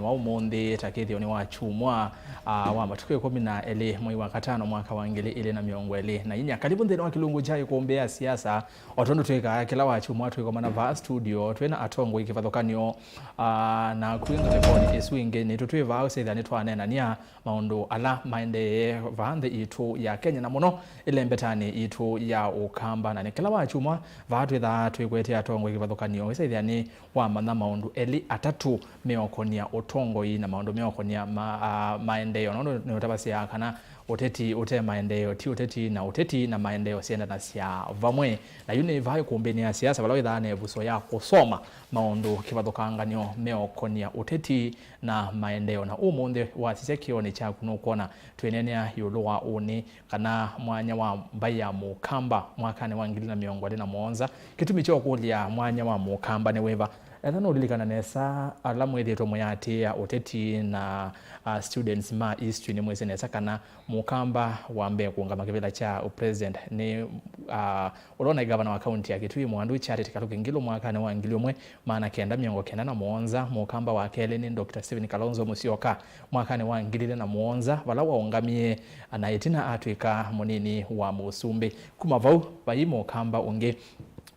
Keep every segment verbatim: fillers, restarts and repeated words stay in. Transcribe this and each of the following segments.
wa ũmũnthĩ ta kĩthĩonĩ wa kyumwa, ah, wa matukũ ĩkũmi na elĩ mwei wa katano mwaka wa ngili ilĩ na mĩongo ĩlĩ na inya. Karibu nthĩnĩ wa kĩlungu kya ĩkũmbĩ ya siasa, o tondũ twĩkaa kĩla wa kyumwa twĩkomana vaa studio twĩ na atongoi kĩvathũkany'o, ah, na kwĩ ngalĩkonĩ ĩsu ĩngĩ nĩtũ twĩ vaa ũsĩthya nĩtwaneenania maũndũ ala maendee vaa nthĩ itũ ya Kenya, na mũno ĩlembetanĩ itũ ya Ũkamba. Na nĩ kĩla wa kyumwa vaa twĩthaa twĩkwetye atongoi kĩvathũkany'o, wĩsaĩthya nĩ wamanya maũndũ elĩ atatũ meũkonia ũtongoi na maũndũ meũkonia ma, a, maendeeo. Nũndũ nĩũtavasya kana ũteti ũte maendeeo ti ũteti, na ũteti na maendeeo syendanasya vamwe. Na yu nĩ vaa ĩkũmbĩnĩ ya siasa vala wĩthaa na ĩvuso ya kũsoma maũndũ kĩvathũkanganyo meũkonia ũteti na maendeeo. Na ũmũnthĩ wasisya kĩonĩ kyaku nũkwona twĩneenea ĩũlũ wa ũnĩ kana mwanya wa mbaĩ ya Mũkamba mwakanĩ wa ngili na mĩongo ĩlĩ na mũonza. Kĩtumi kya ũkũlya mwanya wa Mũkamba nĩ wĩva? Etha nũlilikana nesa ala mwĩthĩĩtwe mũyatĩĩa ũteti na, ah, students ma history, nĩmwĩsĩ nesa kana Mũkamba wa mbee kũũngama kĩvĩla kya president nĩ, ah, ũla ũnaĩ gavana wa kaunti ya Kitui, Mwandũ Charity Kaluki Ngilu, mwakanĩ wa ngili ĩmwe maana kenda mĩongo kenda na mũonza. Mũkamba wa kelĩ nĩ Doctor Stephen Kalonzo Musyoka mwakanĩ wa ngili ilĩ na mũonza, vala waũngamie na ĩtina atw'ĩka mũnini wa mũsumbĩ. Kuma vau, vai Mũkamba ũngĩ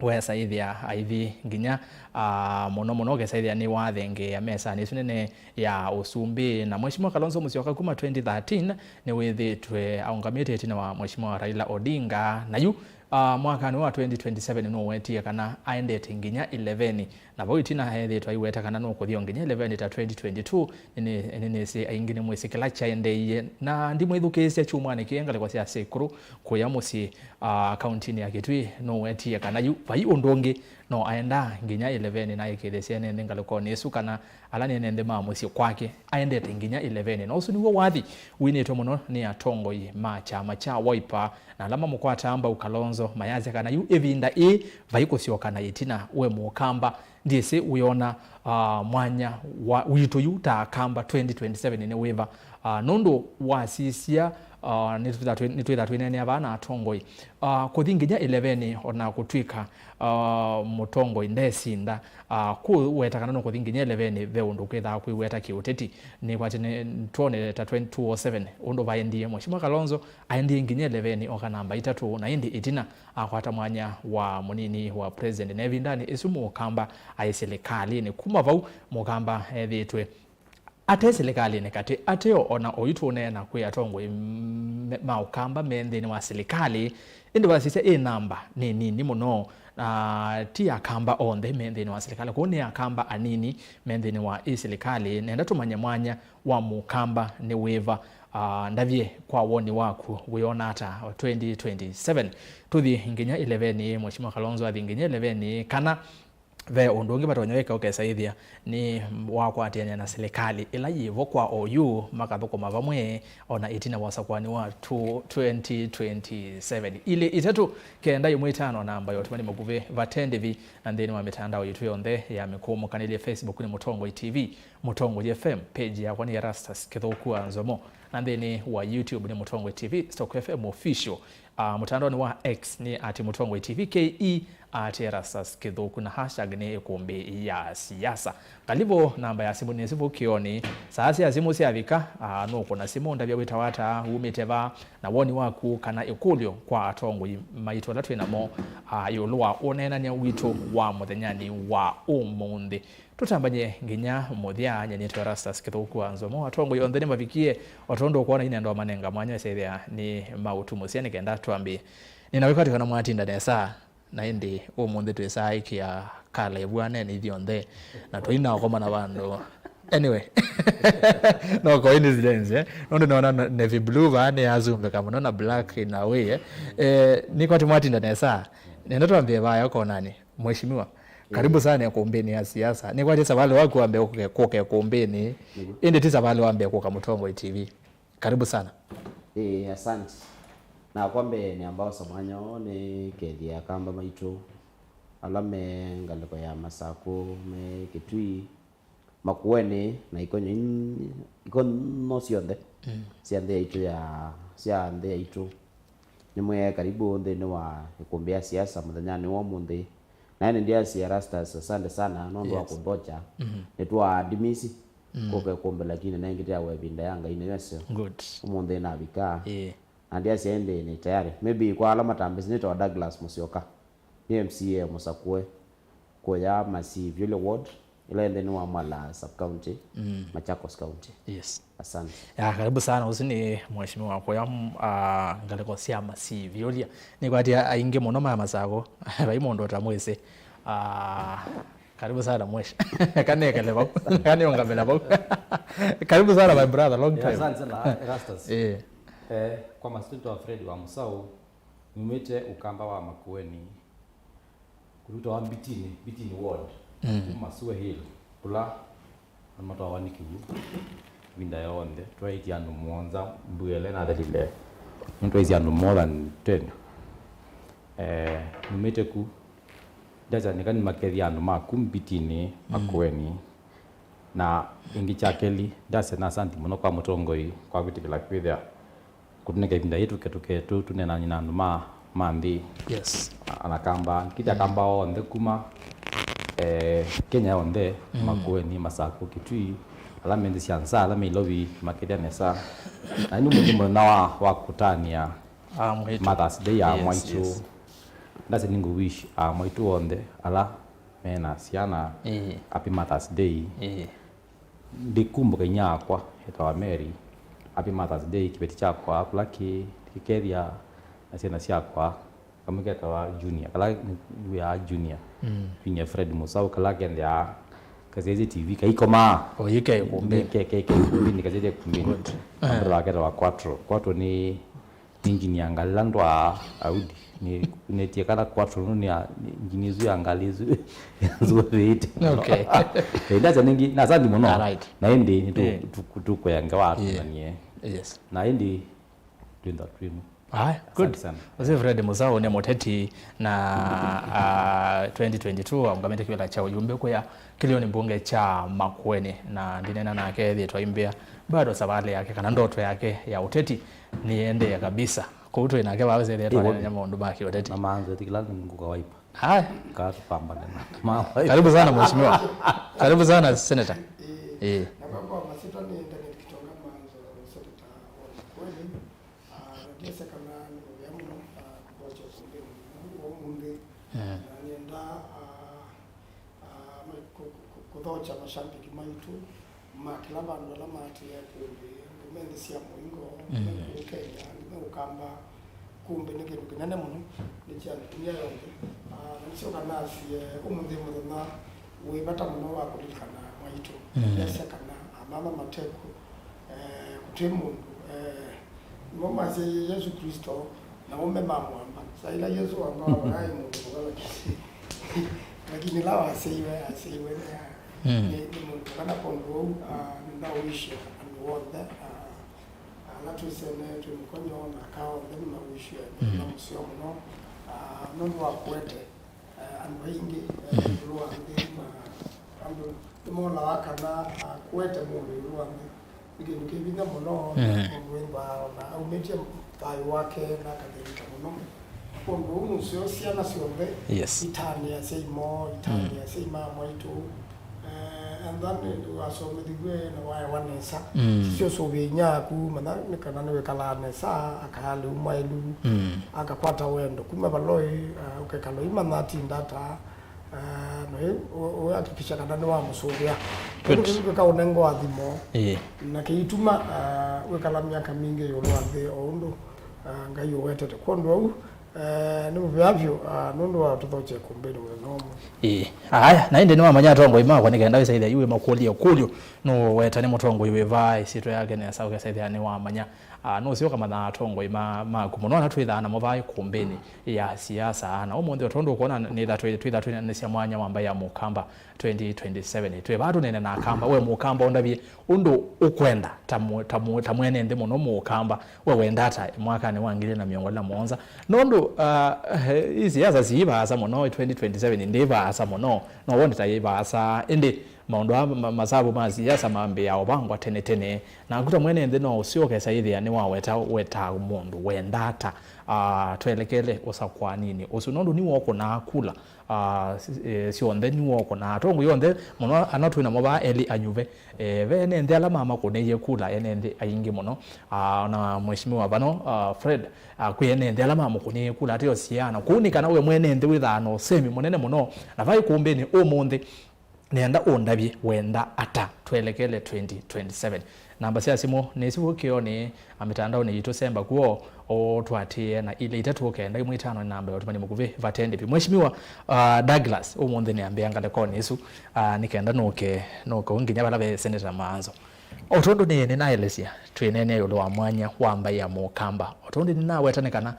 wesaĩthĩa aithi nginya, ah, mũno mũno ũkesaĩthĩa nĩwathengeea mesanĩ ĩsu nene ya ũsumbĩ. Na Mheshimiwa Kalonzo Musyoka kuma twenty thirteen nĩwĩthĩĩtwe aũngamĩte ĩtina wa Mheshimiwa Raila Odinga. Na yu, ah, mwakanĩ wa twenty twenty-seven nũwetie kana aendete nginya ĩleveni. Na vau ĩtina ethĩĩtwe aiweta kana nũkũthi o nginya ĩleveni ta twenty twenty-two, nĩ, nĩ, nĩnĩsĩ aingĩ nĩmwĩsĩ kĩla kyaendeeie. Na ndimwĩthukĩĩsya kyumwanĩ kĩĩ ngalĩko sya Sekuru kũya mũsyĩ, ah, kauntinĩ ya Kitui, nũwetie kana yu vai ũndũ ũngĩ no aendaa nginya ĩleveni na aĩkĩĩthĩsye ene nthĩ ngalĩkonĩ ĩsu kana ala nĩ ene nthĩ ma mũsyĩ kwake aendete nginya ĩleveni. Na ũsu nĩw'o wathi winĩtwe mũno nĩ atongoi ma kyama kya Wiper na ala mamũkwataa mbau Kalonzo, mayasya kana yu ĩvinda ĩĩ vai kũsyoka na ĩtina. We Mũkamba, ndyĩsĩ wĩona, ah, mwanya wa, witũ yu ta Akamba twenty twenty-seven nĩ wĩva? Ah, nũndũ wasisya, ah, nĩtwĩtha twĩ-, nĩtwĩtha twĩneenea vaa na atongoi, ah, kũthi nginya ĩleveni, o na kũtw'ĩka, ah, mũtongoi ndesinda, ah, kũweta kana nũkũthi nginya ĩleveni, ve ũndũ kwĩthaa kwĩweta kĩũteti. Nĩkwatĩ nĩ twone ta twenty two oh seven ũndũ vaendie, Mheshimiwa Kalonzo aendie nginya ĩleveni oka namba itatũ, na ĩndĩ ĩtina akwata mwanya wa mũnini wa president. Na ĩvindanĩ ĩsu Mũkamba aĩ silikalĩnĩ. Kuma vau, Mũkamba ethĩĩtwe ate silikalĩnĩ katĩ, ateo o na oyu tũũneena kwĩ atongoi m-, ma Ũkamba me nthĩnĩ wa silikalĩ, ĩndĩ wasisya ĩ namba nĩ nini mũno. Na ti Akamba onthe me nthĩnĩ wa silikalĩ, kwoou nĩ Akamba anini me nthĩnĩ wa ĩ silikalĩ. Nenda tũmanye mwanya wa Mũkamba nĩ wĩva. Ah, ndavye kwa woni waku, wĩona ata twenty twenty-seven? Tũthi nginya ĩleveni, Mheshimiwa Kalonzo athi nginya ĩleveni, kana ve ũndũ ũngĩ vatonya wĩka ũkesaĩthya nĩ wakwatĩanĩa na silikalĩ ĩla yĩvo kwa oyu, makathũkũma vamwe o na ĩtina wa ũsakũani wa tu-, twenty twenty-seven? Ilĩ itatũ kenda ĩmwe itano namba ya ũtũmani mũkuvĩ vate ndĩvi, na nthĩnĩ wa mĩtandao yitũ yonthe ya mĩkũũmũkanĩlye, Facebook nĩ Mũtongoi T V, Mũtongoi F M, page yakwa nĩ Erastus Kĩthũku wa Nzomo, na nthĩnĩ wa YouTube nĩ Mũtongoi T V, Stock F M Official. Ah, mũtandaonĩ wa X nĩ at Mũtongoi T V K E, at Erastus Kĩthũku, na hashtag nĩ ĩkũmbĩ ya siasa. Ngalivũ namba ya simũ nĩsĩ vau kĩonĩ. Saa sya simũ syavika, ah, nũkũna simũ, ndavya wĩtawa ata, wumĩte va, na woni waku kana ĩkũlyo kwa atongoi maitũ ala twĩ namo, ah, ĩũlũ wa ũneenany'a witũ wa mũthenyanĩ wa ũmũnthĩ. Tũtambany'e nginya mũthya, nyie nĩtawa Erastus Kĩthũku wa Nzomo. Atongoi onthe nĩmavikie, o tondũ ũkwona inendo manenga mwanya ĩsethĩa nĩ maũtumũsya nĩ kenda twambĩe. Nĩnawĩkwatĩkana mwatinda nesa, na ĩndĩ ũmũnthĩ twĩsaa ĩkĩa kala ĩvuanene ithyonthe, na tũinakomana vandũ. Anyway, no coincidence, eh? Nũndũ nĩona navy blue vaa nĩyazumbĩka mũno na black in a way, eh? Eh, nĩkwatĩ mwatinda nesa, nenda twambĩe vaya konani. Mheshimiwa, karibu sana ĩkũmbĩnĩ ya siasa. Nĩkwatĩ savalĩ waku wambe kũke, kũke ĩkũmbĩnĩ. Ĩndĩ ti savalĩ wambe kũka Mũtongoi T V. Karibu sana. Ĩĩ, asante. Nakwa mbee nĩamba osa mwanya ũũ nĩkethie Akamba maitũ ala me ngalĩko ya Masakũ, me Kitui, Makueni na ikonyo in-, ikonyo syonthe sya nthĩ yaitũ ya, sya nthĩ yaitũ. Nĩmwĩe karibu nthĩnĩ wa ĩkũmbĩ ya siasa mũthenyanĩ wa ũmũnthĩ. Na ĩndĩ ndyasya Erastus, asante sana nũndũ wa kũnthokya. Nĩtwaadimisi. Mm. Kũka ĩkũmbĩ, lakini nengĩte ya ĩvinda ya Ngai nĩyo ĩseo. Good. Ũmũnthĩ navika. Ĩĩ. Na ndiasya ĩndĩ nĩ tayari. Maybe kwa ala matambĩsĩ nĩtawa Douglas Musyoka. Nĩ M C A mũsakũe. Kũya Masii Vyũlya ward. Ĩla ĩndĩ nĩ wa Mwala sub county. Mm. Machakos County. Yes. Asante. Ya, karibu sana. Ũsu nĩ mheshimiwa kũya, mm, ah, ngalĩko sya Masii Vyũlya. Nĩkwatia aingĩ mũno ma Masakũ. Vai mũndũ ũtamwĩsĩ. Ah, karibu sana mwesh. Kanekele vau. Kaniũngamĩla vau. Karibu sana my brother, long time. Yeah, asante sana, Erastus. Eh. Eh, kwa masitini wa Fred wa Musau, numĩte Ũkamba wa Makueni, kũndũ kwĩtawa Mbitini, Mbitini ward. Mm. Kuma Sue Hill, kũla matwawa nĩ kĩw'ũ. Ĩvinda yonthe, twaĩtye andũ mũonza, mbua ĩla nathelile, nĩtwaisye andũ more than ten. Eh, numĩte ku, ndasya nĩka nĩmakethya andũ ma ku Mbitini, mm, Makueni. Na ĩngĩ kya kelĩ, ndasya na asanti mũno kwa mũtongoi kwa kwĩtĩkĩla kwĩthĩa kũtũnenga ĩvinda yĩĩ tũke, tũke tũ-, tũneenany'e na andũ ma, ma nthĩ. Yes. A-, Anakamba, kĩthya, mm, Akamba onthe kuma, eh, Kenya yonthe, mm, Makueni, Masakũ, Kitui, ala me nthĩ sya nza, ala me Ilovi, makethya nesa. Na ĩndĩ mũthĩ mũthenya wa, wa kũtanĩa, ah, mwaitũ. Mother's Day ya, yes, mwaitũ. Yes. Ndasya nĩngũ wish, ah, mwaitũ onthe, ala mena syana, ĩĩ, happy Mother's Day. Ĩĩ. Ndĩkumbũka inyia wakwa, etawa Mary. Happy Mother's Day, kĩveti kyakwa, kũla kĩ, kĩkethya na syana syakwa, kamwe ketawa Junior, kala wĩa Junior. Mm. Junior Fred Musau, kala kenthea kasyaisye T V, kaikomaa. O, yu ke ĩkũmbĩnĩ. Ke, ke, ke ĩkũmbĩnĩ, kasyaisye ĩkũmbĩnĩ. Good. Na mũndũ wake etawa Quattro. Quattro nĩ Engine ya ngalĩ ĩla ndwaa Audi, nĩ, nĩtie kana Quattro nĩ ya, nĩ engine ĩsu ya ngalĩ ĩsu nzũvĩĩte. Okay. Eh, ndasya nĩngĩ, na asanti mũno. All right. Na ĩndĩ nĩ tũ-, eh, tũ-, tũkwĩa Ngai atũmanie. Yes. Na ĩndĩ twĩntha twĩmwe. Aya, good. Asante sana. Ũsu Fred Musau nĩ mũteti na, ah, twenty twenty-two aũngamĩte kĩvĩla kya ũyumbe kũya kĩlĩonĩ mbunge kya Makueni, na ndineena nake ethĩĩtwe aimbĩa bado savalĩ yake kana ndoto yake ya ũteti nĩendee kabisa. Kũu twĩ nake vaa wĩsĩthĩa twaneenany'a maũndũ ma kĩũteti. Na maanza tikila ngũka waipa. Haya. Kaa tũpambane na ma waipa. Karibu sana mheshimiwa. Karibu sana senator. Eh. Na kwa, kwa masitwa nĩ Daniel Kitonga Manzo, senator wa Makueni. Ah, na ndiasya kana nĩ mũvea mũno, ah, kũthokya ũkũmbĩnĩ wa ũmũnthĩ. Eh. Na nĩenda, ah, ah, ma-, kũ-, kũ-, kũthokya mashambiki maitũ ma kĩla vandũ ala maatĩĩa kũmbĩ, andũ me nthĩ sya mũingo, mm, me kũu Kenya, andũ me Ũkamba, kũmbĩ nĩ kĩndũ kĩnene mũno, nĩ kya ndunia yonthe. Ah, na nĩsyoka nasye ũmũnthĩ mũthenya wĩ vata mũno wa kũlilikana mwaitũ. Mm. Esa kana amama mateku, eh, kũtĩ mũndũ, eh, nĩmo masyaie Yesũ Klĩsto, na ũme mamwamba. Saa ila Yesũ wamba wavae mũndũ mũka, lakini, lakini ĩla wasyaiwe, asyaiwe nĩ, mm, nĩ, nĩ mũndũ mũka. Na kwondũ ũu, ah, nĩndaũisye andũ onthe, ah, ala twĩsene twĩ mũkonyo na aka onthe nĩmawĩsye, mm, na mũseo mũno, ah, nũndũ wa kũete, eh, andũ aingĩ, eh, mm, ĩũlũ wa nthĩ, na andũ nĩmolawa kana, ah, kũete mũndũ ĩũlũ wa nthĩ nĩ kĩndũ kĩ vinya mũno, mm, mũndũ wĩthĩawa ona aumĩtye thayũ wake na akathĩnĩka mũno. Ũndũ ũũ nũseo syana syonthe, yes, itanĩa syai moo, itanĩa, mm, syai ma mwaitũ, eh, and then wasomethiw'e na waewa nesa. Mm. Sisyo sũvĩa inyia yaku, manya nĩ kana nĩwĩkalaa nesa, akaa lĩu mwaĩlu, mm, akakwata wendo kuma valoi, eh, ũkekala ũimanya atinda ata, eh, na ĩ-, ũ-, ũyakikisha kana nĩwamũsũvĩa. Good. Kĩndũ kĩu kĩkaũnenga ũathimo, ĩĩ, na kĩituma, eh, wĩkala myaka mingĩ ĩũlũ wa nthĩ o ũndũ, eh, Ngai ũwetete. Kwondũ ũu, eh, nĩ mũvea vyũ, ah, nũndũ wa ũtũthokya ĩkũmbĩnĩ mũthenya ũmwe. Ĩĩ. Aya, na ĩndĩ nĩwamanya atongoi makwa nĩ kenda wĩsaĩthya yu wĩmakũlya ĩkũlyo, nũũweta nĩ mũtongoi wĩva, ĩsyĩtwa yake nesa, ũkesaĩthya nĩwamanya. Ah, nũsyoka mathaa atongoi ma, maku mũno, na twĩthaa namo vaa ĩkũmbĩnĩ ya siasa. Na ũmũnthĩ, o tondũ ũkwona, nĩtha twĩ-, twĩtha twĩnanĩsya mwanya wa mbaĩ ya Mũkamba twenty twenty-seven. Twĩ vaa tũnene na Akamba, we Mũkamba ũndavye ũndũ ũkwenda ta mũ-, ta mũ-, ta mwene nthĩ mũno Mũkamba, we wenda ata mwakanĩ wa ngili na mĩongo ĩlĩ na mũonza? Nũndũ, ah, eh, siasa sii vaasa mũno, twenty twenty-seven ndĩ vaasa mũno, no wone ta yĩ vaasa. Ĩndĩ maũndũ aa ma-, masavu ma siasa mambĩĩa ũvangwa tene tene. Naku ta mwene nthĩ no ũsyoke saĩthĩa nĩwaweta, weta mũndũ wenda ata, ah, twelekele ũsakũaninĩ ũsu, nũndũ nĩwe ũkũnaa kula. Ah, si- eh, syonthe nĩw'o ũkũnaa atongoi onthe mũno, ana twĩ namo vaa elĩ anyuve. Eh, ve ene nthĩ ala mamakũnĩie kula, ene nthĩ aingĩ mũno. Ah, na mheshimiwa vano, ah, Fred, ah, kwĩ ene nthĩ ala mamũkũnĩie kula, ateo siana. Kũu nĩ kana we mwene nthĩ wĩthaa na ũsemi mũnene mũno. Na vai kũmbĩnĩ ũmũnthĩ, nĩenda ũndavye wenda ata twelekele twenty twenty-seven. Namba sya simũ nĩ isu kĩonĩ, a, mĩtandaonĩ yitũ, semba kuo, o twatĩe na ilĩ itatũ kenda ĩmwe itano nĩ namba ya ũtũmani mũkuvĩ vate ndĩvi. Mheshimiwa, uh, Douglas, ũmũnthĩ nĩambĩa ngalĩkonĩ ĩsu, uh, nĩ kenda nũke, nũke nginya vala ve Senator Maanzo. O tondũ nĩ, nĩnaelesya, twĩneenea ĩũlũ wa mwanya wa mbaĩ ya Mũkamba. O tondũ nĩnaweta nĩ kana,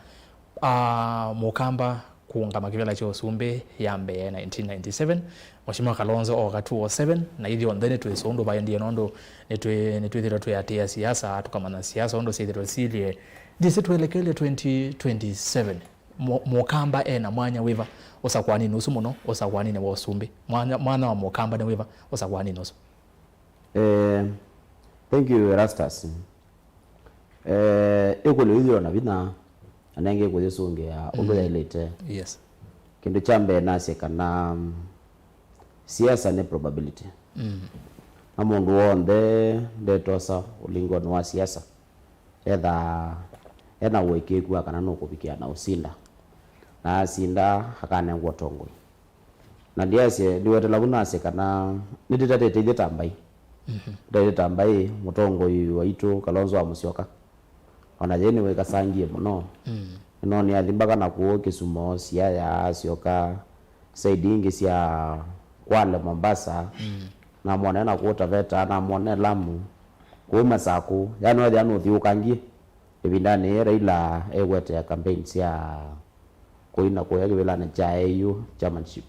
uh, Mũkamba kũũngama kĩvĩla kya ũsumbĩ ya mbee nineteen ninety-seven, Mheshimiwa Kalonzo ooka two oh seven, na ithyonthe nĩtwĩsĩ ũndũ vaendie, nũndũ nĩtwĩ- nĩtwĩthĩtwe twĩatĩĩa siasa, tũkamanya siasa ũndũ syĩthĩtwe silyĩ. Ndyĩsĩ twelekele twenty twenty-seven, Mũ- Mũkamba e na mwanya wĩva ũsakũaninĩ ũsu mũno, ũsakũaninĩ wa ũsumbĩ? Mwanya, mwanya wa Mũkamba nĩ wĩva ũsakũaninĩ ũsu? Eh, thank you, Erastus. Eh, ĩkũlyo ĩthĩo na vinya, na nengĩ kũyĩsũngĩa ũndũ yaĩlĩte. Yes. Kĩndũ kya mbee nasye kana, mm, siasa nĩ probability. Mm. Na mũndũ w'onthe ndetosa ũlingonĩ wa siasa, etha ena ũĩkĩĩku wa kana nũkũvikĩa na ũsinda. Na asinda, akanengwa ũtongoi. Na ndiasye, ndiwetela vu nasye kana nĩtĩtatĩte ithyĩ ta mbaĩ. Mhm. Tũtatĩte ta mbaĩ, mũtongoi waitũ Kalonzo wa Musyoka. Ona yĩĩ nĩwĩkasangie mũno. Mm. Nĩnoonie athi mpaka na kũũ Kisumo, Siaya, asyoka side ingĩ sya Kwale, Mombasa. Mm. Namwone na kũũ Taveta, namwone Lamu, kũũ Masaku. Yani wethĩa nũthiũũkangie. Ĩvindanĩ yĩĩ Raila ekũetea campaign sya kũina kũya kĩvĩlanĩ kya A U chairmanship.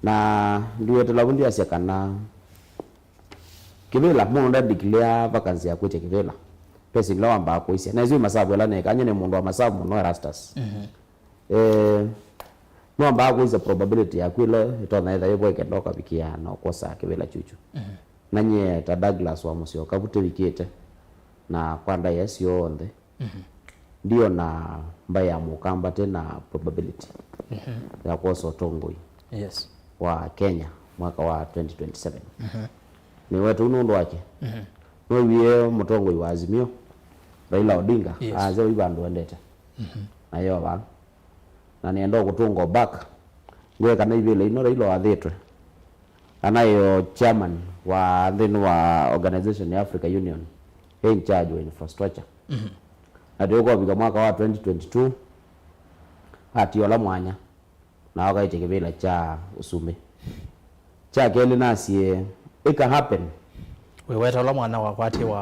Na ndiwetela vu ndiasya kana kĩvĩla, mũndũ nda declare vacancy ya kwĩtya kĩvĩla, pesa ila wambaa kũisya. Na ĩsu masavu ĩla nĩkany'e nĩ mũndũ wa masavu mũno, Erastus. Mhm. Eh, nĩwambaa kũisya probability yaku ĩla ĩtonya ĩtha yĩvo ĩkenda ũkavikĩa na ũkosa kĩvĩla kyuchu. Mhm. Na nyie ta Douglas wa Musyoka vu tĩvikĩte, na kwa ndaĩa syonthe, Mhm. Ndiona mbaĩ ya Mũkamba tĩ na probability Mhm. ya kwosa ũtongoi Yes. wa Kenya mwaka wa twenty twenty-seven. Mhm. Nĩwetũ nũndũ wake. Mhm. Nĩwĩwie mũtongoi wa Azimio, Raila Odinga, Yes. aasya ũi vandũ endete. Mhm. Na yova. Na nĩenda kũtũnga back. Ngwĩe kana ivĩla ino Raila wathĩtwe, anaĩ o chairman wa nthĩnĩ wa organization ya Africa Union, e in charge wa infrastructure. Mhm. Na tũkũvika mwaka wa twenty twenty-two, atia ũla mwanya, na akaĩtya kĩvĩla kya ũsumbĩ. Kya kelĩ nasye, it can happen. Wĩweta ũla mwana wakwatie wa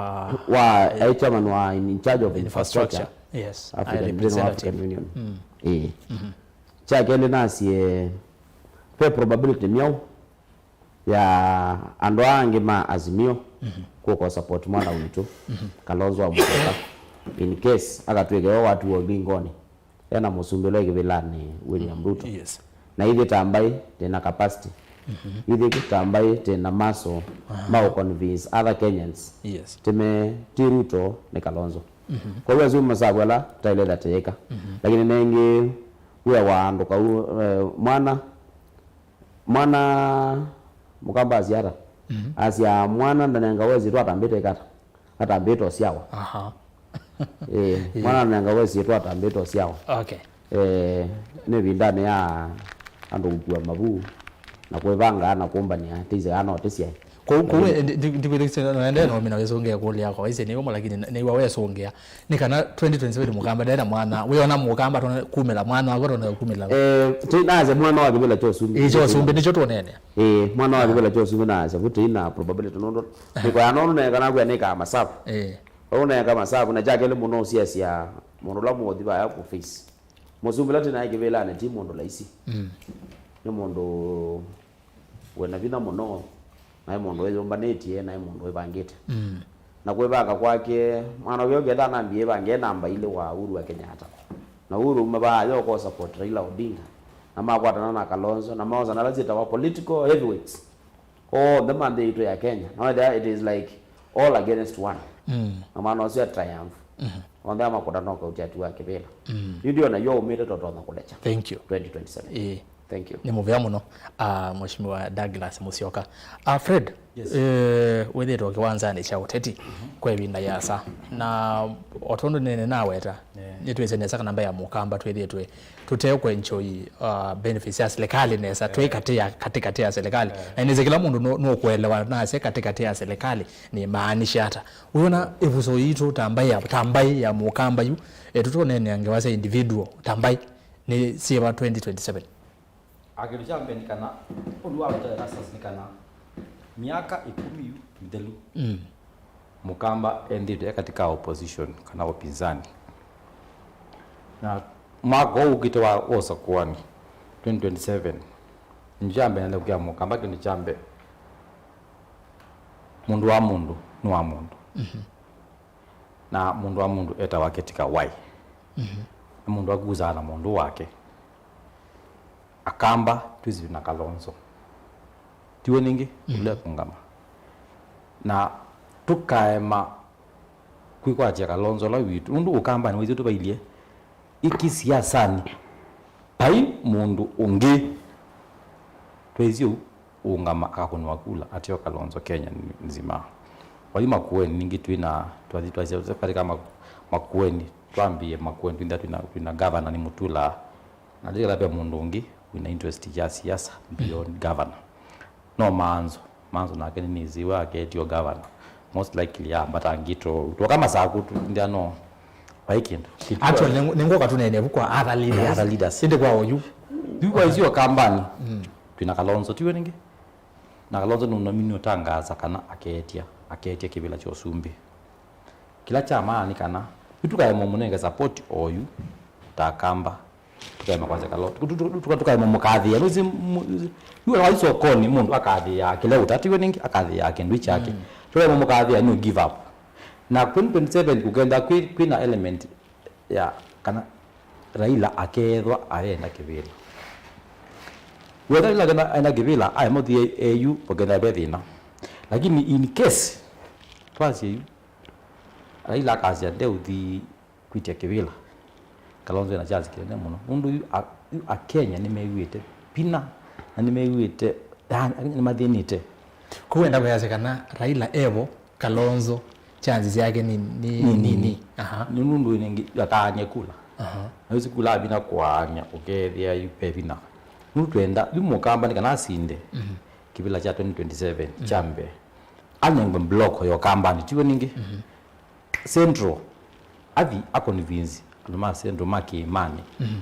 wa, eh, chairman wa in, in charge of infrastructure, Infrastructure, yes. African, I nthĩnĩ wa representative. African Union. Mm. Ĩĩ. Mhm. Kya kelĩ nasye, ve probability myaũ ya andũ aa angĩ ma Azimio Mhm. kũka support mwana witũ, Mhm. Kalonzo wa Musyoka, in case akatw'ĩke we watiwa ũlingoni. Ena mũsumbĩ ũla wĩ kĩvĩlanĩ, William Ruto. Yes. Na ithyĩ ta mbaĩ twĩ na capacity. Mhm. Ithyĩ ta mbaĩ twĩ na muscle Aha. ma convince other Kenyans. Yes. Tĩme ti Ruto, nĩ Kalonzo. Mhm. Kwa hiyo asu masavu ala taile that yeka. Mhm. Lakini nengĩ wĩa wa andũ kau, eh, mwana, mwana Mũkamba asiata. Mhm. Asia mwana ndanenga wezi tu atambĩte ikata. Atambĩte ũsyawa. Aha. Eh, Ĩĩ. Mwana ndanenga wezi tu atambĩte ũsyawa. Okay. Eh, nĩ ĩvindanĩ ya andũ kũkua mavu na kwĩvanga na kũmbania tĩsĩ ana ũtĩsyae. Kũu, kũu, Lakini eh, ndi- ndi- ndikwĩthĩkĩsya naendee na ũmina wĩsũngĩa kũlĩ yakwa, waisye nĩw'o, lakini nĩw'a wesũngĩa. Nĩ kana twenty twenty-seven Mũkamba ndena mwana, wĩona Mũkamba tona kumĩla mwana wakwa tona kumĩla. Eh, ti naze mwana wa kĩvĩla kya ũsumbĩ. Ĩĩ, kya ũsumbĩ nĩkyo tũnene. Eh, mwana wa kĩvĩla kya ũsumbĩ naze, vu tũi na probability nũndũ nĩkoya nũndũ nengana kwĩa nĩkaa masavu. Eh. Ũu neka masavu, na kya kelĩ mũno ũsiasya mũndũ ũla mũũthi vaya kũ face. Mũsumbĩ ũla tũnaĩ kĩvĩlanĩ ti mũndũ laisi. Mm. Nĩ mũndũ wĩna vinya mũno, naĩ mũndũ wĩyũmbanĩtye, naĩ mũndũ wĩvangĩte. Mm. Na kwĩvanga kwake, mwana ũyũ ketha anambie ĩvange namba ilĩ wa Uhuru wa Kenyatta. Na Uhuru uma vaa yo ko support Raila Odinga. Na makwatana na Kalonzo, na maosana ala syĩtawa political heavyweights. Onthe ma nthĩ yitũ ya Kenya. Na wethĩa it is like all against one. Mm. Na mwana ũcio a triumph. Mhm. Onthe amakũta no kauti atu wa kĩvĩla. Mm. Yu ndiona yo umĩte totonya kũlecha. Thank you. Twenty twenty-seven. Eh. Thank you. Nĩ mũvea mũno, ah, Mheshimiwa Douglas Musyoka. Ah, Fred, yes, eh, wĩthĩtwe kĩwanzanĩ kya ũteti kwa ĩvinda yĩasa. Na o tondũ nene naweta, yeah, nĩtwĩsĩ nesa kana mbee ya Mũkamba twĩthĩtwe tũte kũenjoy, uh, benefits ya serikali nesa, twĩ katĩ ya, katĩ katĩ ya serikali. Yeah. Na nĩsĩ kĩla mũndũ nũ-, nũkũelewa nasya katĩ katĩ ya serikali nĩ maanisha ata. Wĩona ĩvuso yitũ ta mbaĩ ya, ta mbaĩ ya Mũkamba yu, eh, tũtoneenea ngewa sya individual ta mbaĩ nĩ syĩva twenty twenty-seven? A, kĩndũ kya mbee nĩ kana, ũndũ wa weta Erastus nĩ kana, myaka ĩkũmi yu mĩthelu, mm, Mũkamba enthĩtwe e katika opposition kana upinzani. Na mwaka ũũ ũkĩte wa, wa ũsakuani, twenty twenty-seven, kĩndũ kya mbee nenda kũkĩa Mũkamba, kĩndũ kya mbee, mũndũ wa mũndũ nĩ wa mũndũ. Mhm. Na mũndũ wa mũndũ etawa Ketika Wai. Mhm. Na mũndũ akusaa na mũndũ wake. Akamba twĩsĩ na Kalonzo. Tiwe ningĩ, mhm, ũla kũngama. Na tũkaema kwĩkwatya Kalonzo ũla witũ. Nũndũ Ũkambanĩ wĩsĩ tũvailye iki siasanĩ. Vai mũndũ ũngĩ. Twĩsĩ ũu. Ũngama akakũnwa kula, ateo Kalonzo Kenya nzima. Wathi Makueni ningĩ twĩna, twathi twasya katika Ma-, Makueni, twambie Makueni, twĩna, twĩna, twĩna governor nĩ Mutula. Na ndĩla ve mũndũ ũngĩ wĩna interest ya siasa beyond governor. No Maanzo, Maanzo nake nĩnĩsĩwe aketio governor. Most likely ambata ngito. Tuoka masaku tu, ndia no. Vai kĩndũ. Actually, nĩ, nĩ ngũka tũnene vu kwa other leaders. Other leaders. Ĩndĩ kwa oyu. Yu kwa icio Kambani. Mm. Twĩna Kalonzo, tiwe ningĩ? Na Kalonzo nũnamini ũtangaasa kana akeetya, akeetya kĩvĩla kya ũsumbĩ. Kĩla kya maana nĩ kana, yu tũkaema mũnenge support oyu, ta Kamba, tũkaema kwasya Kalonzo, tũ-, tũ-, tũ-, tũka-, tũkaema mũkathĩa. Nũsĩ, mu-, yu wa isokonĩ, mũndũ akathĩaa kĩla ũtatiwe ningĩ, akathĩaa kĩndũ kyake. Mm. Tũkaema mũkathĩa, nĩ give up. Na twenty twenty-seven kũkenda kwĩ, kwĩna element ya kana Raila akeethwa ayenda kĩvĩla. Wetha Raila akenda, ayenda kĩvĩla, aema ũthi eyu, ũkenda ve thĩna. Lakini in case, twasye yu, Raila akasya ndeũthi kwĩtya kĩvĩla, Kalonzo ena chance kĩnene mũno. Nũndũ yu a-, yu Akenya nĩmew'ĩte vinya, na nĩmew'ĩte, yani, nĩmathĩnĩte. Kũu wenda kwĩasya kana Raila evo, Kalonzo, chances yake ni, ni, ni nini. Aha. Nĩ nũndũ nĩngĩ akaany'a kula. Aha. Na wĩsĩ kula avina kũaany'a ũkethĩa yu pe vinya. Nũndũ twenda, yu Mũkamba nĩ kana asinde. Mhm. Kĩvĩla kya twenty twenty-seven, mhm, kya mbee. Anengwe block yo Kambani, tiwe ningĩ. Mhm. Central, athi a convince andũ ma Central ma kĩĩmanĩ. Mhm.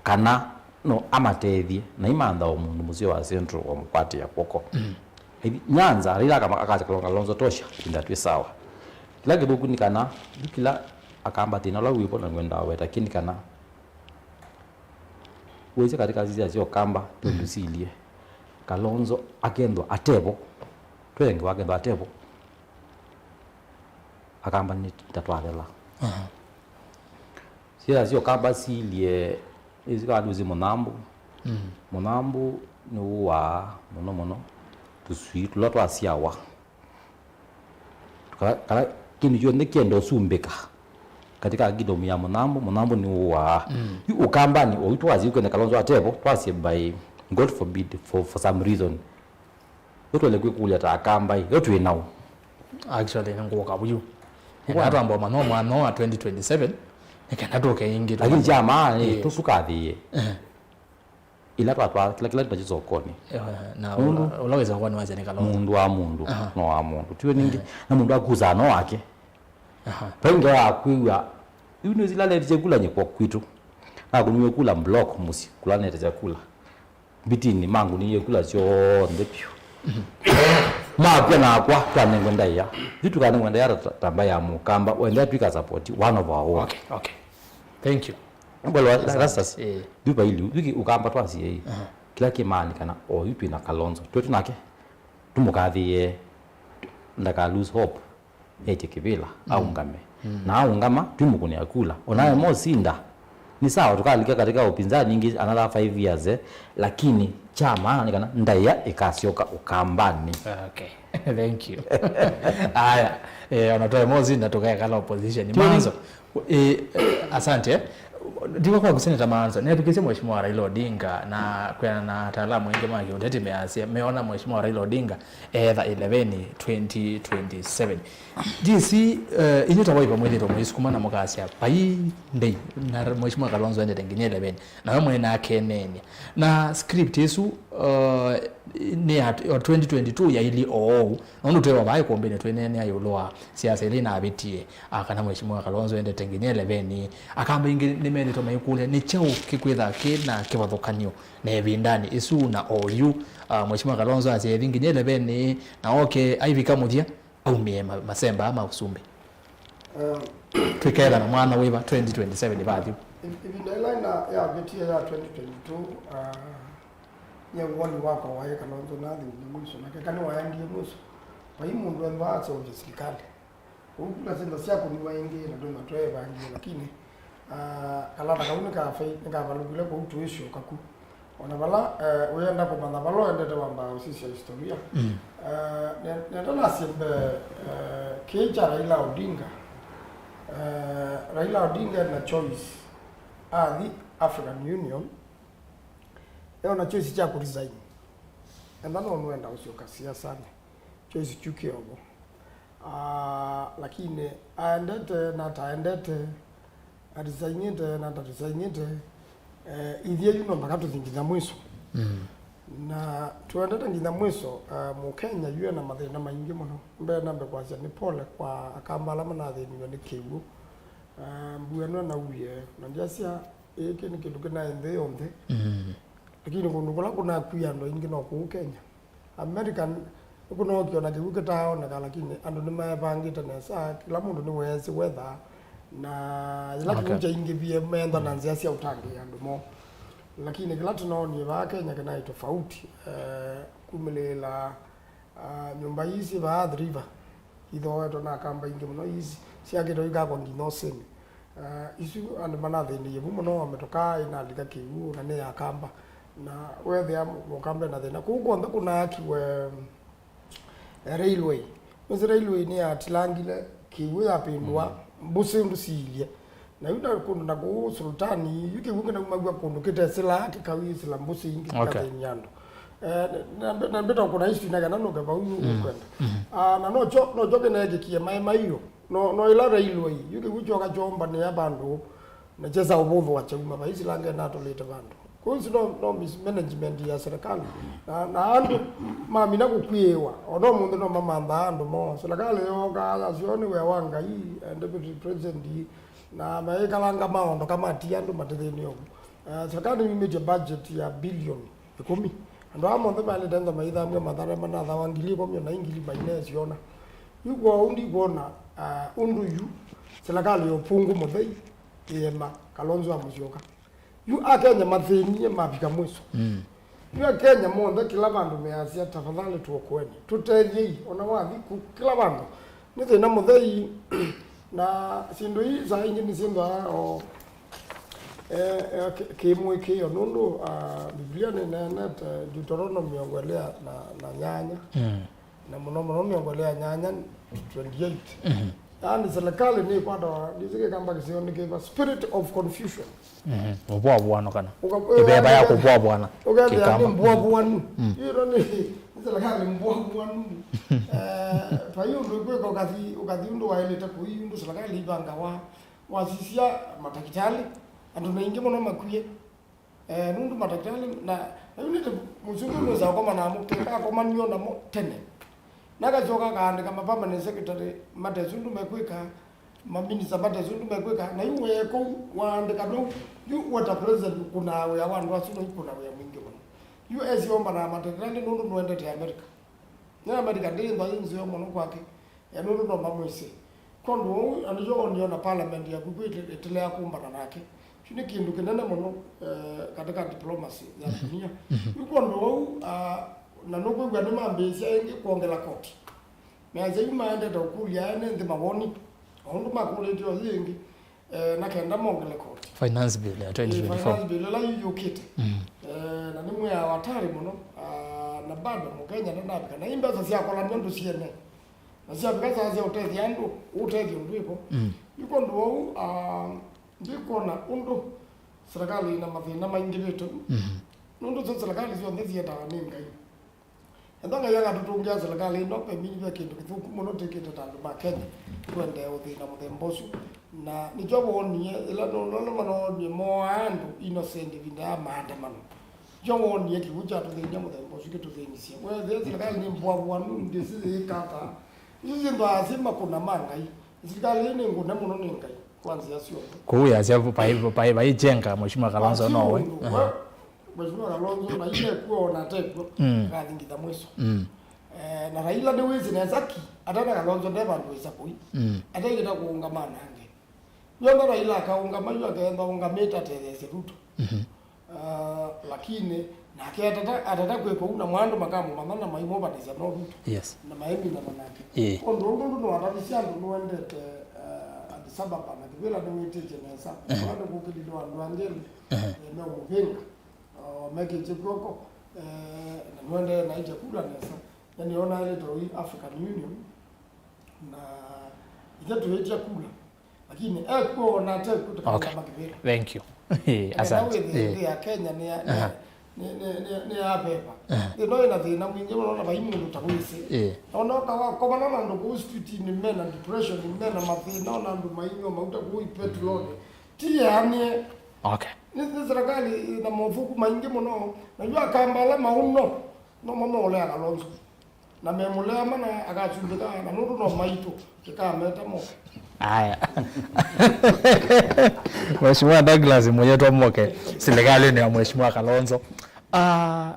Kana no amatethye, na imantha o mũndũ mũseo wa Central wamũkwatĩa kw'oko. Mm. Nyanza, Raila akama-, akasya Kalonzo, Kalonzo tosha, ĩvinda twĩ sawa. Kĩla kĩthũku nĩ kana, yu kĩla Akamba thĩna ũla wĩvo na ngwenda weta kĩ nĩ kana, wĩsĩ katika siasa sya Ũkamba, mm, tũsilyĩ. Kalonzo akethwa atevo, twengewa akethwa atevo. Akamba nĩ ta twathela. Aha. Siasa sya Ũkamba silye, ĩsĩ kana ndũsĩ Mũnambũ. Mm. Mũnambũ nĩwũaa mũno mũno tũswii tũla twasyawa. Kala, kala kĩndũ kyonthe kĩenda ũsumbĩka katika kingdom ya Mũnambũ, Mũnambũ nĩwũaa. Mm. Yu Ũkambanĩ, oyu twasye kwenda Kalonzo atevo, twasye by God forbid, for, for some reason. Yu twele kwĩkũlya ta Akamba ĩ, yu twĩ naũ? Actually, nĩ ngũka vuyu. Wa- Enda twamba ũmanya mwana wa twenty twenty-seven, nĩ kenda tũke ingĩ. Lakini kya maana nĩ, yes, tũ-, tũkathĩĩe. Eh. Ila twatwa, kila, kila twakyi sokonĩ. Eh, na nũndũ ũla, ũla wĩ sokonĩ wasya nĩ Kalonzo. Mũndũ wa mũndũ, aha, no wa mũndũ. Tiwe ningĩ, eh, na mũndũ akusaa no wake. Aha. Vaingi wa kwĩw'a, yu nĩ zila letisye kula nyĩkwa kwitũ. Nakũniwe kula block mũsyĩ, kula netisye kula. Mbitinĩ mangũnie kula syonthe vyũ. Mhm. Makw'a nakwa, twanengwe ndaĩa. Yu tũkanengwe ndaĩa ta, ta, ta mbaĩ ya Mũkamba, wenda twĩka support one of our own. Okay, okay. Thank you. Well, well, Asante. Rastas, eh, yu vaili, yu kĩ Ũkamba twasye ĩ. Aha. Kĩla kĩmaani kana, o yu twĩ na Kalonzo. Twĩ twĩ nake, tũmũkathĩĩe, ndaka lose hope. Etye kĩvĩla, mm, aũngame. Mm. Na aũngama, twĩmũkũnĩa kula. Onaye, mm, mosinda, nĩ sawa, tũkalika katika upinzani ingĩ another five years, eh, lakini kya maana nĩ kana ndaĩa ĩkasyoka Ũkambanĩ. Okay. Thank you. Aya, eh, ona twae mosinda tũkaekala opposition. Tũi- Manzo, eh, eh, asante, eh. Ndiko kwaku, Seneta Maanzo, nĩavĩkĩsye Mheshimiwa Raila Odinga, na kwĩana na ataalamu aingĩ ma kĩũteti measya meona Mheshimiwa Raila Odinga eetha ĩleveni twenty twenty-seven. D C, eh, inyuĩ ta Wiper mwĩthĩtwe mũisukuma na mũkasya vai ndei na Mheshimiwa Kalonzo endete nginya ĩleveni, nawe mwĩ nake neeny'a. Na script ĩsu, eh, nĩ ya, ya twenty twenty-two yaili oou, nũndũ twĩ o vaa ĩkũmbĩnĩ twĩneenea ĩũlũ wa siasa ĩla inavĩtie, a, kana Mheshimiwa Kalonzo endete nginya ĩleveni. Akamba aingĩ nĩmethĩtwe maikũlya nĩ kyaũ kĩkwĩtha kĩ na kĩvathũkany'o na ĩvindanĩ ĩsu na oyu. A, Mheshimiwa Kalonzo asya ethi nginya ĩleveni, na oke aivika mũthya aumĩe ma-, masemba ma ũsumbĩ. Um, twĩkethana mwana wĩva twenty twenty-seven ĩvathi? Ĩv-, ĩvinda ĩla ĩna yavĩtie ya twenty twenty-two, uh, nye woni wakwa waĩ Kalonzo nathi nginya mwiso, nake kana waendie mwiso. Vai mũndũ ethwa aseũvya silikalĩ. Kũu kula syĩndũ syakũniwa ĩngĩ na ndũma tweevangie, lakini, ah, kalata kau nĩkafai-, nĩkavalũkile kũu tũisyoka ku. O na vala, eh, ũyenda kũmanya vala ũendete wambaa ũsisya historia. Mm. Eh, ne-, nenda nasye mbee, eh, kĩĩ kya Raila Odinga. Eh, Raila Odinga ena choice athi African Union, eona choice kya kũresign. Enda no nũenda ũsyoka siasanĩ. Choice kyu kĩovo. Ah, lakini aendete na ataendete, adesignĩte na atadesignĩte, eh, ithyĩ yu no mpaka tũthi nginya mwiso. Mm. Na tũendete nginya mwiso, eh, Mũkenya yu ena mathĩna maingĩ mũno. Mbee nambe kwasya nĩ pole kwa Akamba ala manathĩniwe nĩ kĩw'ũ. Eh, mbua ĩno nauie, na ndyasya ĩkĩ nĩ kĩndũ kĩnaĩ nthĩ yonthe. Mm. Lakini kũndũ kũla kũnakwia andũ aingĩ no kũu Kenya. America nĩkũnookie ona kĩw'ũ kĩtaaoneka, lakini andũ nĩmaevangĩte nesa, kĩla mũndũ nĩweesĩ weather, na yĩla kĩw'ũ, okay, kyaingĩvie, meenda na nzĩa sya ũtangĩĩa andũ moo. Lakini kĩla tũnoonie vaa Kenya kĩnaĩ tofauti, eh, kumĩlĩĩla, ah, nyũmba ii syĩ vaa Athi River, ithooetwe na Akamba aingĩ mũno, ii syakĩtwe ikakwa nginya ũsĩnĩ. Ah, isu andũ manathĩnĩie vu mũno, mĩtokaa ĩnalika kĩw'ũ na nĩ ya Akamba. Na weethĩa Mũkamba ena thĩna. Kũu kw'onthe kũnaakiwe, eh, railway. Nĩsĩ railway nĩyatilangile kĩw'ũ yapĩndũa, mm, mbũsĩ ũndũ siilye. Na yu na kũndũ na kũu Sultani, yu kĩw'ũ kĩnaumaw'a kũndũ kĩtesĩlaa, kĩkawĩsĩla mbũsĩ ingĩ, okay, kĩkathĩny'a andũ. Eh, na, na, na mbĩta kũna history na kana nũke vau, mm, ũkwenda. Mm. Ah, na nokyo, nokyo kĩneekĩkie maĩ maiũ. No, no ĩla railway, yu kĩw'ũ kyoka kyoombanĩa vandũ, na kyesa ũvũthũa kyauma vai, silange natũlĩte vandũ. Kwoou isu no, no mismanagement ya serikali. Na, na andũ mamina kũkw'ĩĩwa, o no mũnthĩ no mamanthaa andũ moo. Serikali yookaa yasyo nĩ wĩa wa Ngai, eh, deputy president, na mayĩkalanga maondoka matia andũ matithĩnĩ ũu. Eh, serikali yumĩtye budget ya billion ĩkũmi. Andũ aa monthe maĩlĩte ntha maithamw'a matharema na thawa ngili ĩkũmi ona ingili mainesyona. Yu kwoou ndikwona, ah, ũndũ yu serikali ya ũpungu mũthei ĩema Kalonzo wa Musyoka. Yu Akenya mathĩnie mavika mwiso. Mm. Yu Akenya monthe kĩla vandũ measya, "Tafadhali tuokoeni. Tũtethyei." Ona wathi ku kĩla vandũ. Nĩ thĩna mũthei, na syĩndũ ii saa ingĩ nĩsyĩthwaa o, eh, eh, kĩ-, kĩmũĩkĩĩo, nũndũ, ah, Biblia nĩneenete, Deuteronomy mĩongo ĩlĩ na, na nyanya, mm, na mũno mũno mĩongo ĩlĩ na nyanya, twenty-eight. Mhm. Yaani, serikali nĩkwatawa, ndĩsĩ Kĩkamba kĩseo nĩ kĩva, spirit of confusion. Mhm. Ũvwavwano kana ĩveva ya kũvwavwana. Ũkethĩa nĩ mbwavwanu. Mm. Ĩno nĩ, nĩ serikali mbwavwanu. Eh, vai ũndũ ĩkwĩka ũkathi, ũkathi ũndũ waĩlĩte kũi, ũndũ serikali ivangawa, wasisya matakĩtalĩ, andũ maingĩ mũno makwie. Eh, nũndũ matakĩtalĩ, na, na yu nĩtĩ mũsũngũ nĩwĩsa kũkoma namo, keka akomanio namo tene. Nakasyoka akaandĩka ma permanent secretary, matesĩ ũndũ mekwĩka, maminista matesĩ ũndũ mekwĩka, na yu wee kũu waandĩka nũu, yu we ta president ũkũnaa wĩa wa andũ asu, na ũkũna wĩa mwingĩ mũno. Yu esiombana na matakĩtalĩ nũndũ nũendete America. Nĩ America ndĩ nthwa yĩ nzeo mũno kwake, eh, nũndũ no mamwĩsĩ. Kwondũ ũu, andũ yo nĩona parliament ya kuku ĩte-, ĩtelea kũmbana nake. Kyu nĩ kĩndũ kĩnene mũno, eh, katika diplomacy ya dunia. Mhm. Yu kwondũ ũu, ah, na nũkwĩw'a nĩmambĩĩsya ĩngĩ kwongela koti. Measya yu maendete ũkũlya ene nthĩ mawoni, o ũndũ makũlĩtye oyu ĩngĩ, eh, na kenda mongele koti. Finance bill ya twenty twenty-four. Eh, finance bill ĩla yu yũkĩte. Mm. Eh, na nĩ mwĩao hatari mũno, ah, na bado Mũkenya ndanavika. Na ii mbesa syakolanw'a ndũ syene. Na syavika saa sya ũtethya andũ, ũtethya ũndũ ĩvo. Mm. Yu kwondũ wau, ah, Ndikwona ũndũ serikali ĩna mathĩna maingĩvĩte. Mhm. Nũndũ syo serikali syonthe syendawa nĩ Ngai. Ethĩwa Ngai akatũtũngĩa serikali ĩno, pembeni ve kĩndũ kĩthũku mũno twĩkĩte ta andũ ma Kenya, tũendee ũthĩna mũthemba ũsu. Na nĩkyo woonie, ĩla nũndũ manonie moaa andũ innocent ĩvinda ya maandamano. Nĩkyo woonie kĩw'ũ kyatũthĩny'a mũthemba ũsu kĩtũthĩnisye. Wethĩa serikali nĩ mbũavũanu, ndĩsĩ yĩkata. Isu syĩthwaa syĩ makũna ma Ngai. Serikali ĩĩ nĩ ngũne mũno nĩ Ngai kwa nzĩa syonthe. Kũu yasya vai, vai, vai jenga Mheshimiwa Kalonzo nowe. Mheshimiwa Kalonzo, Raila ekuo ona atekuo, mm, akathingitha mwiso. Mm. Eh, na Raila nĩwĩsĩ nesa ki, atana Kalonzo nde vandũ wĩsa kũi. Mm. Ataĩkĩta kũũngama nange. Nĩona Raila akaũngama yu akeenda ũngamĩte atetheesye Ruto. Mhm. Ah, lakini nake atata, atata kwĩka ũu na mwa andũ makamũmanya na maimũvanĩsya no Ruto. Yes. Na maiminana nake. Ĩĩ. Ũndũ ũngĩ ũndũ nĩwatavisye andũ nĩwendete, eh, Addis Ababa na kĩvĩla nĩwĩtĩtye nesa. Mhm. Kwa nĩkũkĩlilwe andũ angĩ, ehe, eh, meũmũvĩnga. O, mekĩtye kw'oko, eh, na nĩwendee na aitya kula nesa. Na nĩona ailĩte ũi African Union, na ithe tũitya kula. Lakini ekuo na atekuo, okay, tũkaũngama kĩvĩla. Thank you. Asante. Wĩthĩa, eh, nthĩ ya Kenya nĩ ya, nĩ ya, aha, nĩ, nĩ, nĩ, nĩ ya veva. Aha. Thĩna ĩna thĩna mwingĩ mũno na vai mũndũ ta wĩsĩ. Eh. Na ona ũkakomana na andũ kũu street-inĩ mena depression, mena mathĩna, ona andũ mainywa mauta kũu ipetrolonĩ. Ti yaanĩe. Okay. Nĩ, nĩ serikali ĩna mothuku maingĩ mũno. Na yu Akamba ala maũno, no mamolea Kalonzo. Na memũlea mana akasumbĩka, na nũndũ no maitũ, kĩkameta moke. Aya. Mheshimiwa Douglas Mũyetwa moke serikali-inĩ ya Mheshimiwa Kalonzo. Ah,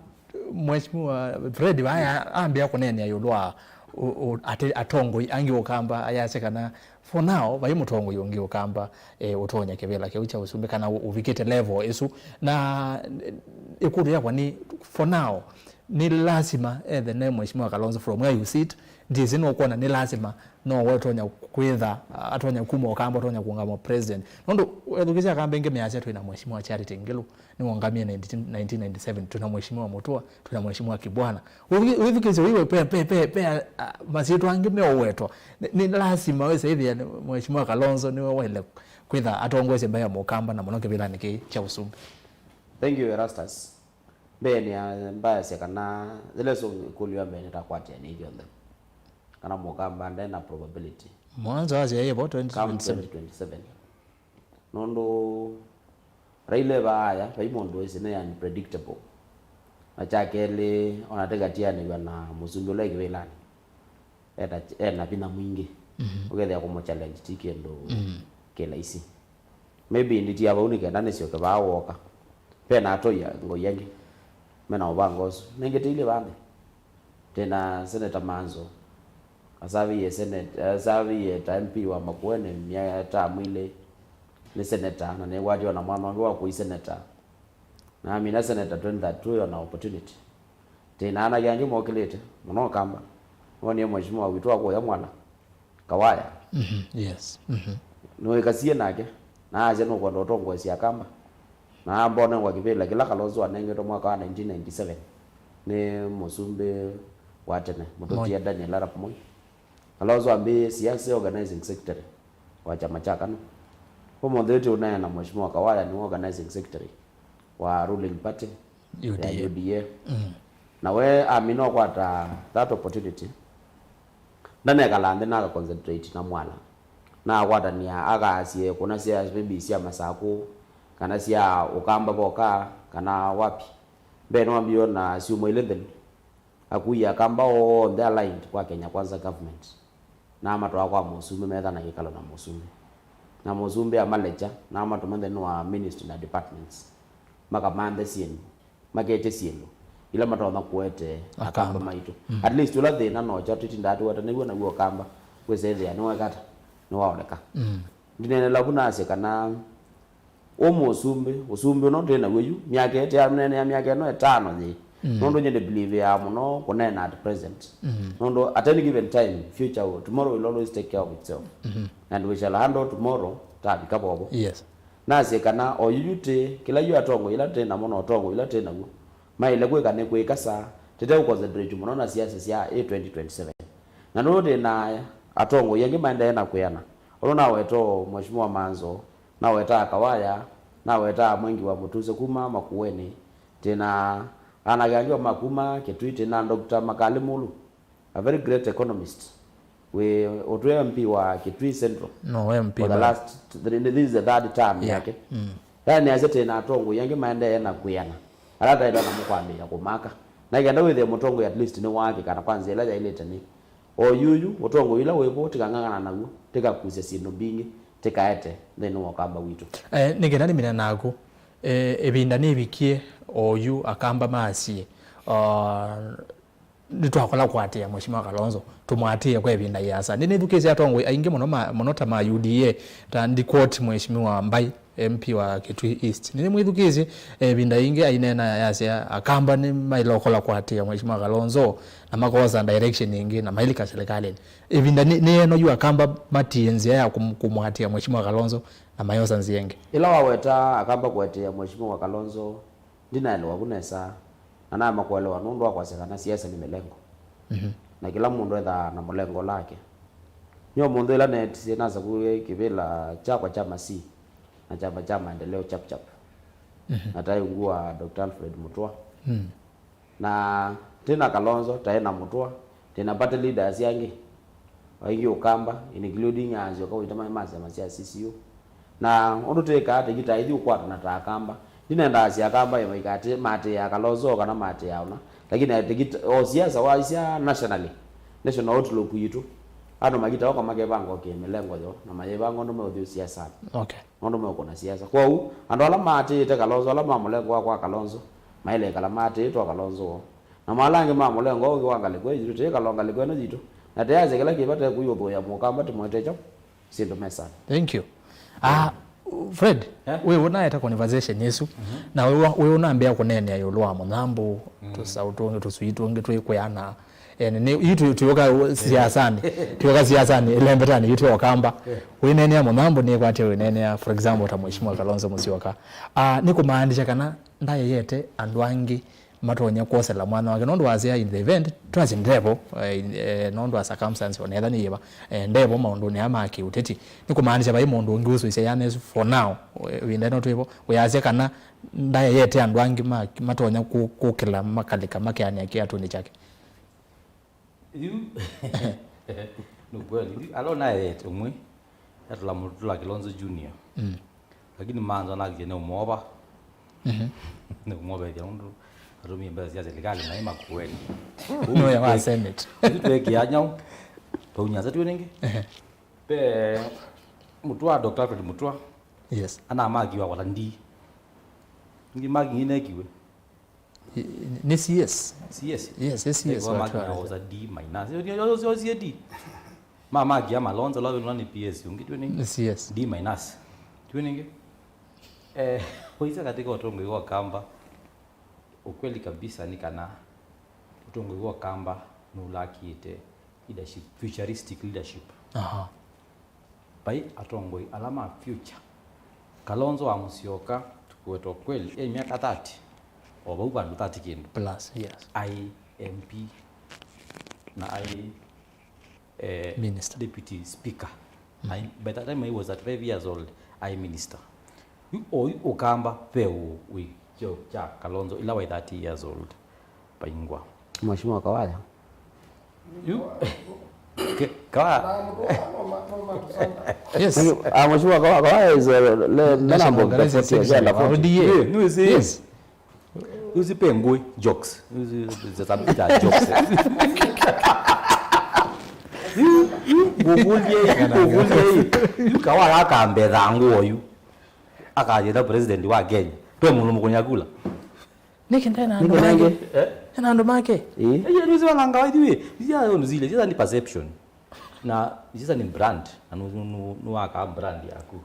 Mheshimiwa Fred vaya ambĩa kũneenea ĩũlũ wa u-, u-, ate-, atongoi angĩ Ũkamba, ayasya kana for now vai mũtongoi ũngĩ Ũkamba, eh, ũtonya kĩvĩla kĩu kya ũsumbĩ kana ũ-, ũvikĩte level ĩsu. Na, eh, ĩkũlyo yakwa nĩ, for now, nĩ lasima ethe ne Mheshimiwa Kalonzo from where you sit, ndĩsĩ nũkwona nĩ lasima no we ũtonya kwĩtha, atonya kuma Ũkamba, ũtonya kũũngama president. Nũndũ wethukĩsya Akamba ĩngĩ measya twĩ na Mheshimiwa Charity Ngilu, nĩwongamie nineteen, nineteen ninety-seven, twĩ na Mheshimiwa Mutua, twĩ na Mheshimiwa Kibwana. Wĩthukĩsye wĩw'e pe, pe, pe, pe, a, a, masyĩtwa angĩ meũwetwa. Nĩ, nĩ lasima wĩse ĩthĩa nĩ Mheshimiwa Kalonzo nĩwe waile kwĩtha atongoesye mbaĩ ya Mũkamba na mũno kĩvĩlanĩ kĩĩ kya ũsumbĩ. Thank you, Erastus. Mbee nĩ mbasya kana yĩla ĩsu ĩkũlyo ya mbee nĩtakwatĩanĩa ithyonthe kana Mũkamba nde na probability. Mwanzo wasya yĩvo come twenty twenty-seven. Nũndũ Raila e vaa aya, vai mũndũ wĩsĩ nĩ unpredictable. Na kya kelĩ, ona tĩkatianĩw'a na mũsumbĩ ũla e kĩvĩlanĩ, ena, ena vinya mwingĩ. Mhm. Ũkethĩa kũmũ challenge ti kĩndũ, mhm, kĩ laisi. Maybe nditia vau nĩ kenda nĩsyoke vaa wooka. Ve na atoi a ngoi angĩ mena mũvango ũsu. Nengĩ tĩilye vaa nthĩ. Twĩ na Senator Manzo. Asavĩie Senate, asavĩie ta M P wa Makueni mya-, term ilĩ. Nĩ senator, na nĩwatie ona mwana ũngĩ wa kũi senator. Na amina senator twenty thirty-two yona opportunity. Twĩ na anake angĩ mokĩlĩte mũno Ũkamba. Nĩwonie mheshimiwa witũ wa kũya Mwala. Kawaya. Mhm, yes. Mhm. Nĩwĩkasie nake, na asya nũkwenda ũtongoesya Akamba. Na ambonengwa kĩvĩla kĩla Kalonzo anengetwe mwaka wa nineteen ninety-seven nĩ mũsumbĩ wa tene, mũtũtie Daniel Arap Moi. Kalonzo ambĩĩe siasa e organizing secretary wa kyama kya KANU. Ũmũnthĩ tũũneena Mheshimiwa Kawaya nĩwe organizing secretary wa ruling party ya U D A. U D A. Mm. Na we amina ũkwata that opportunity, ndanekala nthĩ na aka concentrate na Mwala. Na akwatanĩa akaasye kũna sya maybe sya Masakũ, kana sya Ũkamba voka, kana wapi. Mbee nĩwambie ona syumwa ilĩ nthelu, akui Akamba onthe aligned kwa Kenya Kwanza government. Na amatwaa kwa mũsumbĩ metha na kĩkalo na mũsumbĩ. Na mũsumbĩ amalekya, na amatũma nthĩnĩ wa ministry na departments. Makamanthe syĩndũ, maketye syĩndũ ila matonya kũete Akamba. Akamba maitũ. Mm. At least ũla thĩna nokyo tũtindaa tũwetanĩw'e naw'o Ũkamba, wĩsethĩa nĩwekata, nĩwaoneka. Mm. Ndineenela vu nasye kana ũ mũsumbĩ, ũsumbĩ ũno twĩ naw'o yu, myaka ĩtĩ ya mĩnene ya myaka ĩno ĩtano yĩ. Mm. Nũndũ nyie nĩ believe ya mũno kũneena at present. Mm. Nũndũ at any given time, future, tomorrow will always take care of itself. Mm-hmm. And we shall handle tomorrow, tavika vovo. Yes. Nasye kana o yuyu tĩ, kĩla yu atongoi ila tĩ namo na ũtongoi ila tĩ naw'o, maĩle kwĩka nĩ kwĩkasa, tĩte kũconcentrate mũno na siasa sya ĩ twenty twenty-seven. Na nũndũ tĩ na atongoi angĩ maendee na kwĩana, ũndũ naweta o Mheshimiwa Manzo, Nawetaa Kawaya, nawetaa Mwengi wa Mũtuse kuma Makueni, twĩ na anake angĩ ma kuma Kitui, twĩ na Doctor Makali Mulu, a very great economist, wĩ ũtw'e M P wa Kitui Central. No, M P for the by last, this is the third term Yeah. yake. Mm. Yani, ase twĩ na atongoi angĩ maendee na kwĩana, ala taenda namo kwambĩĩa kũmaka. Na kenda wĩthĩe mũtongoi at least nĩ waakĩka na kwa nzĩa ĩla yaĩlĩte nĩ o yuyu, ũtongoi ũla wĩvo tĩkang'ang'ana naw'o, tĩkakusya syĩndũ mbingĩ, tĩkaete nthĩnĩ wa Ũkamba witũ. Eh, nĩ kenda nĩmine naku, eh, ĩvinda nĩvikie o yu Akamba masie, ah, nĩtwakola kũatĩĩa Mheshimiwa Kalonzo, tũmũatĩĩe kwa ĩvinda ĩasa. Nĩnĩthukĩĩsye atongoi aingĩ mũno ma, mũno ta ma U D A, ta ndikwoti Mheshimiwa Mbai, M P wa Kitui East. Nĩnĩmwĩthukĩĩsye, eh, ĩvinda yĩngĩ aineena yasya Akamba nĩmaĩle ũkola kũatĩĩa Mheshimiwa Kalonzo, na makosa direction ĩngĩ, na mailika silikalĩnĩ. Ĩvinda nĩ, nĩ ĩno yu Akamba matiĩe nzĩa ya kũm-, kũmũatĩĩa Mheshimiwa Kalonzo, na mayosa nzĩa ĩngĩ. Ĩla waweta Akamba kũatĩĩa Mheshimiwa Kalonzo, ndinaelewa vu nesa, na naema kũelewa nũndũ wa kwasya kana siasa nĩ mĩlengo. Mhm. Na kĩla mũndũ ethaa na mũlengo lake. Nĩ ũmũnthĩ ĩla neetisye nasakuie kĩvĩla kyakwa kya Masii na kyama kya Maendeleo Chap Chap. Mhm. Na taĩ ungu wa Doctor Alfred Mutua. Mm. Na twĩ na Kalonzo, taĩ na Mutua, twĩ na party leaders angĩ aingĩ Ũkamba, including a Nzioka Waitama ma syama sya C C U. Na ũndũ twĩkaa, tĩkita ithi ũkwatana ta Akamba. Ndinendaa si Akamba ĩmaika atĩ maatĩĩaa Kalonzo kana maatĩĩaa ũna. Lakini tĩkita, o siasa waisya nationally, national outlook yitũ, andũ makita oka makevanga o kĩmĩlengo yo, na mayĩvanga ũndũ meũthi siasanĩ. Okay. Nũndũ meũkũna siasa. Kwoou, andũ ala maatĩĩte Kalonzo, ala ma mũlengo wa kwa Kalonzo, maĩle ĩkala maatĩĩtwe o Kalonzo woo. Namo ala angĩ ma mũlengo ũngĩ wa ngalĩko ĩno yitũ, tĩĩ Kalonzo ngalĩko ĩno yitũ, na tĩyasya kĩla kĩva tekũiũthũĩa Mũkamba tĩmwete kyaũ syĩndũ mesanĩ. Thank you. Ah, Fred, eh? Wĩ ũnaete conversation ĩsu, mhm, na wĩ wa-, wĩ ũnambĩa kũneenea ĩũlũ wa mũnyambũ, mm, tũsaũ tũngĩ, tũswii tũngĩ twĩ kwĩana. Eh, nĩ, yu tũ-, tũyoka siasanĩ, tũyoka siasanĩ, ĩlembetanĩ yitũ ya Ũkamba. Eh. Wĩneenea mũnyambũ nĩkwatya wĩneenea, for example, ta Mheshimiwa Kalonzo Musyoka. Ah, nĩ kũmaanisha kana ndayeyete andũ angĩ matonya kwosela mwanya wake. Nũndũ wasya in the event, twasye ndevo, eh, in-, eh, nũndũ wa circumstance, onetha nĩ yĩva, eh, ndevo maũndũnĩ aya ma kĩũteti. Nĩ kũmaanisha vai mũndũ ũngĩ ũsũisya yana ĩsu for now, eh, ĩvinda ĩno twĩvo, wĩasya kana ndayeyete andũ angĩ ma-, matonya kũ-, kũkĩla makalĩka makeanĩa kĩatũnĩ kyake. Yu, nĩ kweli. Yu, ala ũnaete ũmwe, etũla mũtũla Kilonzo Junior. Mm. Lakini manza nakie nĩ ũmwova. Mhm. Nĩ ũmwovethya ũndũ atumie mbesa sya serikali na ima kweli. Nũya wa Senate. Ũsu twekĩa nyau. Taunyasa tu nĩngĩ. Ehe. Pe Mutua, Doctor Alfred Mutua. Yes. Ana makiwa kwa ndi. Ngi maki nginekiwe. Nĩ C S. C S. Yes, yes, yes. Kwa mark na osa D minus. Yo, yo, yo, yo, C D. Ma mark ya Malonza, la wena ni P S, ungi tu ni C S. D minus. Tu ni nge. Eh, waisa katika ũtongoi wa Kamba, ukweli kabisa ni kana ũtongoi wa Kamba nũlakĩte leadership, futuristic leadership. Aha. Vai atongoi ala ma future. Kalonzo wa Musyoka, tukweta ukweli, e myaka thirty, o vau vandũ thirty kĩndũ. Plus, yes. Ai M P, na ai, eh, Minister. Deputy Speaker. Mm. Ai, by the time he was thirty-five years old, ai minister. Yu, oyu Ũkamba ve ũ wĩ kyo kya Kalonzo, ila wai thirty years old. Paingwa. Mheshimiwa Kawaya. Yu. Ke-, Kawaya. Yes. Ah, Mheshimiwa Kawaya, Kawaya is, uh, le-, none of the forty, agenda forty. Yes. Usi pengwe jokes. Usi, usi, usi jokes. Yu, yu, ngũkũlye, ngũkũlye. Yu Kawaya akambetha nguo yu. Akajeta president wa Kenya. Twe mũndũ mũkũnya kula. Nĩkĩ nde na andũ make? Eh? Ena andũ make? Ĩĩ. Ĩĩ, nĩwĩsĩ walanga wa ithuĩ. Nĩsya yo nũzile, nĩsya nĩ perception. Na nĩsya nĩ brand. Na nũ-, nũ-, nũ-, nũwaka brand yaku.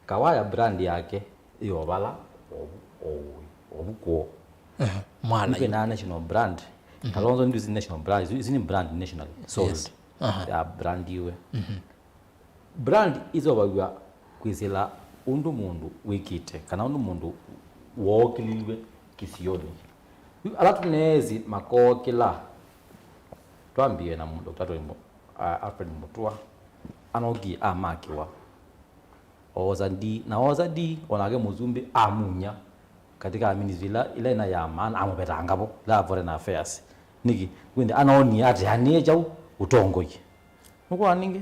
Kawaya brand yake, ĩyo vala, ovu, ovu, ovu kwoo. Ehe, mwala. Nĩkwĩ na national brand. Mhm. Kalonzo ndio si national brand, si, si ni brand national. Sold. Yes. Aha. Ya brand iwe. Mhm. Brand ĩseũvaw'a kwĩsĩla ũndũ mũndũ wĩkĩte, kana ũndũ mũndũ wookĩlilw'e kĩsionĩ. Yu ala tũneesĩ makookĩla, twambĩĩe na Doctor Alfred Mutua, anokie amakĩwa. Oosa D, na oosa D, onake mũsumbĩ amunya katika ministry ila, ila ina ya maana, amũvetanga vo, ila ya foreign affairs. Nĩkĩ? Kwĩnthe anoonie ateanĩe kyaũ ũtongoi. Nũkwona ningĩ,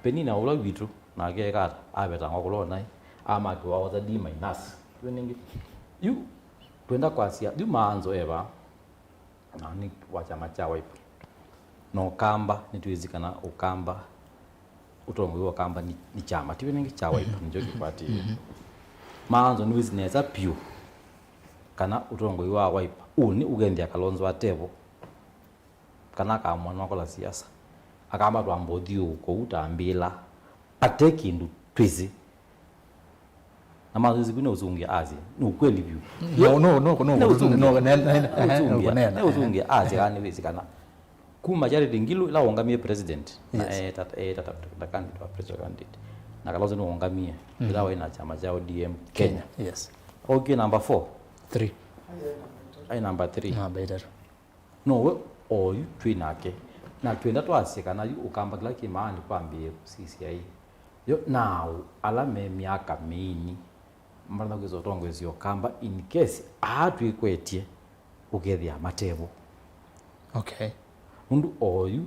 Penina ũla witũ, nake ekata, avetangwa kũla ũnaĩ, amakiwa oosa D minus. Yu ningĩ, yu, twenda kwasya, yu maanzo eva, na nĩ wa kyama kya Wiper. Na Ũkamba, nĩtwĩsĩ kana Ũkamba, ũtongoi wa Ũkamba nĩ, nĩ kyama, tiwe nĩngĩ kya Wiper, nĩkyo kĩkwatĩĩe. Maanzo nĩwĩsĩ nesa piũ kana ũtongoi wa Wiper, ũũ nĩ ũkethĩa Kalonzo atevo, kana akamwana wakola siasa, akamba twamba ũthiũũka ũu tambĩla, ate kĩndũ twĩsĩ. Na mazoezi kũ nĩ ũsũngĩa asya, nĩ ukweli vyũ. No, no, no, no, nĩ ũsũngĩa, no, ne- ne- ne- nĩ ũsũngĩa, nĩ ũsũngĩa asya kana nĩwĩsĩ kana kuma Charity Ngilu ila wongamie president, na, yes, eh, ta- eh, ta- ta- ta candidate wa president candidate, na Kalonzo nĩwongamie, ila waĩ na kyama kya O D M Kenya. Kenya, yes. Okie number four. Three. Ai number three. Namba itatũ. Nowe oyu twĩ nake, na twenda twasye kana yu Ũkamba kĩla kĩ maanĩ kwambĩĩe kũsisya ĩ. Yo naaũ ala me myaka mĩini matonya kwĩsa ũtongoesya Ũkamba in case aa twĩkwetye ũkethĩa matevo? Okay. Nũndũ oyu,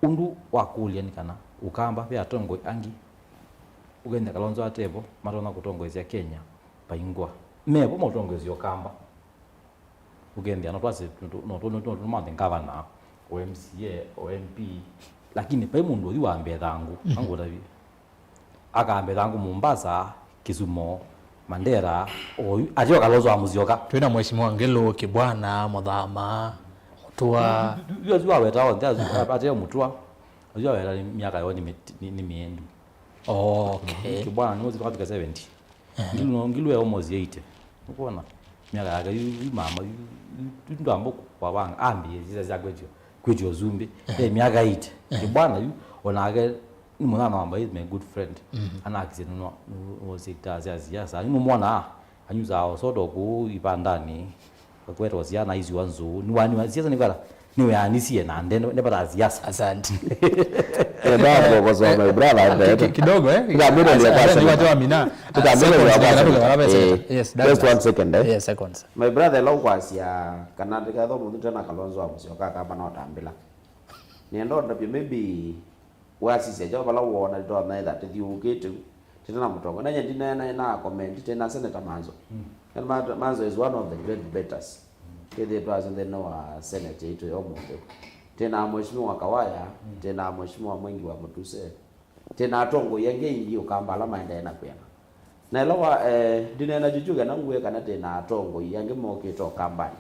ũndũ wakũlya nĩ kana Ũkamba ve atongoi angĩ ũkethĩa Kalonzo atevo matonya kũtongoesya Kenya vaingwa. Mevo maũtongoesya Ũkamba. Ũkethĩa no twasye, no tũ- no tũ- no tũ- no tũmanthe ngavana, o M C A, o M P, lakini vai mũndũ ũyu wa mbee thangũ, angũtavye. Aka mbee thangũ Mombasa, Kisumo, Mandera, oyu, ateo Kalonzo wa Musyoka. Twĩna Mheshimiwa Ngilu, Kibwana, Muthama, Mutua. Yu asu aweta onthe, asu ateo Mutua. Asu aweta nĩ myaka yoo nĩ mĩ- nĩ- nĩ mĩendu. Oh, okay. Kibwana nĩ mũzito kafika seventy. Ngilu no, Ngilu e almost eighty. Nũkwona? Myaka yake yu, yu mama, yu, yu, yu ndwamba kwavanga, ambie siasa sya kwĩtyo, kwĩtyo ũsumbĩ. E myaka eighty. Kibwana yu, onake, nĩ mũthana wamba, is my good friend. Anakisye nũno, nũsiktaa sya siasa. Yu mũmwona, anyusaa osodo kũu ivandani. Akwetwa siana isu wa nzuu. Niwaniwa siasa nikwata. Niweanisie na nde nipata siasa. Asante. Nenda kukosoa my brother, eh, ki- ki- kidogo, eh. Ila mimi ndio Asante, kwanza. Niwatewa mina. Tukambe Seconds, kwa ndio kwanza. Yes, just that's one second, eh. Yes, seconds. My brother, lau kwasya kana ndikatho mũndũ tena Kalonzo wa Musyoka kama no tambila. Nienda ndapye maybe wasisya kyaũ vala woona twametha tũthiũũkĩte tũte na mũtongo. Nanye ndineena na comment tena Senator Manzo. And Ma- Manzo is one of the great debaters. Kĩthĩtwa asu nthĩnĩ wa Senate yaitũ ya ũmũnthĩ. Tena Mheshimiwa Kawaya, tena Mheshimiwa Mwengi wa Mutuse, tena atongoi angĩ aingĩ Ũkamba ala maendee na kwĩana. Na ĩla wa, eh, ndineena kyũkyũ kana nguwe kana tena atongoi angĩ mokĩte Ũkambanĩ.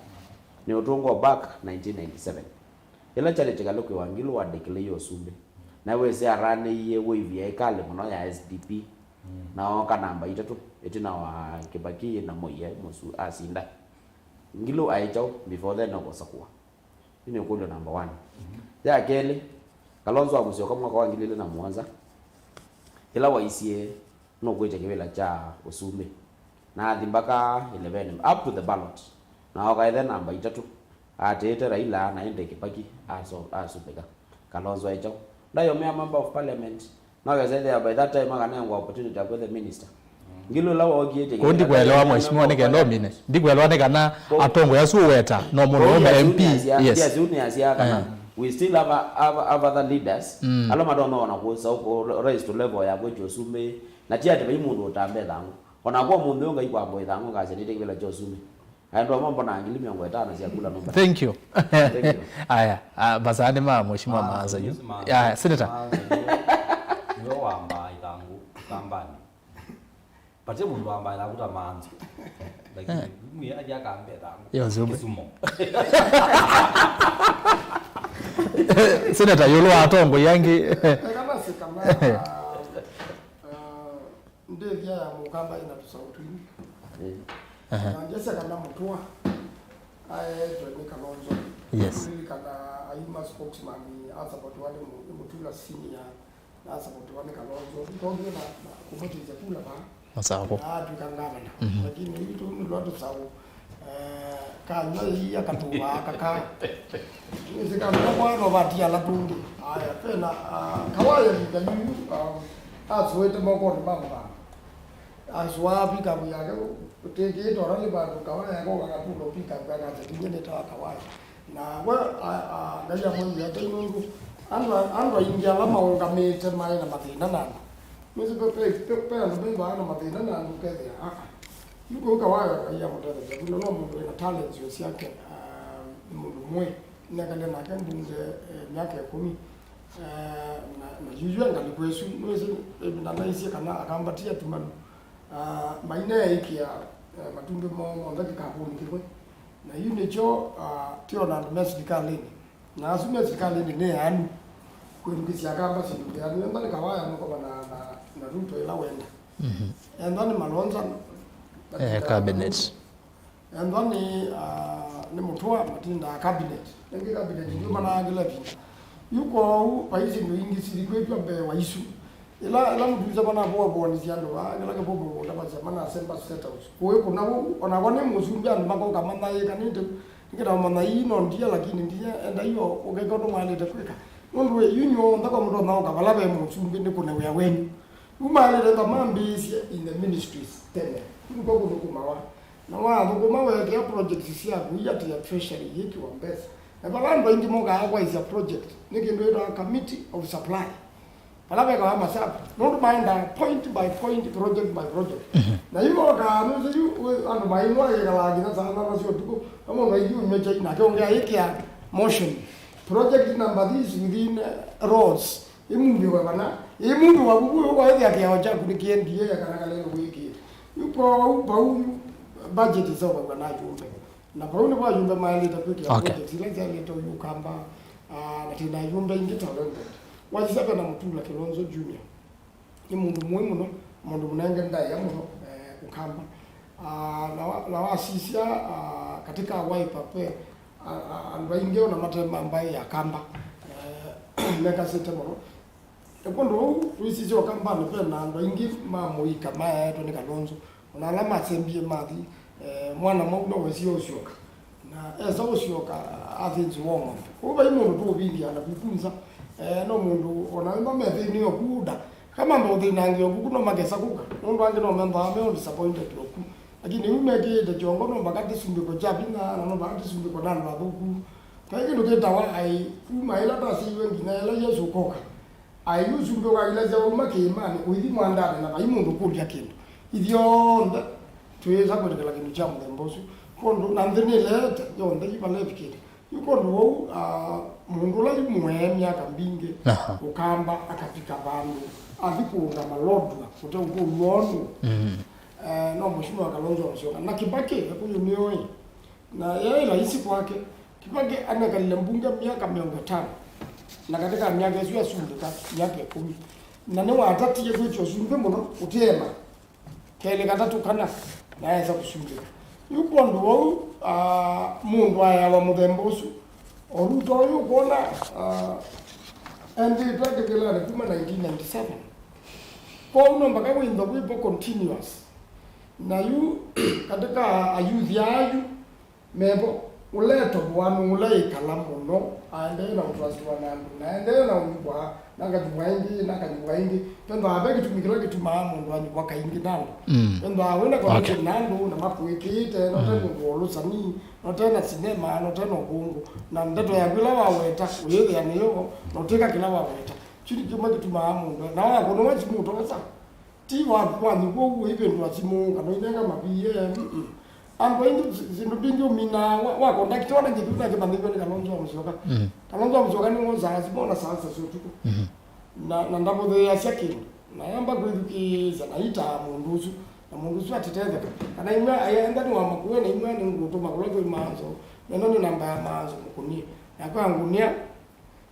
Nĩ ũtũngwa back nineteen ninety-seven. Ĩla Charity Kalukĩ wa Ngilu wa declare ũsumbĩ, na wĩsĩ aranĩie wave ya ĩkalĩ mũno ya S D P, na ooka namba itatũ, ĩtina wa Kibaki na Moi, eh, mũsu asinda. Ngilu aĩ kyaũ before then no kũsakũa? Yu nĩ ũkũlyo number one. Ya kelĩ, Kalonzo wa Musyoka mwaka wa ngili ilĩ na mũonza, ĩla waisye nũkwĩtya kĩvĩla kya ũsumbĩ, na athi mbaka eleven, up to the ballot, na ooka ethe namba itatũ, atĩĩte Raila na ĩndĩ Kibaki aso- asumbĩka. Kalonzo aĩ kyaũ? Ndaĩ o mere member of parliament, no kesa ĩthĩa by that time akanengwa opportunity ya kwĩthĩa minister. Ngilu ĩla wookie kũu ndikwelewa, mheshimiwa, nĩ kenda ũmine. Ndikwelewa nĩ kana atongoi asu ũweta no mũndũ ũme M P. Yes. Yes, nĩasya kana we still have, a- have, have other leaders ala matonya ona kũsa rise to level ya kwĩtya ũsumbĩ, na ti atĩ vai mũndũ ũtambe thangũ. Ona kwa mũndũ ũyũ Ngai kwamba ĩthangũ ngasya nĩte kĩvĩla kya ũsumbĩ. Andũ amwe mbona ngili mĩongo ĩtano sya kula nũmba. Thank you. Thank you. Aya, ah, masaa nĩ ma mheshimiwa Maanzo yu. Maanzo, Aya, Senator. Maanzo nĩwe wambaa ĩthangũ Ũkambanĩ. Vate mũndũ wambaa ĩthangũ ta Maanzo. Lakini mwi athi akambaa ĩthangũ. Yo, Zuma. Kisumo. Senator, yũlũ wa atongoi angĩ. Eka basi kama, ah, ah, Ndĩthya ya Mũkamba ĩna tũsaũ twingĩ. Ĩĩ. Aha. Na ndyasya kana Mũtua aetwe nĩ Kalonzo. Yes. Kũlilikana aima spokesman asapotiwa nĩ Mu- nĩ Mutula Senior, na asapotiwa nĩ Kalonzo. Tondũ na na kũmũtĩsya kula vaa. Masako. Na atwĩka ngavana. Mhm. Lakini itũ nĩlwa tũsaũ. Eh, kanywa ĩia katũvaa kaka. Nĩsĩ kanywa kwa no vati ala tũngĩ. Aya, twĩna, ah, Kawaya thika yuyu, ah, asũĩte mokonĩ ma Mũthama. Asũaa pickup yake, ũtĩkĩĩte ũla nĩ vandũ kawaya ko, akakũlwa pickup akasya, "Kinya nĩ ta wa kawaya." Na we, a, a, Ngai amwĩw'ĩa tei nũndũ andũ a, andũ aingĩ ala maũngamĩte maĩ na mathĩna na andũ. Nĩsĩ ve, ve, ve, ve andũ me vaa na mathĩna na andũ ũkethĩa, aa, yu kũu kawaya Ngai amũtethesya, kuna no mũndũ wĩna talents o syake, a, nĩ mũndũ mũĩ, nĩnekalile nake mbunge, eh, myaka ĩkũmi. Eh, na, na yuyu e ngalĩko ĩsu, nĩwĩsĩ, ĩvinda naisye kana Akamba ti atumanu. Ah, maineĩkĩa, eh, matumbĩ moo monthe kĩkavũnĩ kĩmwe. Na yu nĩkyo, ah, twĩ o na andũ me silikalĩnĩ. Na asu me silikalĩnĩ nĩ aanu kwĩthukĩsya Akamba syĩndũ ngeanu. Enda nĩ kawaya nũkoma na, na, na Ruto ĩla wenda. Mhm. Enda nĩ Malonza, eh, cabinet. Ethwa nĩ, ah, nĩ mũtũa matindaa cabinet. Ĩngĩ cabinet ndiũmanaa kĩla ĩvinda. Yu kwoou vai syĩndũ ingĩ silikwĩtw'a mbee wa isu. Ĩla, ĩla mũtuisya manavoavoanisya andũ vaa, kĩla kĩvũvũ ũtavasya manasemba State House. Kũĩ kũna ũu, o nakwa nĩ mũsumbĩ andũ makoka manyaĩĩkanĩte, nĩkenda ũmanya ii no ndia, lakini ndia, enda io ũkeka ũndũ mwaĩlĩte kwĩka. Nũndũ wĩ yu nyw'onthe kwa mũtonya ũka vala ve mũsumbĩ nĩ kũna wĩa wenyu. Yu maĩlĩte ta mambĩĩsye in the ministries tene. Yu nĩkw'o kũthũkũmawa. Na wathũkũma weekĩa projects syaku iatĩĩa treasury yĩkĩwa mbesa. Na vala andũ aingĩ mokaa kwaisya project, nĩ kĩndũ ĩtawa committee of supply. Vala vekawa masavu, nũndũ maendaa point by point, project by project. Mhm. Na yu mokaa nũsĩ yu, ũ-, andũ mainwa yĩkalaa nginya saa nana sya ũtukũ, na mũndũ aithi ũnywa chai, nake ũngĩ ayĩkĩa motion. Project number this within, uh, roads. Ĩmumbĩwe vana, ĩmumbĩwa vuvu ũkaethĩa kĩao kyaku nĩkĩendie kana kalelo wĩkĩte. Yu kwoou vau yu budget ĩseũvaw'a na ayumbe. Na vau nĩvo ayumbe maĩlĩte kwĩkĩa, okay, project ila syaĩlĩte ũyu Ũkamba, ah, na twĩ na ayumbe aingĩ talented. Wasisya ve na Mutula Kilonzo Junior. Nĩ mũndũ mũĩ mũno, mũndũ mũnenge ndaĩa mũno, eh, Ũkamba. Ah, na wa-, na wasisya, ah, katika Wiper ve, ah, ah, andũ aingĩ ona mate ma mbaĩ ya Kamba, eh, mekasĩte mũno. Na kwondũ ũu, twĩsisya Ũkambanĩ ve na andũ aingĩ ma mũika mayaetwe nĩ Kalonzo, ona ala masembie mathi, eh, mwana mwaũ no wesie ũsyoka. Na esa ũsyoka, athĩnzi wong'onthe. Kwoou vai mũndũ tũũvindĩa na kuku nza, eh, no mũndũ ona ĩmba methĩnĩe ũkuda. Kamamba ũthĩnangĩo kuku no makesa kũka, nũndũ angĩ no mendaa me disappointed oku. Lakini yu mekĩĩte kyongo no mbaka tĩsumbĩko kya vinya, na no mbaka tĩsumbĩko na andũ athũku. Vai kĩndũ kĩtawa aĩ, kuma ĩla twasyiwe nginya ĩla Yesũ ũkoka. Aĩ, yu ũsumbĩ ũkailasya wauma kĩĩmanĩ ũithi mwandanĩ na vai mũndũ ũkũlya kĩndũ. Ithyonthe twĩĩsa kwĩtĩkĩla kĩndũ kya mũthemba ũsu. Kwondũ na nthĩ nĩleete yonthe yu vala ĩvikĩte. Yu kwondũ wou, ah, mũndũ ũla yu mũee myaka mbingĩ, aha, Ũkamba akavika vandũ athi kũũngama lodua ũteũkũlw'a ũndũ. Mm. Eh, no Mheshimiwa Kalonzo Musyoka. Na Kibaki, ekũyũ nĩoĩ. Na yaĩ laisi kwake. Kibaki anekalile mbunge myaka mĩongo ĩtano. Na katika myaka ĩsu asumbĩka myaka ĩkũmi. Na nĩwatatie kwĩtya ũsumbĩ mũno, ũteema. Kelĩ katatũ kana, na esa kũsumbĩka. Yu kwondũ wou, ah, mũndũ aeawa mũthemba ũsu. O Ruto ũyũ ũkwona, ah, endĩtwe kĩvĩlanĩ kuma nineteen ninety-seven. Kwoou no mpaka wĩ nthogwipo continuous. Na yu katika ayuthi aa yu, mevo, ũleto vũanũ ũla ĩkala mũno, aendee na ũtwasiwa na andũ, na aendee na ũnyuvwa, na akanyuvwa ĩngĩ, na akanyuvwa ĩngĩ. Vethĩawa ve kĩtumi kĩla kĩtumaa mũndũ anyuvwa kaingĩ na andũ. Mm. Vethĩawa wĩ na connection, okay, na andũ, na makũĩkĩĩte, na ũte, mm, mũndũ wa ũlũsani, na ũte na sinema, na ũte na ũvũngũ, na ndeto yaku ĩla waweta, ũyĩthĩa nĩyo, na ũtĩka kĩla waweta. Kyu nĩ kĩmwe kĩtumaa mũndũ, na wakũnĩwa simũ ũtosa. Ti wa, wa nyuku ũu ũivĩndũa simũ kana ũinenga mavie, mm-mm. Andũ aingĩ si-, syĩndũ mbingĩ ũminaa, wa, wa conduct, ona kĩthũna kĩmanyĩw'e nĩ Kalonzo wa Musyoka. Mm. Kalonzo wa Musyoka nĩwosaa simũ ona saa sita sya ũtukũ. Mhm. Na, na ndavũthĩĩasya kĩndũ. Na yamba kwĩthukĩĩsya, na itaa mũndũ ũsu. Na mũndũ ũsu atitetheka. Kana imwe, aenda nĩ wa makũe, na imwe nĩ ngũtũma kũla kwĩ maanzo. Na ĩno nĩ namba ya maanzo mũkũnie. Nakwa ngũnia,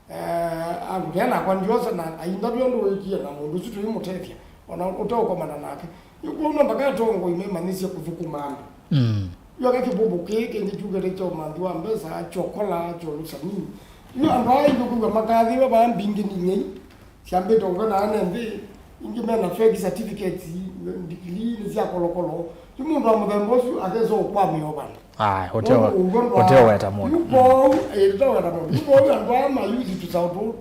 Eh, angũnĩa nakwa ndiosa na aindavya ũndũ wĩkie na mũndũ ũsu tũimũtethya, ona ũteũkomana nake. Yu kwoou no mpaka atongoi memanyĩsye kũthũkũma andũ. Mm. Yu aka kĩvũvũ kĩĩ kĩngĩ kyukĩte kya ũmanthi wa mbesa, kya ũkola, kya ũlũsani. Yu andũ aa ĩndĩ kwĩw'a makathĩĩwe vaa mbingĩ ning'ei, syambĩte ũvena ane nthĩ, ingĩ mena fake certificates, degree nĩ sya kolokolo. Yu mũndũ wa mũthemba ũsu akesa ũkwamĩwa vandũ. Ai, ũteo, ũteo weta mũndũ. Yu kwoou, eh, ũteo weta mũndũ. Yu kwoou andũ aa mayuthi tũsaũ tũu,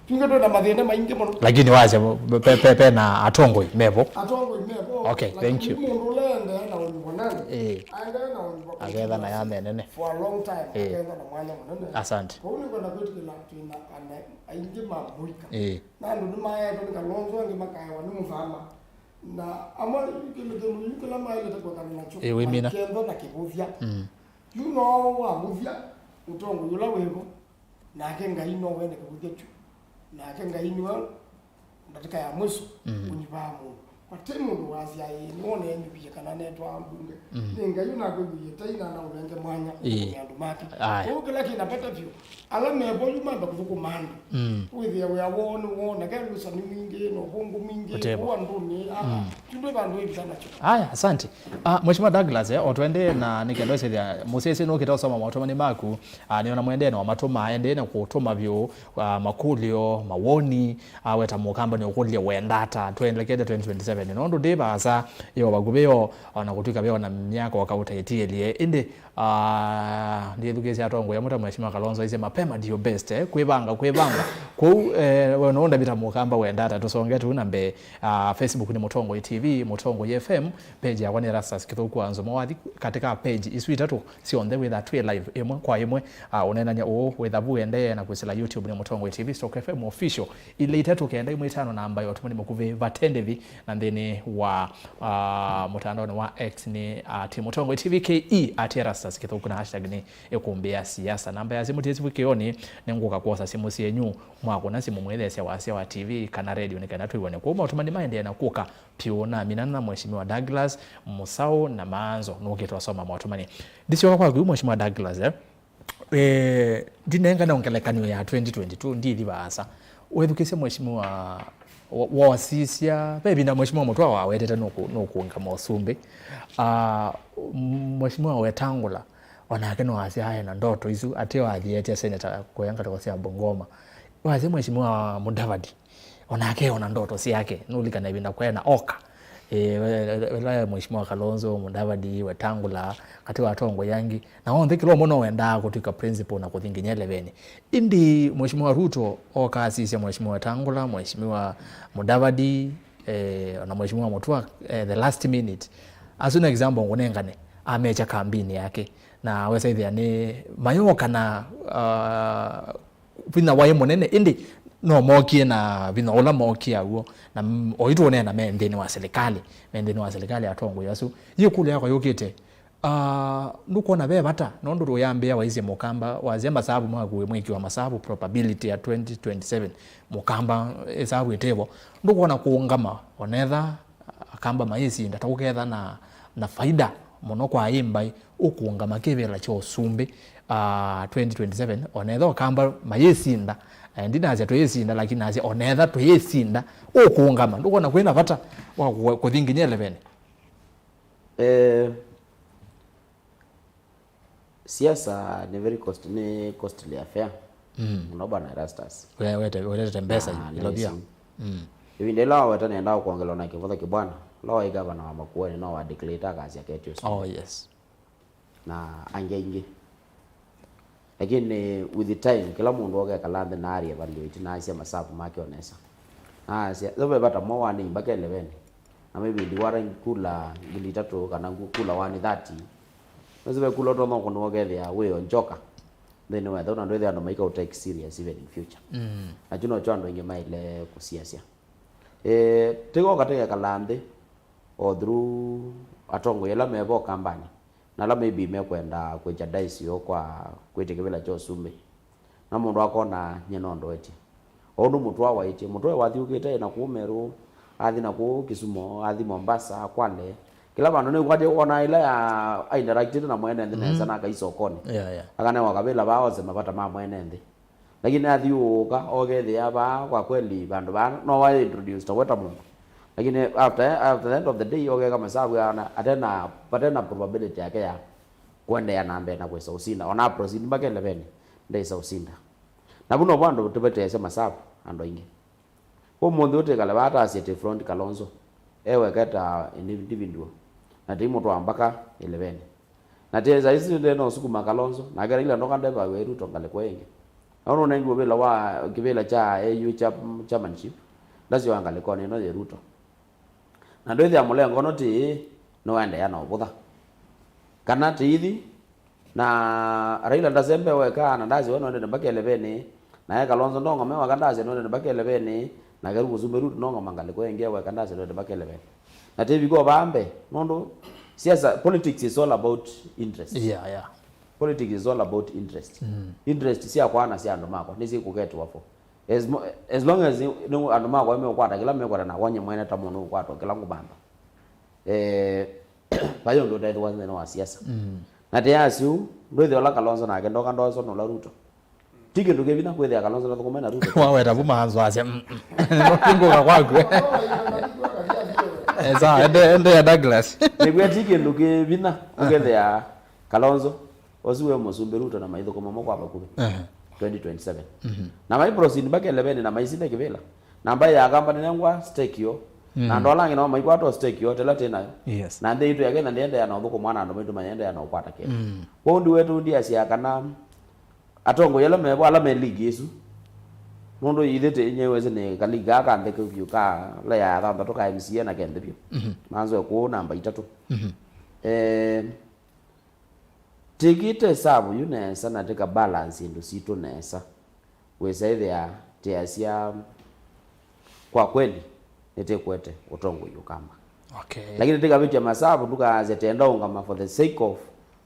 Twingĩ twĩ na mathĩna maingĩ mũno. Lakini wasya pe, pe, pe na atongoi mevo. Atongoi mevo. Okay, thank you. Lakini mũndũ ũla endeea na ũnyuvo nani? Eh. Aendeea na ũnyuvo. Aketha na yame nene. For a long time, eh, aketha na mwanya mũnene. Asante. Kwoou nĩkwenda kwĩtĩkĩla twĩ na ana aingĩ ma mũika. Eh. Na andũ nĩmaeetwe nĩ Kalonzo, angĩ makaewa nĩ Mũthama. Na amwe kĩndũ kĩmwe kĩla maĩlĩte kwĩkana nakyo, eh, wĩmina, makĩenthwa na kĩvũthya. Mm. Yu no wavũthya mũtongoi ũla wĩvo. Nake Ngai no wene kĩvũthya kyu. Nake Ngai nĩwe ndatĩka ya mwiso, mm, ũnyivaa mũndũ. Vate mũndũ wasya, "Ĩĩ, nĩwona enyuvie kana netwaa mbunge." Mm. Nĩ Ngai ũnakwĩw'ĩie tei na anaũnenge mwanya, ĩĩ, ũthũkũme andũ make. Aya. Kwoou kĩla kĩna vata vyũ, ala mevo yu mambe kũthũkũma andũ. Mm. Wĩthĩe wĩa woo nĩ woo, na kelũsa nĩ mwingĩ, na ũvũngũ mwingĩ, ũtevo, kũu andũnĩ, aa, mm, tyu ndwĩ vandũ wĩvitha nakyo. Aya, asante. Ah, Mheshimiwa Douglas, eh, o tũendee na nĩ kenda ũsĩthya mũsyaĩsya nũkĩte ũsoma maũtũmani maku. Ah, nĩona mwendee na wamatũma, endee na kũtũma vyũ, ah, makũlyo, mawoni, ah, weta mũkamba nĩ ũkũlye wenda ata, twendelekete twenty twenty-seven. Nũndũ ndĩ vaasa, yo vakuvĩ yo, ona kũtw'ĩka ve ona myaka oka ũtaĩtiĩlye. Ĩndĩ, ah, ndĩthukĩĩsya atongoi amwe ta Mheshimiwa Kalonzo aisye, "Mapema ndio best, eh, kwĩvanga, kwĩvanga." Kwoou, eh, we nũndavita mũkamba wenda ata, tũsonge tu na mbee. Ah, Facebook nĩ Mũtongoi T V, Mũtongoi F M, page yakwa nĩ Erastus Kĩthũku wa Nzũma. Wathi katika page isu itatũ, syonthe wĩtha twĩ live ĩmwe kwa ĩmwe. Ah, ũneenany'a ũũ, wĩtha vu endee na kwĩsĩla YouTube nĩ Mũtongoi T V stroke F M official, ilĩ itatũ kenda ĩmwe ĩtano namba ya ũtũmani mũkuvĩ vate ndĩvi, na nthĩnĩ wa, ah, mũtandaonĩ wa X nĩ at Mũtongoi T V K E, at Erastus Kĩthũku, na hashtag nĩ ĩkũmbĩ ya siasa. Namba ya simũ ti ĩsivu kĩonĩ, nĩngũka kwosa simũ syenyu, mwakũna simũ mwĩtheesya wasya wa T V kana radio nĩ kenda twĩw'ane. Kwoou maũtũmani maendee na kũka. Piũ, naminana na Mheshimiwa Douglas Mũsaũ na Maanzo, nũkĩte ũsoma maũtũmani. Ndisyoka kwaku yu, Mheshimiwa Douglas, eh? Eh, ndinengane ngelekany'o ya twenty twenty-two, ndithi vaasa. Wethukĩsye Mheshimiwa wa-, wasisya, ve ĩvinda Mheshimiwa Mũtũa wawetete nũkũ-, nũkũũngama ũsumbĩ. Ah, Mheshimiwa Wetangula, onake nĩwasya aĩ na ndoto isu, ateo athiĩtye seneta kũya ngalĩko sya Bungoma. Wasya Mheshimiwa Mudavadi, onake ona ndoto syake, nũlikana ĩvinda kwaĩ na oka. Eh, we-, we-, wela Mheshimiwa Kalonzo, Mudavadi, Wetangula, katĩ wa atongoi angĩ. Na onthe kĩla ũmwe no wendaa kũtw'ĩka principal na kũthi nginya eleven. Ĩndĩ Mheshimiwa Ruto oka asisya Mheshimiwa Wetangula, Mheshimiwa Mudavadi, eh, ona Mheshimiwa Mũtũa, eh, the last minute. As an example, ngũnengane, amekya kambini yake. Na wesa ĩthĩa nĩ mayoka na, ah, vinya waĩ mũnene, ĩndĩ no mookie na vinya ũla mookie aw'o. Na m-, oyu tũũneena me nthĩnĩ wa silikalĩ, me nthĩnĩ wa silikalĩ atongoi asu. Yĩkũlyo yakwa yũkĩte, ah, ndũkwona ve vata, nũndũ ũyambĩa waisye mũkamba, wasya masavu maku, mwĩki wa masavu, probability ya twenty twenty-seven, mũkamba ĩsavu ĩtevo, ndũkwona kũũngama, onetha akamba mayĩsinda, ta ũketha na, na faida mũno kwa ĩ mbaĩ, ũkũũngama kĩvĩla kya ũsumbĩ, ah, twenty twenty-seven, onetha ũkamba mayĩsinda, eh, ndinasya tũyĩsinda, lakini nasya onetha tũyĩsinda, ũkũũngama, ndũkwona kwĩna vata wa kũ-, kũthi nginya eleven? Eh, siasa nĩ very cost-, nĩ costly affair. Mm. Mũno Bwana Erastus. We-, wete-, wetete mbesa. Na ilovia. Nĩsĩ. Mm. Ĩvinda ĩla waweta nĩenda ũkwongelwa na Kĩvotho Kĩbwana, ũla waĩ gavana wa Makueni, no wa declare akasya ketio. Oh, yes. Na angĩ aingĩ. Lakini with the time, kĩla mũndũ okekala nthĩ na arĩ evaluate, na asya masavu make onesa. Na asya, yo ve vata mo wa nĩ mbaka eleven. Na maybe ndiwara kula ngili itatũ kana ngu-, kula one thirty. Nĩsĩ ve kula ũtonya kũnũa ũkethĩa wĩ o njoka. Nthĩnĩ wa ĩthaũ na ndwĩthĩa andũ maika ũ take serious even in future. Mm. Na kyu nokyo andũ aingĩ maĩle kũsiasya. Eh, tĩgoka tĩkekala nthĩ, o through atongoi ala mevo kambani, na ala maybe mekwenda kwĩkya dice yo kwa kwĩtya kĩvĩla kya ũsumbĩ. Na mũndũ akona, "Nyie no ndoetye." O ũndũ Mũtũa waĩtye, Mũtũa wathiũkĩte na kũu Meru, athi na kũu Kisumu, athi Mombasa, Kwale. Kĩla vandũ nĩkwatye wona ĩla ya interactĩte na mwene nthĩ nesa, mhm, na akai sokonĩ. Yeah, yeah. Akanewa kavĩla vaa ose mavata ma mwene nthĩ. Lakini athiũũka, okethĩa vaa, kwa kweli, vandũ vaa no wa introduce ta we ta mũndũ. Lakini after, after the end of the day, okeka masavu ana, atena, patena probability yake ya kũendeea na mbee na kwĩsa ũsinda. Ona proceed mpaka eleven, ndesa ũsinda. Na vu novo andũ tũveteesya masavu, andũ aingĩ. Ũmũnthĩ ũtĩkale vaa atasye atĩ Front Kalonzo e weka ta individual, na tei mũtwaa mbaka eleven. Na tĩ saa isi nde no sukuma Kalonzo, nake Raila ndoka ndevaw'e Ruto ngalĩko ĩngĩ. Na ũndũ ũnengiwe vĩla wa kĩvĩla kya A U cha-, chairmanship, ndasyoa ngalĩkonĩ ĩno yĩ Ruto. Na ndwĩthĩa mũlengo ũno ti nĩwaendeea na ũvũtha. Kana ti ithi, na Raila ndasembe weka, na ndasyoa nĩwendete mpaka elevenĩ, na e Kalonzo ndongome weka ndasya nĩwendete mpaka elevenĩ, na keru mũsumbĩ Ruto ndongoma ngalĩko ĩngĩ weka ndasya nĩwendete mpaka elevenĩ. Na tĩvika vambe, nũndũ siasa, politics is all about interest. Yeah, yeah. Politics is all about interest. Mm. Interest syakwa na sya andũ makwa nĩsyĩkũketwa vo. As, mo- as long as nĩ, nĩ andũ makwa meũkwata kĩla mekwata na wonye mwene ta mũndũ ũkwatwa kĩla ngũmantha. Eh, vai ũndũ ũtethĩwa nthĩnĩ wa siasa. Mm. Na tĩ asu, ndwĩthĩa ũla Kalonzo nake ndoka ndoswa nũla Ruto. Ti kĩndũ kĩ vinya kwĩthĩa Kalonzo ndathũkũme na Ruto. Waweta vu maanzo asya, "Mm, mm." Nĩngũka kwaku. Eh, sawa, ende, ende ya Douglas. Nĩkwĩa ti kĩndũ kĩ vinya ũkethĩa Kalonzo ũsu wĩ mũsumbĩ Ruto na maithũkũma mo kwa vakuvĩ. Ehe. Twenty twenty-seven. Mhm. Na mai proceed mpaka elevenĩ na maisinde kĩvĩla. Na mbaĩ ya Kamba nĩnengwa stake yo. Na Mhm. Andũ ala angĩ nao maikwatwa stake yo, tela tĩ nayo. Yes. Na nthĩ itũ ya Kenya ndĩendeea na ũthũkũmwa na andũ maitũ mayendeea na ũkwata kĩla. Mm. Kwoou ndiwetu ndiasya kana atongoi ala mevo, ala me league ĩsu. Nũndũ ithyĩ tĩ-, nyewese nĩ ka league kaa ka nthĩ kau vyũ ka la ya thanthatũ ka M C A na ke nthĩ vyũ. Mhm. Manzoe kũũ namba itatũ. Mhm. Eh, tĩkĩte savu yu nesa na tĩka balance syĩndũ sitũ nesa. Wĩsa ĩthĩa tĩasya kwa kweli nĩtĩkwete ũtongoi ũkamba. Okay. Lakini tĩkavĩtya masavu ndũkaasya tenda ũngama for the sake of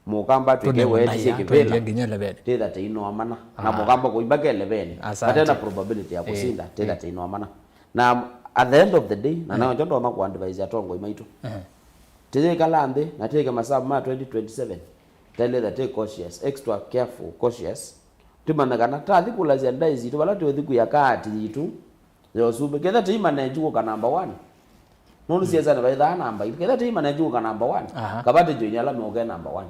mũkamba twĩke wetisye kĩvĩla. Tũnginya eleven. Tĩtha tĩinoamana. Na mũkamba kũimba ke eleven. Asante. Atena probability ya kũsinda, eh, tĩtha tĩinoamana. Na at the end of the day, na nayo njo ndoma kũ advise atongoi maitũ. Eh. Tĩyĩkala nthĩ na tĩke masavu ma twenty twenty-seven. Tĩlĩtha tĩ cautious, extra careful, cautious. Tũmanye kana tathi kũlasya ndaĩ sitũ vala tũthi kwĩa kaati yitũ ya ũsumbĩ. Ketha tĩimanenji kũka number one. Nũndũ siasanĩ vaithaa namba ilĩ. Ketha tĩimanenji kũka number one. Aha. Kavati join ala meũke number one.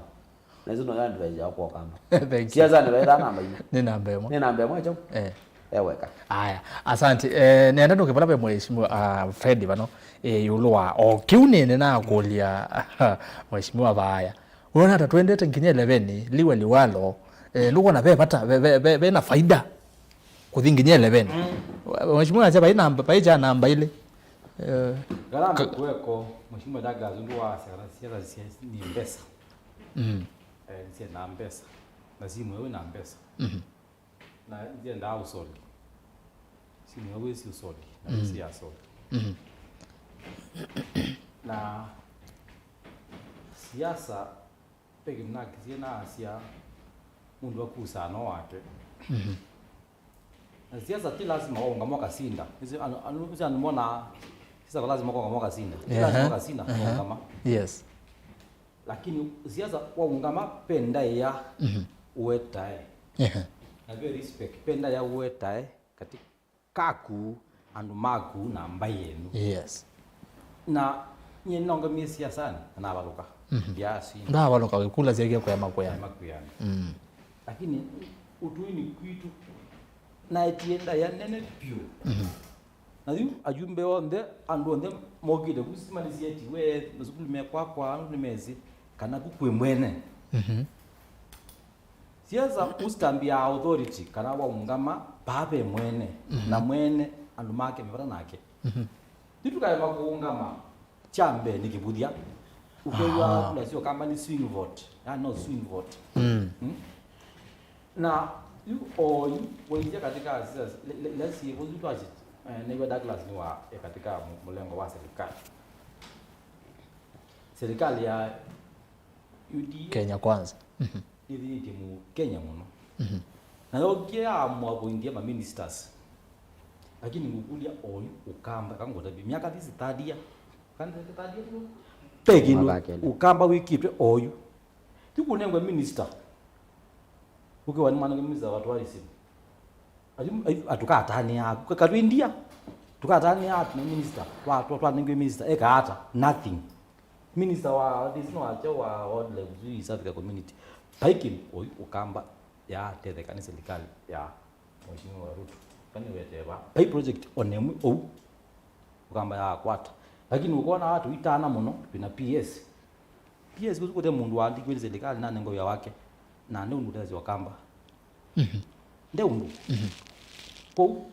Na isu noyo advice yakwa ũkamba. Thank you. Siasanĩ vaithaa namba ilĩ. Nĩ namba ĩmwe. Nĩ namba ĩmwe chau. Eh. Eweka. Aya, asante. Eh, nenda nũke vala ve mheshimiwa, ah, Fred vano, eh, ĩũlũ wa o kĩu nĩnĩ nakũlya mheshimiwa vaya. Wona ta twendete nginya eleven, liwe liwalo, eh, ndũkwona ve vata, ve, ve, ve, ve na faida kũthi nginya eleven. Mm. Mheshimiwa asya vai namba, vai cha namba ilĩ. Eh, Gharama ka- kuweko, Mheshimiwa Douglas, ndu wa siasa, siasa sia- ni mbesa. Mm. Eh, nsie na mbesa. Na simu yewe na mbesa. Mhm. Na nyendaa ũsoli. Simu ya wĩsĩ ũsoli, na wĩsĩ ya soli. Mhm. Na siasa, ve kĩndũ nakĩsie naasya, mũndũ akusaa no wake. Mhm. Na siasa ti lazima waũngama ũkasinda. Ĩsĩ andũ, andũ, ĩsĩ andũ monaa, siasa kwa lazima kwaũngama ũkasinda. Ti lazima ũkasinda, waũngama. Yes. Lakini siasa waũngama, ve ndaĩa ũetae. Ehe. Na ve respect, ve ndaĩa ũetae kati kaku, andũ maku, na mbaĩ yenyu. Yes. Na nyie nĩnaũngamie siasanĩ, na navalũka. Mhm. Ndiasinda. Ndavalũka, kula syakie kũya makwĩanĩ. Makwĩanĩ. Mm. Lakini ũtũinĩ kwitũ, naetie ndaĩa nene vyũ. Mhm. Na yu ajumbe onthe, andũ onthe mokĩte ku, sitima nĩsietiwe, masukulu mekwakwa, andũ nĩmesĩ kana ku kwĩ mwene. Mhm. Siasa ũsitambia authority kana waũngama vaa ve mwene, mhm, na mwene andũ make me vata nake. Mhm. Yu tũkaema kũũngama, kya mbee nĩ kĩvũthya. Ũkew'a, aha, kula syo kamba nĩ swing vote. Ya no swing vote. Mm. Mm? Na yu oyu waingia katika siasa, le- le- let's see, ũyu twachi, eh, nĩw'a Douglas nĩ wa, eh, katika mu- mũlengo wa serikali. Serikali ya U D A Kenya Kwanza. Mhm. Nĩthĩĩtye mũ Kenya mũno. Mhm. Na yokie yaamũa kũingia ma ministers. Lakini ngũkũlya oyu ũkamba, kangũtavya, myaka this third year. Kandete third year tu. Pe kĩndũ, mwaka wa kelĩ, ũkamba wĩkĩtwe oyu. Ti kũnengwe minister. Ũkĩwa nĩ mwanake minister wa tourism. Ayu, ayu, a, tũkatanĩa, ka- katwĩ ndia. Tũkatanĩa atu na minister. Twa- twa- twanengiwe minister. Eka ata? Nothing. Minister wa, this no acha wa wildlife, sijui East Africa Community. Paikin, oyu ũkamba ya tetheka nĩ serikali ya Mheshimiwa Ruto. Kani weteva. Pai project onemu ou. Ũkamba ya kwata. Lakini ũkona watu itana mũno, twina P S. P S kũte mũndũ waandĩkiwe nĩ serikali na nengo wĩa wake. Na nĩ ũndũ ũtethasya ũkamba. Mhm. Nde ũndũ. Mhm. Kwoou,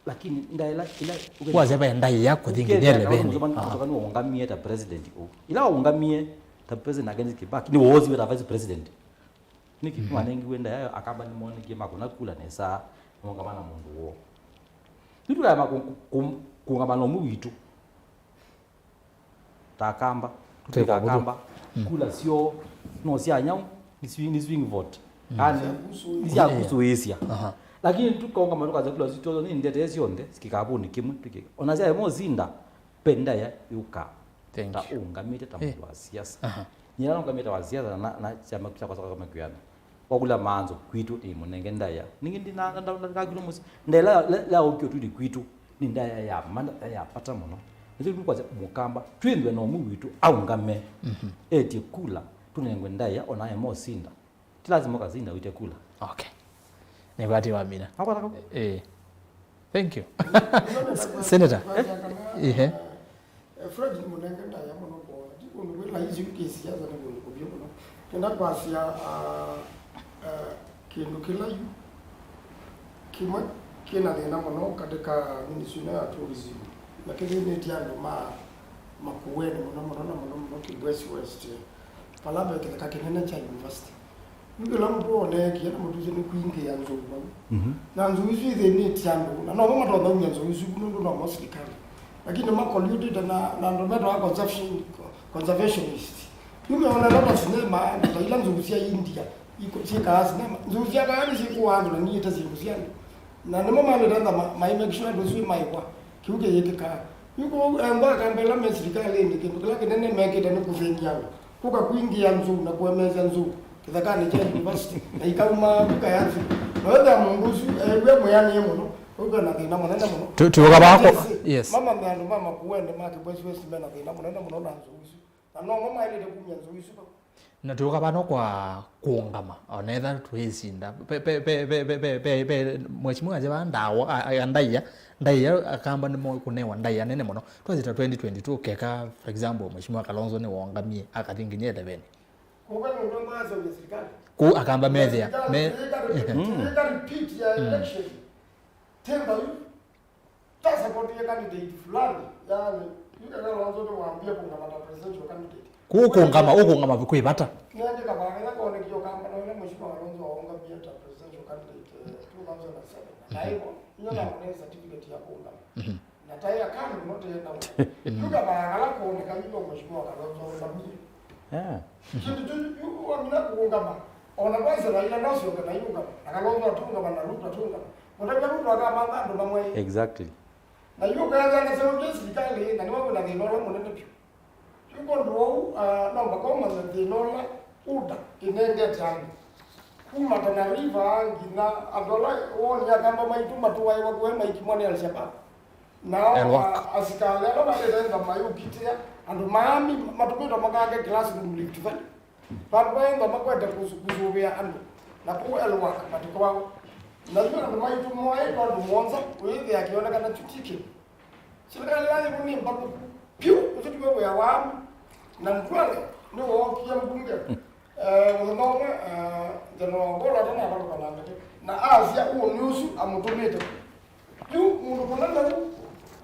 lakini ndaĩa ĩla, ĩla wasya ve ndaĩa kũthi nginya eleven. Aha. Nĩwaũngamie ta president ũu. Ĩla waũngamie ta president against Kibaki, nĩwoosiwe ta vice president. Nĩkĩ? Mhm. Nĩwanengiwe ndaĩa, Akamba nĩmonekie makũna kula nesa, nĩmaũngama na mũndũ woo. Yu tũkaema kũ-, kũ-, kũ-, kũũngama na ũmwe witũ. Ta Akamba, tũtwĩka Akamba, mm, kula syoo no sya nyaũ, nĩ swi-, nĩ swing vote. Mm. Kana nĩ sya kũsũĩĩsya. Aha. Lakini tũkaũngama tũkasya kula sitũ nĩ ndete syonthe, sikĩkavũnĩ kĩmwe, tũkĩ-, ona sya ĩmwe ũsinda, ve ndaĩa yũkaa. Thank you. Ta ũũngamĩte ta mũndũ wa siasa. Aha. Nyie nũngamĩte wa siasa na, na kyama kya Kosa Kosa Makiana. Wakula maanzo kwitũ nĩ mũnenge ndaĩa. Ningĩ ndinakilwa mũsyĩ. Ndaĩa la, la, la ũkio tuli kwitũ nĩ ndaĩa ya mana, ya pata mũno. Nĩsyo tũkwasya Mũkamba, twĩthwe na ũmwe witũ aũngame. Mhm. Etie kula, tũnengwe ndaĩa, ona ema ũsinda. Ti lazima ũkasinda ũite kula. Okay. Nĩkwatĩ wamina. Akwata kau? Eh. Thank you. Senator. Eh? Ehe. Eh, Fred nĩ mũnenge ndaĩa mũno kwola. Ti kũndũ kwĩ laisi kĩ siasa nĩ kũndũ kũvyũ mũno. Kenda kwasya, ah, eh, kĩndũ kĩla yu kĩmwe kĩna thĩna mũno katĩ ka ministry ĩno ya tourism. Na kĩthĩnĩtye andũ ma Makueni mũno mũno na mũno mũno Kibwezi West. Vala ve kĩtheka kĩnene kya university. Nũndũ ĩla mũtwe woneekie na mũtũsĩ nĩ kwingĩa nzou vau. Mhm. Na nzou isu ithĩnĩtye andũ, na nomo matonya umya nzou isu nũndũ nomo silikalĩ. Lakini makolutĩte na, na andũ metawa conservation, conservationist. Yu meona ĩla ta sinema, na ta ila nzou sya India, iko-, syĩkaa sinema. Nzou sya kaa nĩsyĩkũaa andũ na niĩte syĩndũ sya andũ. Na nĩmo malĩte ntha ma, ma make sure andũ asu maĩkwa. Kĩu kĩyĩkĩkaa. Yu kwoou, ethwa Akamba ĩla me silikalĩnĩ, kĩndũ kĩla kĩnene mekĩte nĩ kũthĩny'a andũ. Kũka kwingĩa nzou na kũemesya nzou kĩthekanĩ kya university, na ikauma nduka ya nzou. Na wethĩa mũndũ ũsu eew'a mwĩanĩe mũno, ũu kwĩ na thĩna mũnene mũno. Tu-, tuoka vako, yes. Mamanya andũ ma Makueni ma Kibwezi West me na thĩna mũnene mũno na nzou isu. Na nomo maĩlĩte kumya nzou isu vau. Na tuoka vano kwa kũũngama, ona etha twĩsinda. Pe, pe, mheshimiwa aje vaa ndawa, a, a, ndaĩa, ndaĩa, Akamba nĩmo kũnewa ndaĩa nene mũno. Twasita twenty twenty-two, keka, for example, Mheshimiwa Kalonzo nĩwongamie, akathi nginya eleven. Kũka nũndũ mwazo ya serikali. Kũ Akamba methĩa, me, repeat ya election. Temba yu. Ta support ya candidate fulani, yani, yu kana wanzo nĩ wambia kũngama ta presidential candidate. Kũ kũngama, ũkũngama kwĩ vata. Nĩandĩka vaa ĩla konekio kamba na ĩla Mheshimiwa Kalonzo waũngamie ta presidential candidate, eh, two thousand and seven. Na hivyo, nyo na mwana certificate ya kũngama. Mhm. Na tai akani mwote na. Yu kavaa kala koneka yu Mheshimiwa Kalonzo waũngamie. Yeah. Kĩndũ kyu, yu, yu wamina kũũngama. Ona kwanza Raila ndasyoka na iũngama. Na Kalonzo atũngama na Ruto atũngama. Mũtavya Ruto akamantha andũ mamwe. Exactly. Na yu ũkethĩa na serikali, serikali, na nĩwe wĩna thĩna ũla mũnene vyũ. Yu kũndũ ũu, ah, no mpaka ũmanye thĩna ũla UDA ĩnengete andũ. Kuma Tana River nginya andũ ala woni Akamba maitũ matũaĩwa kũe maikimwa nĩ Al-Shabaab. Nao, a-, asikalĩ ala malĩte ntha mayũkitĩa andũ maami matũmĩtwe makake classroom Rift Valley. Vandũ vaĩ ntha makwete kũsu-, kũsũvĩa andũ na kũu Elwak matĩkwao. Na yu andũ maitũ moaĩtwe andũ mũonza, ũyĩthĩa kĩonekana kyu ti kĩndũ. Silikalĩ ya yĩvu nĩ mbathũku vyũ, ũsu tiw'o wĩa wao. Na Duale nĩwookie mbunge, eh, mũthenya ũmwe, eh, General Ogolla atanavalũka na ndeke, na asya ũũ nĩ ũsu amũtũmĩte. Yu mũndũ mũnene ũu,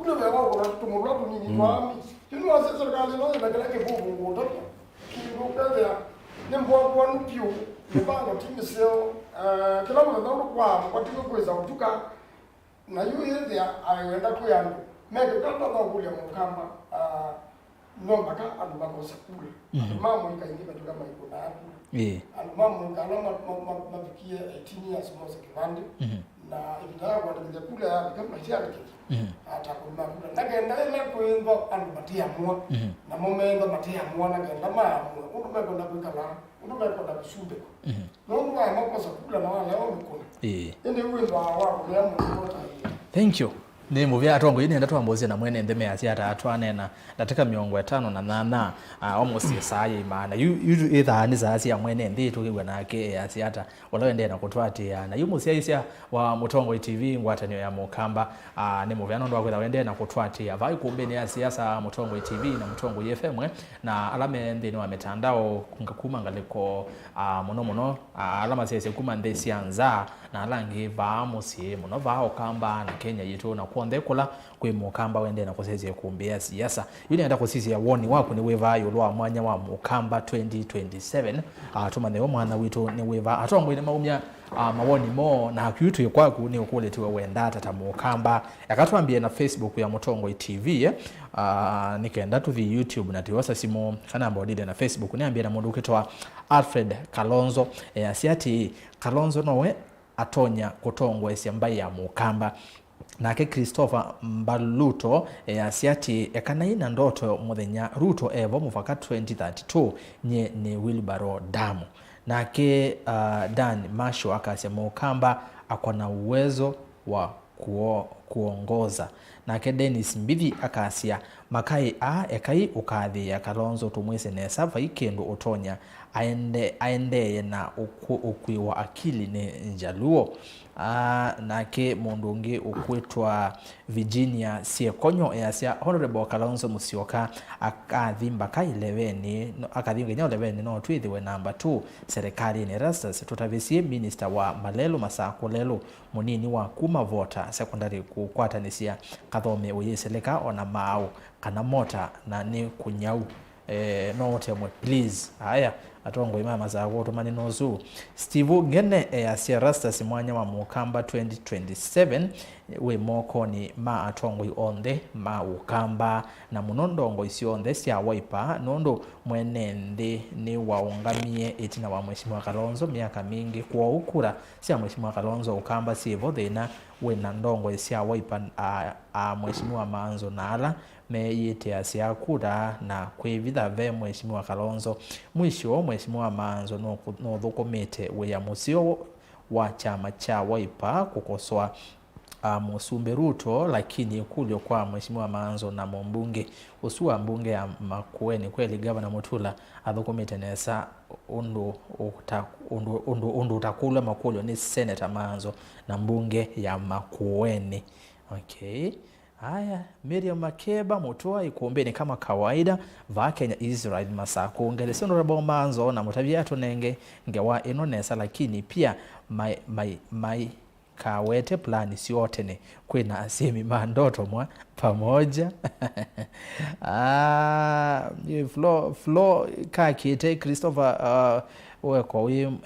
ũla wĩa wa ũkũna tũmũlwa tũnini twa army. Yu nĩwasya silikalĩ ĩno yĩna kĩla kĩvuvu ngũtavya. Kĩndũ ũkethĩa nĩ mbokwanu vyũ, mĩvango ti mĩseo, eh, kĩla mũthenya ũndũ kwa mwatigwe kwĩsa ũtuka. Na yu yĩthĩa aĩ wenda kwĩ andũ mekĩka ndonya ũkũlya Mũkamba, ah, no mpaka andũ makosa kula. Andũ ma mũika ingĩ matwĩka maikũnaa kula. Ĩĩ. Andũ ma mũika ala ma-, ma-, ma-, mavikie eighteen years mose kĩvandĩ, na ĩvinda ya kũandĩkĩthya kula yavika, matiandĩkĩthya. Atakũna kula. Na kenda ĩla kwĩthwa andũ matiamũa, namo methwa matiamũa na kenda maamũe ũndũ mekwenda kwĩkala, ũndũ mekwenda kũsumbĩka. Nũndũ wa makosa kula na walewa mĩkũna. Ĩĩ. Ĩndĩ wĩthwaa wa kũlea mũndũ kota ĩĩ. Thank you. Nĩ mũvea atongoi, nĩenda twambũũsye na mwene nthĩ measya ata, twaneena ndatĩka mĩongo ĩtano na nyanya, ah, almost saa yĩimaa. Na yu, yu ĩthaa nĩ saa sya mwene nthĩ, tũkĩw'a nake easya ata, ũla ũendee na kũtũatĩĩa. Na yu mũsyaĩĩsya wa Mũtongoi T V, ngwatanĩo ya Mũkamba, ah, nĩ mũvea nũndũ wa kwĩtha ũendee na kũtũatĩĩa vaa ikumbĩnĩ ya siasa Mũtongoi T V na Mũtongoi F M, eh, na ala me nthĩnĩ wa mĩtandao nga-, kuma ngalĩko, ah, mũno mũno, ah, ala masyaĩĩsye kuma nthĩ sya nza, na ala angĩ vaa mũsyĩ mũno, vaa Ũkamba na Kenya yitũ, na kw'onthe kũla kwĩ Mũkamba wendee na kũsyaĩĩsya ikumbĩ ya siasa. Yu nĩenda kũsisya woni waku nĩ wĩva ĩũlũ wa mwanya wa Mũkamba twenty twenty-seven. Ah, tũmanye we mwana witũ nĩ wĩva. Atongoi nĩmaumya, ah, mawoni moo, na yu twĩ kwaku nĩ ũkũlĩtwe wenda ata ta Mũkamba. Eka twambie na Facebook ya Mũtongoi T V, eh? Ah, nĩ kenda tũthi YouTube na tiosa simũ, kana mbodile na Facebook. Nĩambie na mũndũ ũkĩtwa Alfred Kalonzo, eh, asya atĩĩ, Kalonzo nowe atonya kũtongoesya mbaĩ ya Mũkamba. Nake Christopher Mbaluto easya atĩ, ekanai na ndoto mũthenya Ruto evo mũvaka twenty thirty-two, nyie nĩ wheelbarrow damu. Nake, uh, Dan Masho akasya, Mũkamba ako na uwezo wa kuo-, kuongoza. Nake Dennis Mbithi akasya, makaĩ aa, ekai ũkathĩĩa Kalonzo tũmwĩsĩ nesa vai kĩndũ ũtonya aende-, aendeeye na ũku-, ũkw'ĩ wa akili nĩ Njaluo. Ah, nake mũndũ ũngĩ ũkwĩtwa Virginia Siekonyo easya, Honorable Kalonzo Musyoka akathi mbaka eleven, no, akathi nginya eleven, no twĩthĩwe namba two serikalĩnĩ. Erastus, tũtavĩsye minista wa malelũ, Masaku Lelũ, mũnini wa kuma Vota Secondary kũkwatanĩsya Kathome ũyĩsĩlĩka ona maaũ kana mota na nĩ kũnyau. Eh, no ũtemwe, please. Aya, atongoi ma Masaku ũtũmani nũsu. Steve Ngene easya, Erastus, mwanya wa Mũkamba twenty twenty-seven wĩ mokonĩ ma atongoi onthe ma Ũkamba, na mũno ndongoi syonthe sya Wiper, nũndũ mwene nthĩ nĩwaũngamie ĩtina wa Mheshimiwa Kalonzo myaka mingĩ. Kwoou kura sya Mheshimiwa Kalonzo Ũkamba syĩvo, thĩna wĩ na ndongoi sya Wiper, a, a Mheshimiwa Maanzo na ala meyĩtĩasya kura na kwĩvitha ve Mheshimiwa Kalonzo. Mwisho, Mheshimiwa Maanzo nũkũ-, nũthũkũmĩte wĩa mũseo wa kyama kya Wiper kũkosoa, a, Mũsumbĩ Ruto, lakini ĩkũlyo kwa Mheshimiwa Maanzo na mũmbunge ũsu wa mbunge ya Makueni, kweli Gavana Mutula athũkũmĩte nesa ũndũ ũta-, ũndũ, ũndũ, ũndũ ũtakũlw'a makũlyo nĩ Senator Maanzo na mbunge ya Makueni? Okay. Aya, Miriam Makeba, mũtũa ikumbĩnĩ kama kawaida, vaa Kenya Israel Masaku. Ngelesya Honorable Maanzo na mũtavya atũnenge ngewa ĩno nesa, lakini pia mai, mai, mai kawete plani syoo tene. Kwĩna asyĩmi ma ndoto mwa pamoja. Ah, Flo, Flo kakĩte Christopher, ah, weko wĩ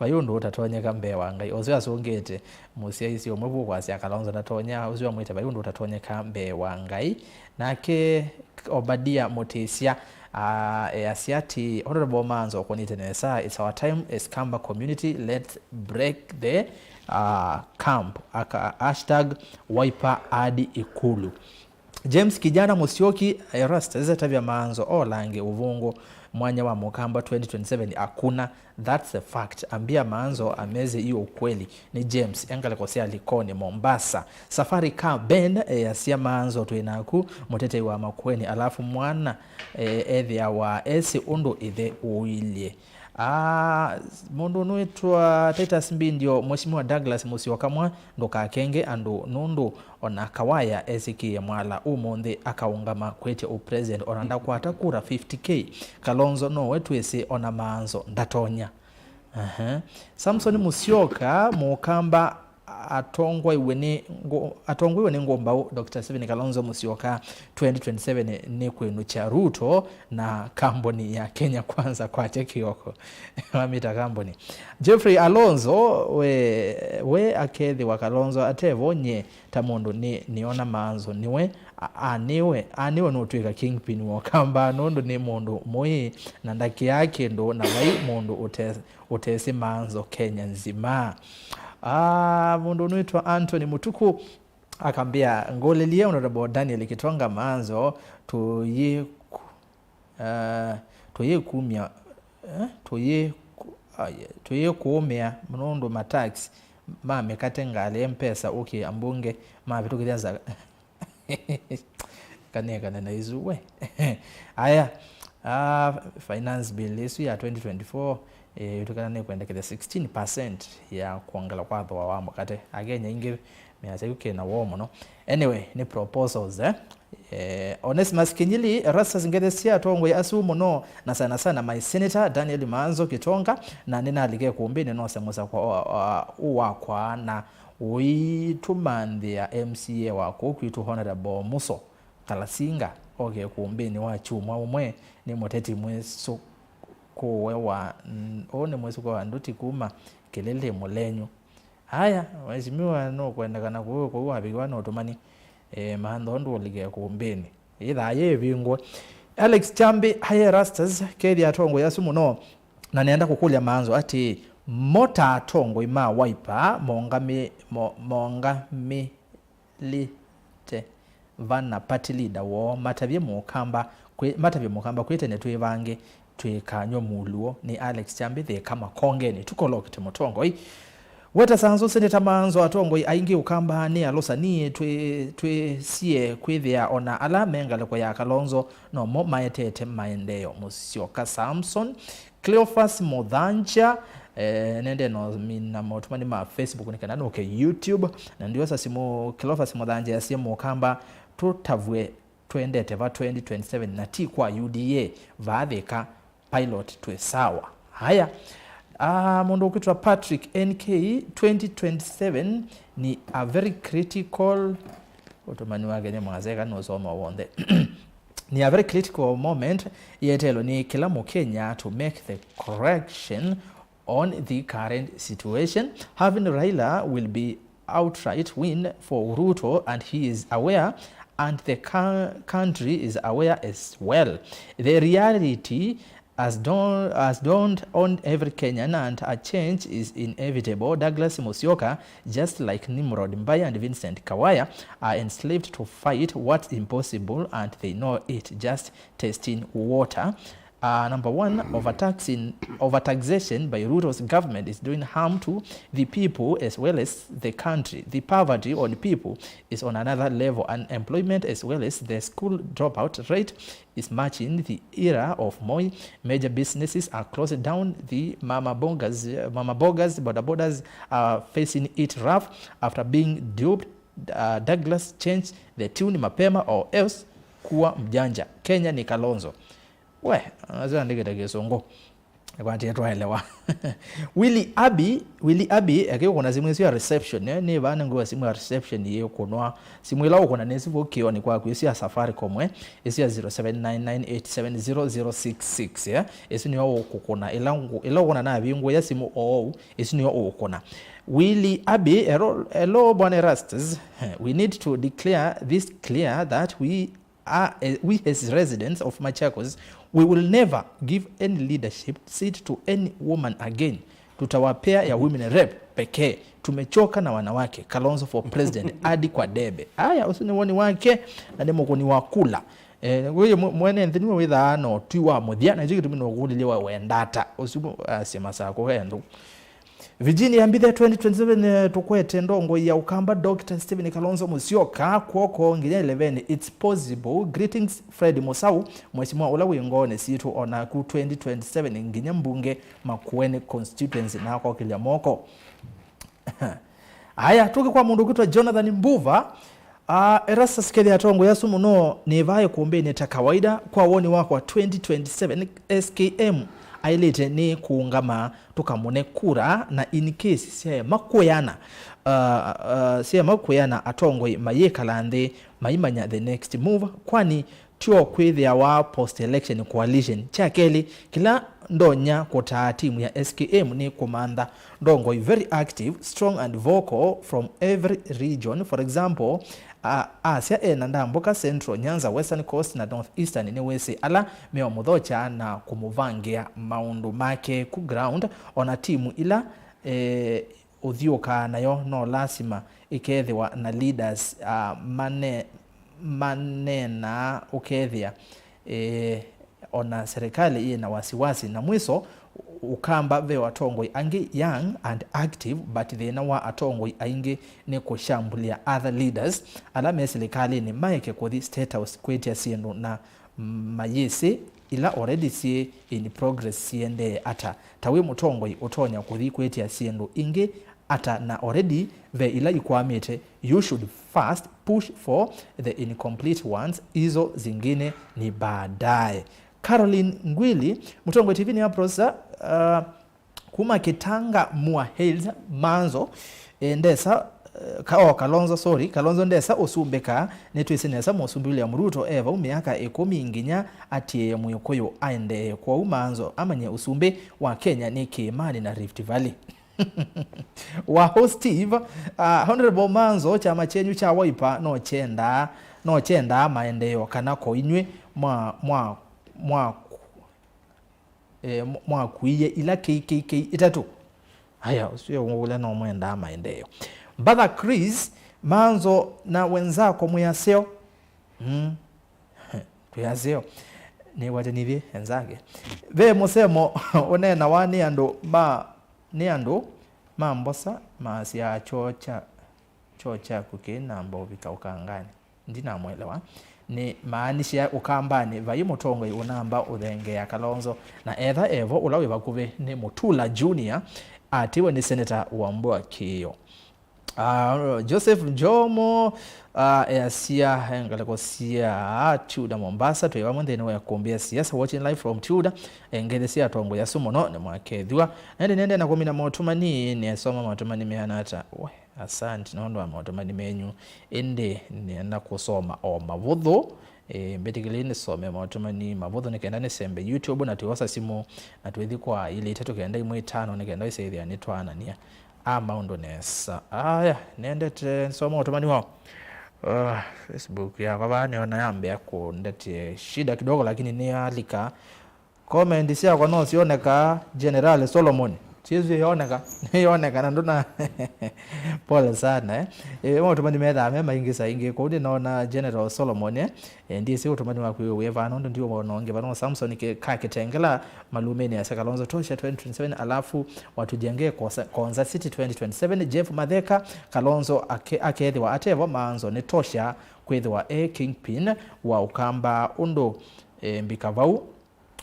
vai ũndũ ũtatonyeka mbee wa Ngai. Ũsu asũngĩte mũsyaĩĩsya ũmwe vu kwasya Kalonzo ndatonya, ũsu amwĩte vai ũndũ ũtatonyeka mbee wa Ngai. Nake Obadia Mũtĩsya, ah, easya atĩ, Honorable Maanzo ũkũnĩte nesa, it's our time as Kamba community, let's break the, ah, camp. Aka, hashtag Wiper hadi Ikulu. James Kijana Musyoki, Erastus, tavya Maanzo olange ũvũngũ mwanya wa Mũkamba twenty twenty-seven akuna. That's a fact. Ambia Maanzo ameze hiyo ukweli. Nĩ James, e ngalĩko sya Likoni, Mombasa. Safari Car Ben, eh, easya Maanzo twĩ naku, mũtetei wa Makueni, alafu mwana, eh, ethĩawa esĩ ũndũ ĩthe ũilye. Ah, mũndũ ũnũĩtwa Titus Mbindio, Mheshimiwa Douglas Musyoka mwa, ndũkakenge andũ nũndũ ona Kawaya esĩkĩe mwala ũmũnthĩ akaũngama kwĩtya ũpresident, ona ndakwata kura fifty K. Kalonzo nowe twĩsĩ, ona Maanzo ndatonya. Aha. Samson Musyoka, Mũkamba atongwaiwe nĩ ngũ-, atongwaiwe nĩ ngũmbaũ Doctor Stephen Kalonzo Musyoka twenty twenty-seven nĩ kwĩnũkya Ruto na kambuni ya Kenya Kwanza kwakya kĩoko. Wamĩta kambuni. Jeffrey Alonzo, we, we akethĩwa Kalonzo atevo, nye ta mũndũ nĩ, nĩona Maanzo nĩwe a-, anĩwe, anĩwe nũtw'ĩka kingpin wa Ũkamba, nũndũ nĩ mũndũ mũĩ na ndakĩaa kĩndũ, na vai mũndũ ũte-, ũtesĩ Maanzo Kenya nzima. Ah, mũndũ ũnũĩtwa Anthony Mũtuku akambĩa, ngũlĩlye Honorable Daniel Kitonga Maanzo, tũyĩ-, ah, tũyĩkumya, eh, tũyĩ-, ah, tũyĩkũũmĩa nũndũ matax ma mĩkate, ngalĩ, mpesa, ũkĩ, ambunge, mavĩtũkĩthya nza. Kanekane na isu we. Aya, ah, finance bill ĩsu ya twenty twenty-four, eh, ĩtwĩkana nĩkwendekethya sixteen percent ya kwongela kwa thooa wa mũkate. Akenya aingĩ measya yu kĩna woo mũno. Anyway, nĩ proposals, eh? Eh, Onesmus Kinyili, Erastus Ngethe, sya atongoi asu mũno, na sana sana my senator Daniel Maanzo Kitonga, na nĩnalike kumbĩnĩ nose mũsakwa wa, wa, wakwa na ũitũmanthĩa M C A wa kũu kwitũ Honorable Muso Kalasinga oke kumbĩnĩ wa kyumwa ũmwe. Nĩ mũteti mwĩsũkũe wa, n-, ũũ nĩ mwĩsũkũe wa nduti kuma Kĩlĩlĩ Mũlenyu. Aya, mheshimiwa nũkwendekana kũu, kũu wavikiwa nĩ ũtũmani. E, mantha ũndũ ũlike kumbĩnĩ. Ĩthaa yĩ ĩvingũe. Alex Chambi, hi Erastus, kethĩa atongoi asu mũno. Na nĩenda kũkũlya Maanzo atĩĩ, mo ta atongoi ma Wiper mongamĩ-, mo-, mongamĩlĩte vana party leader woo, matavye Mũkamba kwĩ-, matavye Mũkamba kwĩ tene twĩvange tũikanyw'a mũuluo. Nĩ Alex Chambi, Thĩka Makongeni. Tũkolokete mũtongoi. Weta Sanzu, Seneta Maanzo, atongoi aingĩ Ũkamba nĩ alũsani, twĩ-, twĩsie kwĩthĩa ona ala me ngalĩko ya Kalonzo nomo maetete maendeeo. Mũsyoka Samson, Cleophas Mũthanja, eh, nende no mina motũmani ma Facebook nĩ kana nũke YouTube. Na ndiosa simũ, Cleophas Mũthanja asie Mũkamba tũtavw'e twendete va twenty twenty-seven na ti kwa U D A, vaa Thĩka pilot twĩ sawa. Haya. Ah, mũndũ ũkwĩtwa Patrick N K, twenty twenty-seven ni a very critical, ũtũmani wa Kenya mwaseka nũsoma w'onthe. Ni a very critical moment, yetelwe nĩ kĩla Mũkenya to make the correction on the current situation. Having Raila will be outright win for Ruto, and he is aware, and the cou-, country is aware as well. The reality, as dawn, as dawned on every Kenyan, and a change is inevitable. Douglas Musyoka, just like Nimrod Mbai and Vincent Kawaya, are enslaved to fight what's impossible, and they know it. Just testing water. Uh, number one, overtaxing, overtaxation by Ruto's government is doing harm to the people as well as the country. The poverty on people is on another level. Unemployment as well as the school dropout rate is matching the era of Moi. Major businesses are closed down. The mama bogas, mama bogas, boda bodas are facing it rough after being duped. Uh, Douglas, change the tune mapema or else kuwa mjanja. Kenya ni Kalonzo. We, acio andĩkĩte Kĩsũngũ. Kwatie twaelewa. Willy Abi, Willy Abi, akĩũkũna simũ ĩsu ya reception, eh, nĩ vaa nĩ ngũa simũ ya reception yĩũkũnwa. Simũ ĩla ũkũna nĩ simũ kĩoni kwaku, ĩsu ya Safaricom, eh, ĩsu ya zero seven nine nine eight seven zero zero six six, eh. Ĩsu nĩyo ũkũkũna, ĩla ngũ-, ĩla ũkũna navingũĩa simũ oou, ĩsu nĩyo ũkũna. Willy Abi, hello, hello, Bwana Erastus. We need to declare this clear that we are, eh, we as residents of Machakos, we will never give any leadership seat to any woman again. Tutawapea ya women rep pekee. Tumechoka na wanawake. Kalonzo for president. Hadi kwa debe. Aya, ũsu nĩ woni wake, na nĩ mũkũni wa kula. Eh, wĩĩ mwe-, mwene nthĩ nĩwe wĩthaa na ũtwi wa mũthya, na nĩkyo kĩtumi nũkũlilye we wenda ata. Ũsu, ah, syama sako he nthũ. Virginia Mbithe, twenty twenty-seven, eh, tũkwete ndongoi ya Ũkamba, Doctor Stephen Kalonzo Musyoka, kw'oko nginya eleven, it's possible. Greetings, Fred Musau, mheshimiwa ũla wĩ ngoonĩ sitũ, o naku twenty twenty-seven nginya mbunge Makueni constituency, na akokĩlya moko. Aya, tũke kwa mũndũ ũkwĩtwa Jonathan Mbuva. Ah, Erastus, kethĩa atongoi asu mũno nĩ vaa ĩkũmbĩnĩ ta kawaida. Kwa woni wakwa, twenty twenty-seven S K M aĩlĩte nĩ kũũngama tũkamũne kura, na in case syaema kwĩana, ah, ah, syaema kwĩana, atongoi mayĩkala nthĩ maimanya the next move, kwani tyo kwĩthĩawa post-election coalition. Kya kelĩ, kĩla ndonya kũtaa timu ya S K M nĩ kũmantha ndongoi very active, strong and vocal from every region. For example, a-, asya ena ndambũka Central, Nyanza, Western Coast na North Eastern nĩwĩsĩ ala meũmũthokya na kũmũvangĩa maũndũ make ku ground. Ona timu ila, eh, ũthiũkaa nayo no lasima ĩkethĩwa na leaders, ah, mane-, maneenaa ũkethĩa, eh, ona serikali yĩ na wasiwasi. Na mwiso, Ũkamba ve atongoi angĩ young and active, but thĩna wa atongoi aingĩ nĩ kũshambulya other leaders ala me silikalĩnĩ maeke kũthi State House kwĩtya syĩndũ na mayĩsĩ ila already syĩ in progress siendee ata. Ta wĩ mũtongoi ũtonya kũthi kwĩtya syĩndũ ingĩ ata na already ve ila ikwamĩte? You should first push for the incomplete ones, hizo zingine ni baadaye. Caroline Ngwili, Mũtongoi T V nĩ ya Prosa, uh, kuma Kitanga Moore Hills, Manzo, eh, ndesa, eh, ka-, oh, Kalonzo, sorry, Kalonzo ndesa ũsumbĩka, nĩtwĩsĩ nesa Mũsumbĩ William Ruto e vau mĩaka ĩkũmi nginya atiĩe Mũĩkũyũ aendee. Kwoou Manzo amanye ũsumbĩ wa Kenya nĩ Kĩĩmanĩ na Rift Valley. Waho Steve, uh, Honorable Manzo, kyama kyenyu kya Wiper no kyendaa, no kyendaa maendeeo kana ko inyw'ĩ mwa, mwa, mwa, eh, mwakuie ila K K K itatũ? Aya, ũsu ũla no mwendaa maendeeo. Brother Chris, Manzo na wenzako mwĩ aseo. Mm. Twĩ aseo. Nĩwatanithye enzake. Ve mũsemo ũneenawa nĩ andũ ma, nĩ andũ ma Mbosa maasyaa kyoo kya, kyoo kyaku kĩnamba ũvika ũkanganĩ. Ndinamwelewa. Nĩ maanisha ũkambanĩ vai mũtongoi ũnamba ũthengeea Kalonzo, na etha evo ũla wĩ vakuvĩ nĩ Mutula Junior, atiwe nĩ Senator Wambua Kĩĩo. Ah, Joseph Njomo, ah, easya, eh, ngalĩko sya Tuda Mombasa, twĩ vamwe nthĩnĩ wa ĩkũmbĩ ya siasa, watching live from Tuda, eh, ngethi sya atongoi asu mũno nĩ mwakethwa. Nende nende na kũmina motumani, nĩasoma motumani meana ata? We, asante nĩ ũndũ wa motumani menyu, ĩndĩ nĩenda kũsoma o mavũthũ. Eh, mbĩtĩkĩlei nĩsome motumani mavũthũ nĩ kenda nĩsembe YouTube na twĩosa simũ na twĩthi kwa ilĩ itatũ kenda imwe itano nĩ kenda ĩsĩthĩa nĩtwaanania. A maũndũ nesa. Aya, nendete nsoma ũtũmani wao. Uh, Facebook yakwa vaa nĩona yambĩa kũndetie shida kidogo, lakini nĩyalika. Comment syakwa no sioneka, General Solomon. Syĩsu ĩyoneka, nĩyoneka na ndũna. Pole sana, eh. Eh, maũtũmani methaa me maingĩ saa ingĩ. Kũu nĩnaona General Solomon, eh. Eh, ndyĩsĩ ũtũmani waku wĩ wĩva, nũndũ ndiũwona ũngĩ vano. Samson Ke-, Kakitengela, Malumeni asya Kalonzo tosha twenty twenty-seven, alafu watujenge Konza, Konza City twenty twenty-seven. Jeff Matheka, Kalonzo ake-, akethĩwa atevo Manzo nĩ tosha kwĩthĩwa e kingpin wa Ũkamba ũndũ, eh, mbika vau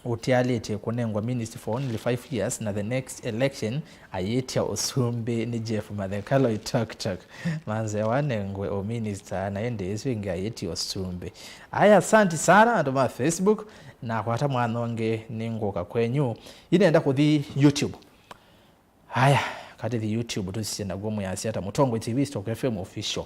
ũtialĩtye kũnengwa ministry for only five years na the next election ayĩtya ũsumbĩ nĩ Jeff Matheka Loitoktok. Manze wanengwe o minister na ĩndĩ ĩsu ĩngĩ ayĩtya ũsumbĩ. Aya, asanti sana andũ ma Facebook, nakwata mwana ũngĩ nĩngũka kwenyu. Inenda kũthi YouTube. Aya, katĩthi YouTube tũsisye naw'o mwĩasya ata Mũtongoi T V Stock F M Official.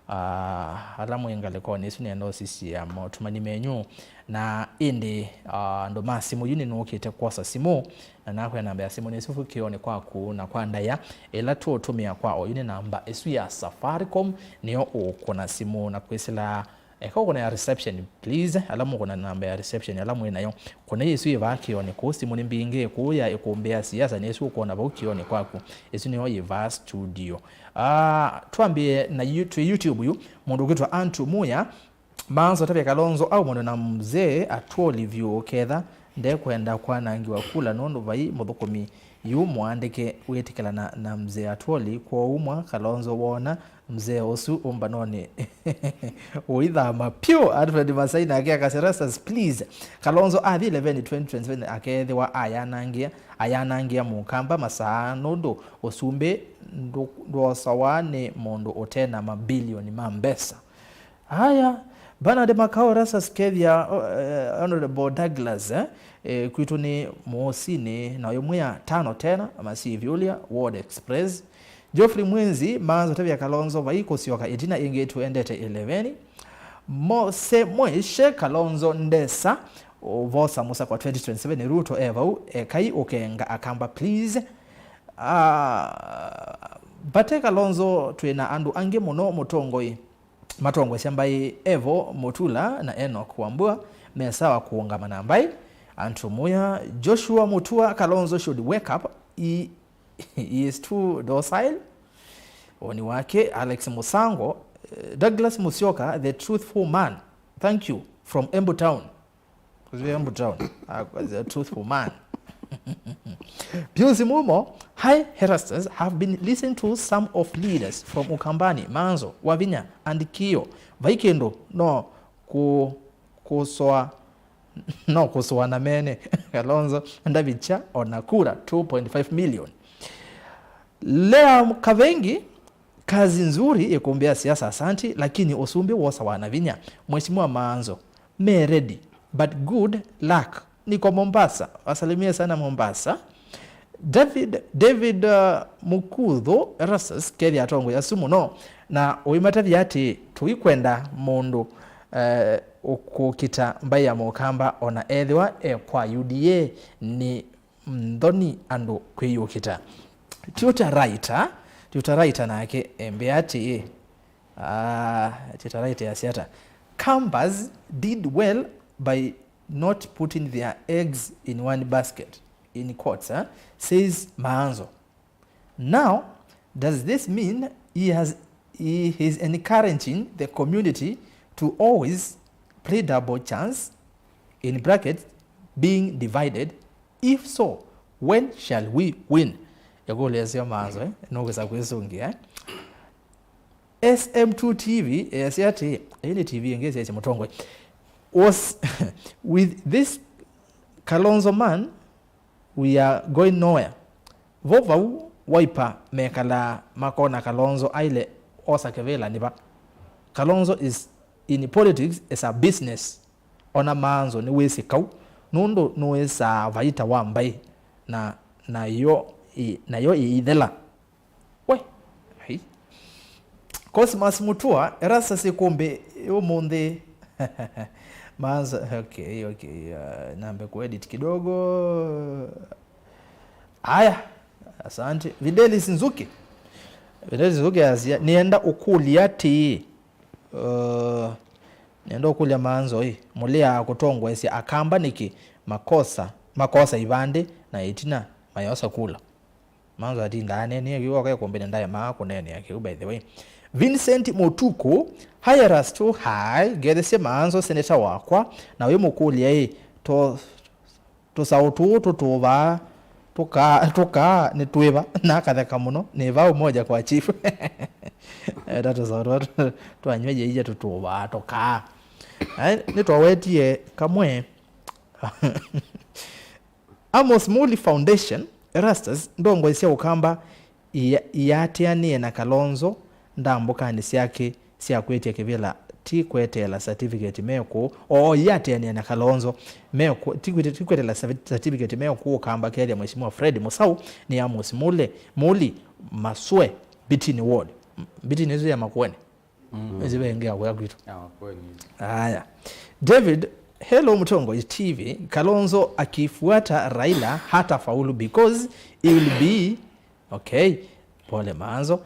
Ah, ala mwĩ ngalĩkonĩ ĩsu nĩenda ũsisya maũtũmani menyu. Na ĩndĩ, ah, andũ ma simũ yu nĩnũkĩte kwosa simũ, na nakwĩa namba ya simũ nĩ sufu kĩonĩ kwaku na kwa ndaĩa ĩla tũũtũmĩa kwa oyu nĩ namba ĩsu ya Safaricom, nĩyo ũkũna simũ na kwĩsĩla Eka ũkũna ya reception, please. Ala mũkũna namba ya reception, ala mwĩ nayo. Kũna ĩsu ĩvaa kĩonĩ, kũu simũ nĩ mbingĩ, kũu ya ĩkũmbĩ ya siasa, nĩsu ũkwona vau kĩonĩ kwaku. Ĩsu nĩyo yĩvaa studio. Ah, twambĩe na you-, twĩ YouTube yu, mũndũ ũkwĩtwa Andrew Muya, Manzo atavya Kalonzo aumane na mzee Atwoli vyũ ketha ndekwenda kwanangĩwa kula nũndũ vai mũthũkũmi yu mũandĩke wĩtĩkĩlana na mzee Atwoli, kwoou mwa Kalonzo woona mzee ũsu ũmbanonĩ ũithama pyũ. Alfred Masai nake akasya, Rastas, please, Kalonzo athi eleven twenty twenty-seven akeethĩwa ayanangĩa, ayanangĩa Mũkamba masaa nũndũ ũsumbĩ ndũ-, ndwosawa nĩ mũndũ ũte na mabilioni ma mbesa. Aya, Bernard Makao, Rastas kethia, eh, Honorable Douglas, eh, eh, kwitũ nĩ mũũsinĩ, na ũyũ mwĩa tano tena, Masivi Ulia, Ward Express. Geoffrey Mwenzi, Manzo tavya Kalonzo vai kũsyoka ĩtina ĩngĩ, tũendete eleven. Mose Mwishe, Kalonzo ndesa ũvosa mũsakwa twenty twenty-seven, Ruto e vau, ekai ũkenga Akamba, please. Ah, vate Kalonzo twĩ na andũ angĩ mũno mũtongoi. Matongoesya mbaĩ evo Mutula na Enoch Wambua me sawa kũũngama na mbaĩ. Andrew Muya, Joshua Mutua, Kalonzo should wake up. He, he is too docile. Woni wake, Alex Musango, eh, Douglas Musyoka, the truthful man. Thank you. From Embu Town. Kũsivia Embu Town. Ah, a truthful man. Pius Mumo, hi Erastus, have been listening to some of leaders from Ukambani, Manzo, Wavinya and Kio. Vai kĩndũ no ku-, kusoa, no kusoa na mene. Kalonzo ndavicha ona kura two point five million. Lea Kavengi, kazi nzuri ikumbia siasa, asanti, lakini usumbi wosawa na vinya. Mheshimiwa Manzo, me ready, but good luck. Niko Mombasa. Wasalimie sana Mombasa. David, David, uh, Mukuthu, Erastus, kethi atongo ya sumu no. Na uimatavya ati, tuikwenda mundu, uh, ukukita mbai ya Mukamba ona ethiwa e kwa U D A ni nthoni andũ kwĩyũkĩta. Tutor Writer, Tutor Writer nake embea atĩĩ, ah, Tutor Writer asya ata? Kambas did well by not putting their eggs in one basket, in quotes, eh, says Maanzo. Now, does this mean he has, he is encouraging the community to always play double chance, in brackets, being divided? If so, when shall we win? Ĩkũlyo ĩseo Maanzo, eh? Nũkwĩsa kwĩsũngĩa, eh? S M two T V, eh, yasya atĩĩ, ĩĩ nĩ T V ĩngĩ ĩsyaĩsye mũtongoi. Was with this Kalonzo man, we are going nowhere. Vo vau Wiper mekalaa makona Kalonzo aile osa kĩvĩla nĩ va? Kalonzo is in politics as a business. Ona Maanzo nĩwĩsĩ kau nũndũ nũĩsaa vaita wa mbaĩ na, nayo ĩ-, nayo ĩithela. We, ai. Cosmas Mutua, Erastus Ikumbi, ũmũnthĩ. Maanzo, okay, okay, uh, nambe kuedit kidogo. Aya, asante. Videlis Nzuki. Videlis Nzuki asya, nienda ũkũlya atĩĩ. Uh, nienda ũkũlya Maanzo, ĩ, mũlĩaa kũtongoesya Akamba nĩkĩ makosa, makosa ivandĩ na ĩtina mayosa kula? Maanzo atindaa aneenea kĩu oka ĩkũmbĩnĩ ndaemaa kũneenea kĩu, by the way. Vincent Mutuku, hi Erasto, hi, ngethesye Maanzo seneta wakwa, na wĩmũkũlya ĩ, to, tũsaũ tũũ tũtũvaa tũkaa, tũkaa nĩ twĩva? Na akatheka mũno, nĩ vau moja kwa chief. Eta tũsaũ tũũ tũ-, twanyw'a yĩia tũtũvaa tũkaa. Ai, nĩtwawetie kamwe. Amos Muli Foundation, Erastus, ndongoi sya Ũkamba iya-, iyaatĩanĩe na Kalonzo ndambũkanĩ syake sya kwĩtya kĩvĩla, ti kweteela certificate me kũũ, oo, iyaatĩanĩa na Kalonzo, me kũ-, ti kwĩte-, ti kweteela cer-, certificate me kũũ Ũkamba kethĩa Mheshimiwa Fred Mũsaũ nĩ Amos Muli, Muli, Maswe, Mbitini Ward. M-, Mbitini ĩsu ya Makueni. Mm. Ĩsu ve ĩngĩ ya kũya kwitũ. Ya Makueni. Aya. David, hello Mũtongoi T V, Kalonzo akifuata Raila hata faulu because he will be, okay, pole Maanzo,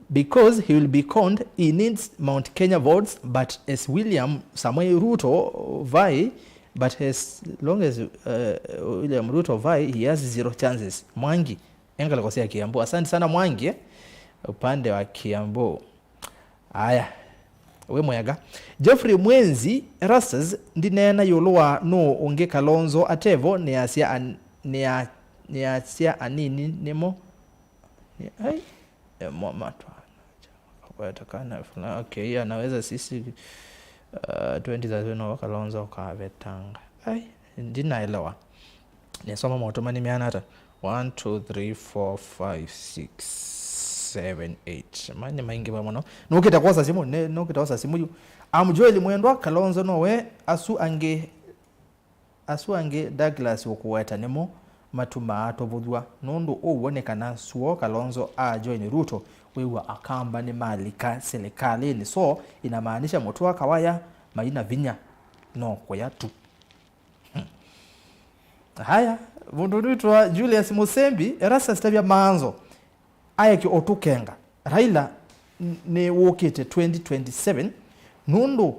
because he will be conned, he needs Mount Kenya votes, but as William Samoei Ruto vai, but as long as, uh, William Ruto vai, he has zero chances. Mwangi, engaleko sya Kiambu. Asante sana Mwangi, eh? Upande wa Kiambu. Aya. Wĩ mwega. Jeffrey Mwenzi, Erastus, ndineena ĩũlũ wa nũũ ũngĩ Kalonzo atevo, nĩasya an-, nĩa-, nĩasya anini nĩmo. Nĩ-, ai, e, mo-, matwana. Weta kana fulani. Okay, anaweza sisi, uh, twenty thirty-one wa Kalonzo kavetanga. Ai, ndinaelewa. Nisoma maũtũmani meana ata? One, two, three, four, five, six, seven, eight. Mani maingĩ va mũno. Nũkĩte kwosa simũ, ne-, nũkĩte kwosa simũ yu. Am Joel Mwendwa, Kalonzo nowe, asu angĩ, asu angĩ Douglas ũkũweta nĩmo matumaa tũvũthw'a. Nũndũ ũw'o nĩ kana suo Kalonzo a join Ruto, wĩw'a Akamba nĩmalika silikalĩnĩ. So, inamaanisha Mũtũa Kawaya maina vinya. No kũya tu. Hmm. Haya, mũndũ wĩtwa Julius Musembi, Erastus tavya Maanzo, aeke ũtũkenga. Raila n-, nĩ wũkĩte twenty twenty-seven, nũndũ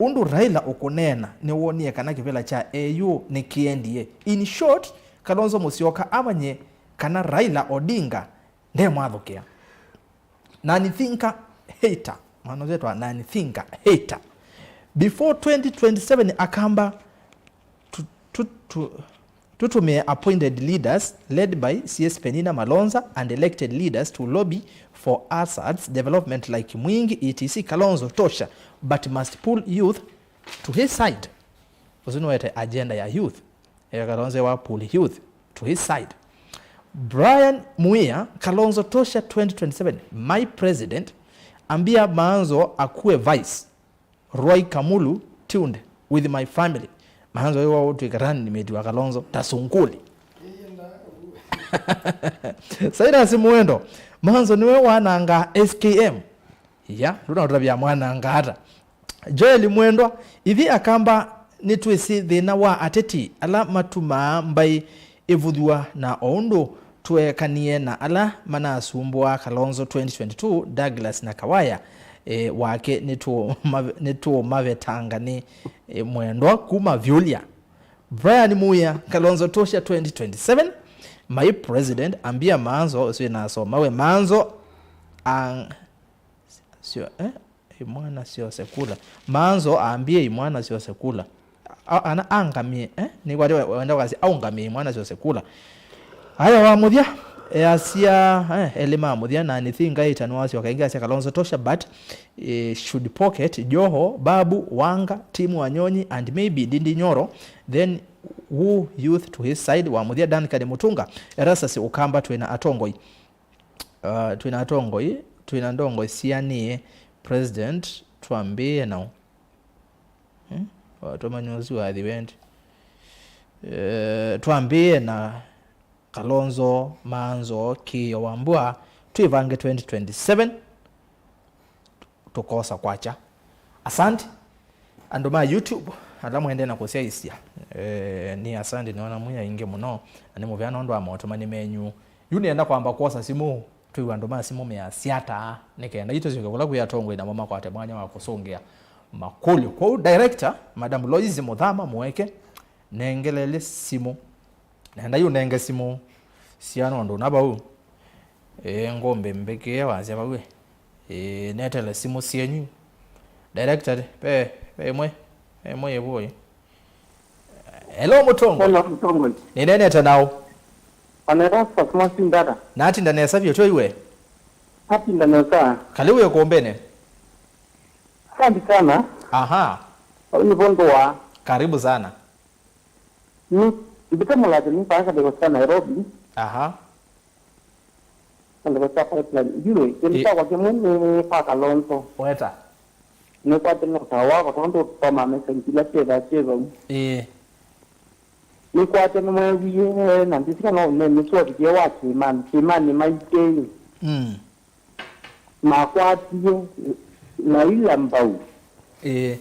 ũndũ Raila ũkũneena nĩwonie kana kĩvĩla kya A U nĩkĩendie. In short, Kalonzo Musyoka amanye kana Raila Odinga ndemwathũkĩa. Nani thinker hater. Mwana ũyũ etwa nani thinker hater. Before twenty twenty-seven Akamba tu, tu, tu, Tũtũmĩe appointed leaders led by C S Penina Malonza and elected leaders to lobby for Asat's development like Mwingi, et cetera. Kalonzo tosha, but must pull youth to his side. Ũsu nĩwete agenda ya youth. Eka Kalonzo wa pull youth to his side. Brian Muia, Kalonzo tosha twenty twenty-seven. My president, ambia Maanzo akue vice. Rwai Kamulu tuned with my family. Maanzo yo wa utwika running mate wa Kalonzo ta sunguli. Cyrus Mwendo, Maanzo niwe wananga S K M. Ya, ndũna ũtavya mwananga ata. Joel Mwendwa, ithi Akamba nĩtwĩsĩ thĩna wa ateti ala matumaa mbaĩ ĩvuthw'a na o ũndũ tũekanie na ala manasumbũaa Kalonzo twenty twenty-two, Douglas na Kawaya, e, wake nĩtũũmavetanga nĩ, e, Mwendwa kuma Vyũlya. Brian Muya, Kalonzo tosha twenty twenty-seven, my president, ambia Maanzo, ũsu nasomawe, Maanzo ang-, sio, eh? Imwana syose kula. Maanzo aambie imwana syose kula. A-, ana angamie, eh? Nĩkwatĩ we-, wenda kwasya aungamie imwana syose kula. Aya wa mũthya, easya, eh, elĩ ma mũthya, na nĩthi ngaita nĩwasyoka ĩngĩ asya Kalonzo tosha, but, eh, should pocket Joho, Babu, Wanga, Tim Wanyonyi, and maybe Ndindi Nyoro, then woo youth to his side, wa mũthya Duncan Mutunga, Erastus Ukamba, twĩna atongoi. Uh, twĩna atongoi, twĩna ndongoi sianĩe, president, twambĩĩe nao. Hmm? Watomany'a ũsu wathi wendi. Eh, twambĩĩe na Kalonzo, Maanzo, Kĩĩo, Wambua, twĩvange twenty twenty-seven, tũkosa kwakya. Asante. Andũ ma YouTube, ala mwendee na kũsyaisya, eh, nĩ asante, nĩona mwĩ aingĩ mũno, na nĩ mũvea nũndũ wa maũtũmani menyu. Yu nĩenda kwamba kwosa simũ, twĩw'e andũ ma simũ measya ata, nĩ kenda itũsyoke kũla kwĩ atongoi namo makwate mwanya wa kũsũngĩa makũlyo. Kwoou director, Madam Lois Mũthama Mũeke, nengelele simũ. Nenda yu nenge simũ syana ũndũ na vau. Ĩĩ, ngũmbĩ mbĩkĩe wasya vau ĩ. Ĩĩ, netele simũ syenyu. Director, ve, ve ĩmwe, ve ĩmwe ĩvuo ĩ. Hello, Mũtongoi. Hello, Mũtongoi. Nĩneenete nao. Anera Cosmas Ndara. Natinda nesa vyũ twĩw'e. Natinda nesa. Kaliu ĩkũmbĩnĩ. Asante sana. Aha. Au nĩ vondoa. Karibu sana. Nĩ, mbĩte mũlatĩ nĩ vaa kandĩko sya Nairobi. Aha. Kandĩko sya Pipeline. Yu, kĩndũ kyakwa kĩmwe nĩ kwa Kalonzo. Weta. Nĩkwate nĩ ũtao wakwa tondũ tũtoma message ila syĩthaa syĩ vau. Ĩĩ. Nĩkwate nĩmweewie na ndĩsĩ kana ũnene syovikie wa Kĩmani. Kĩmani maitĩĩ. Mm. Makwatie Laila mbau. Ĩĩ.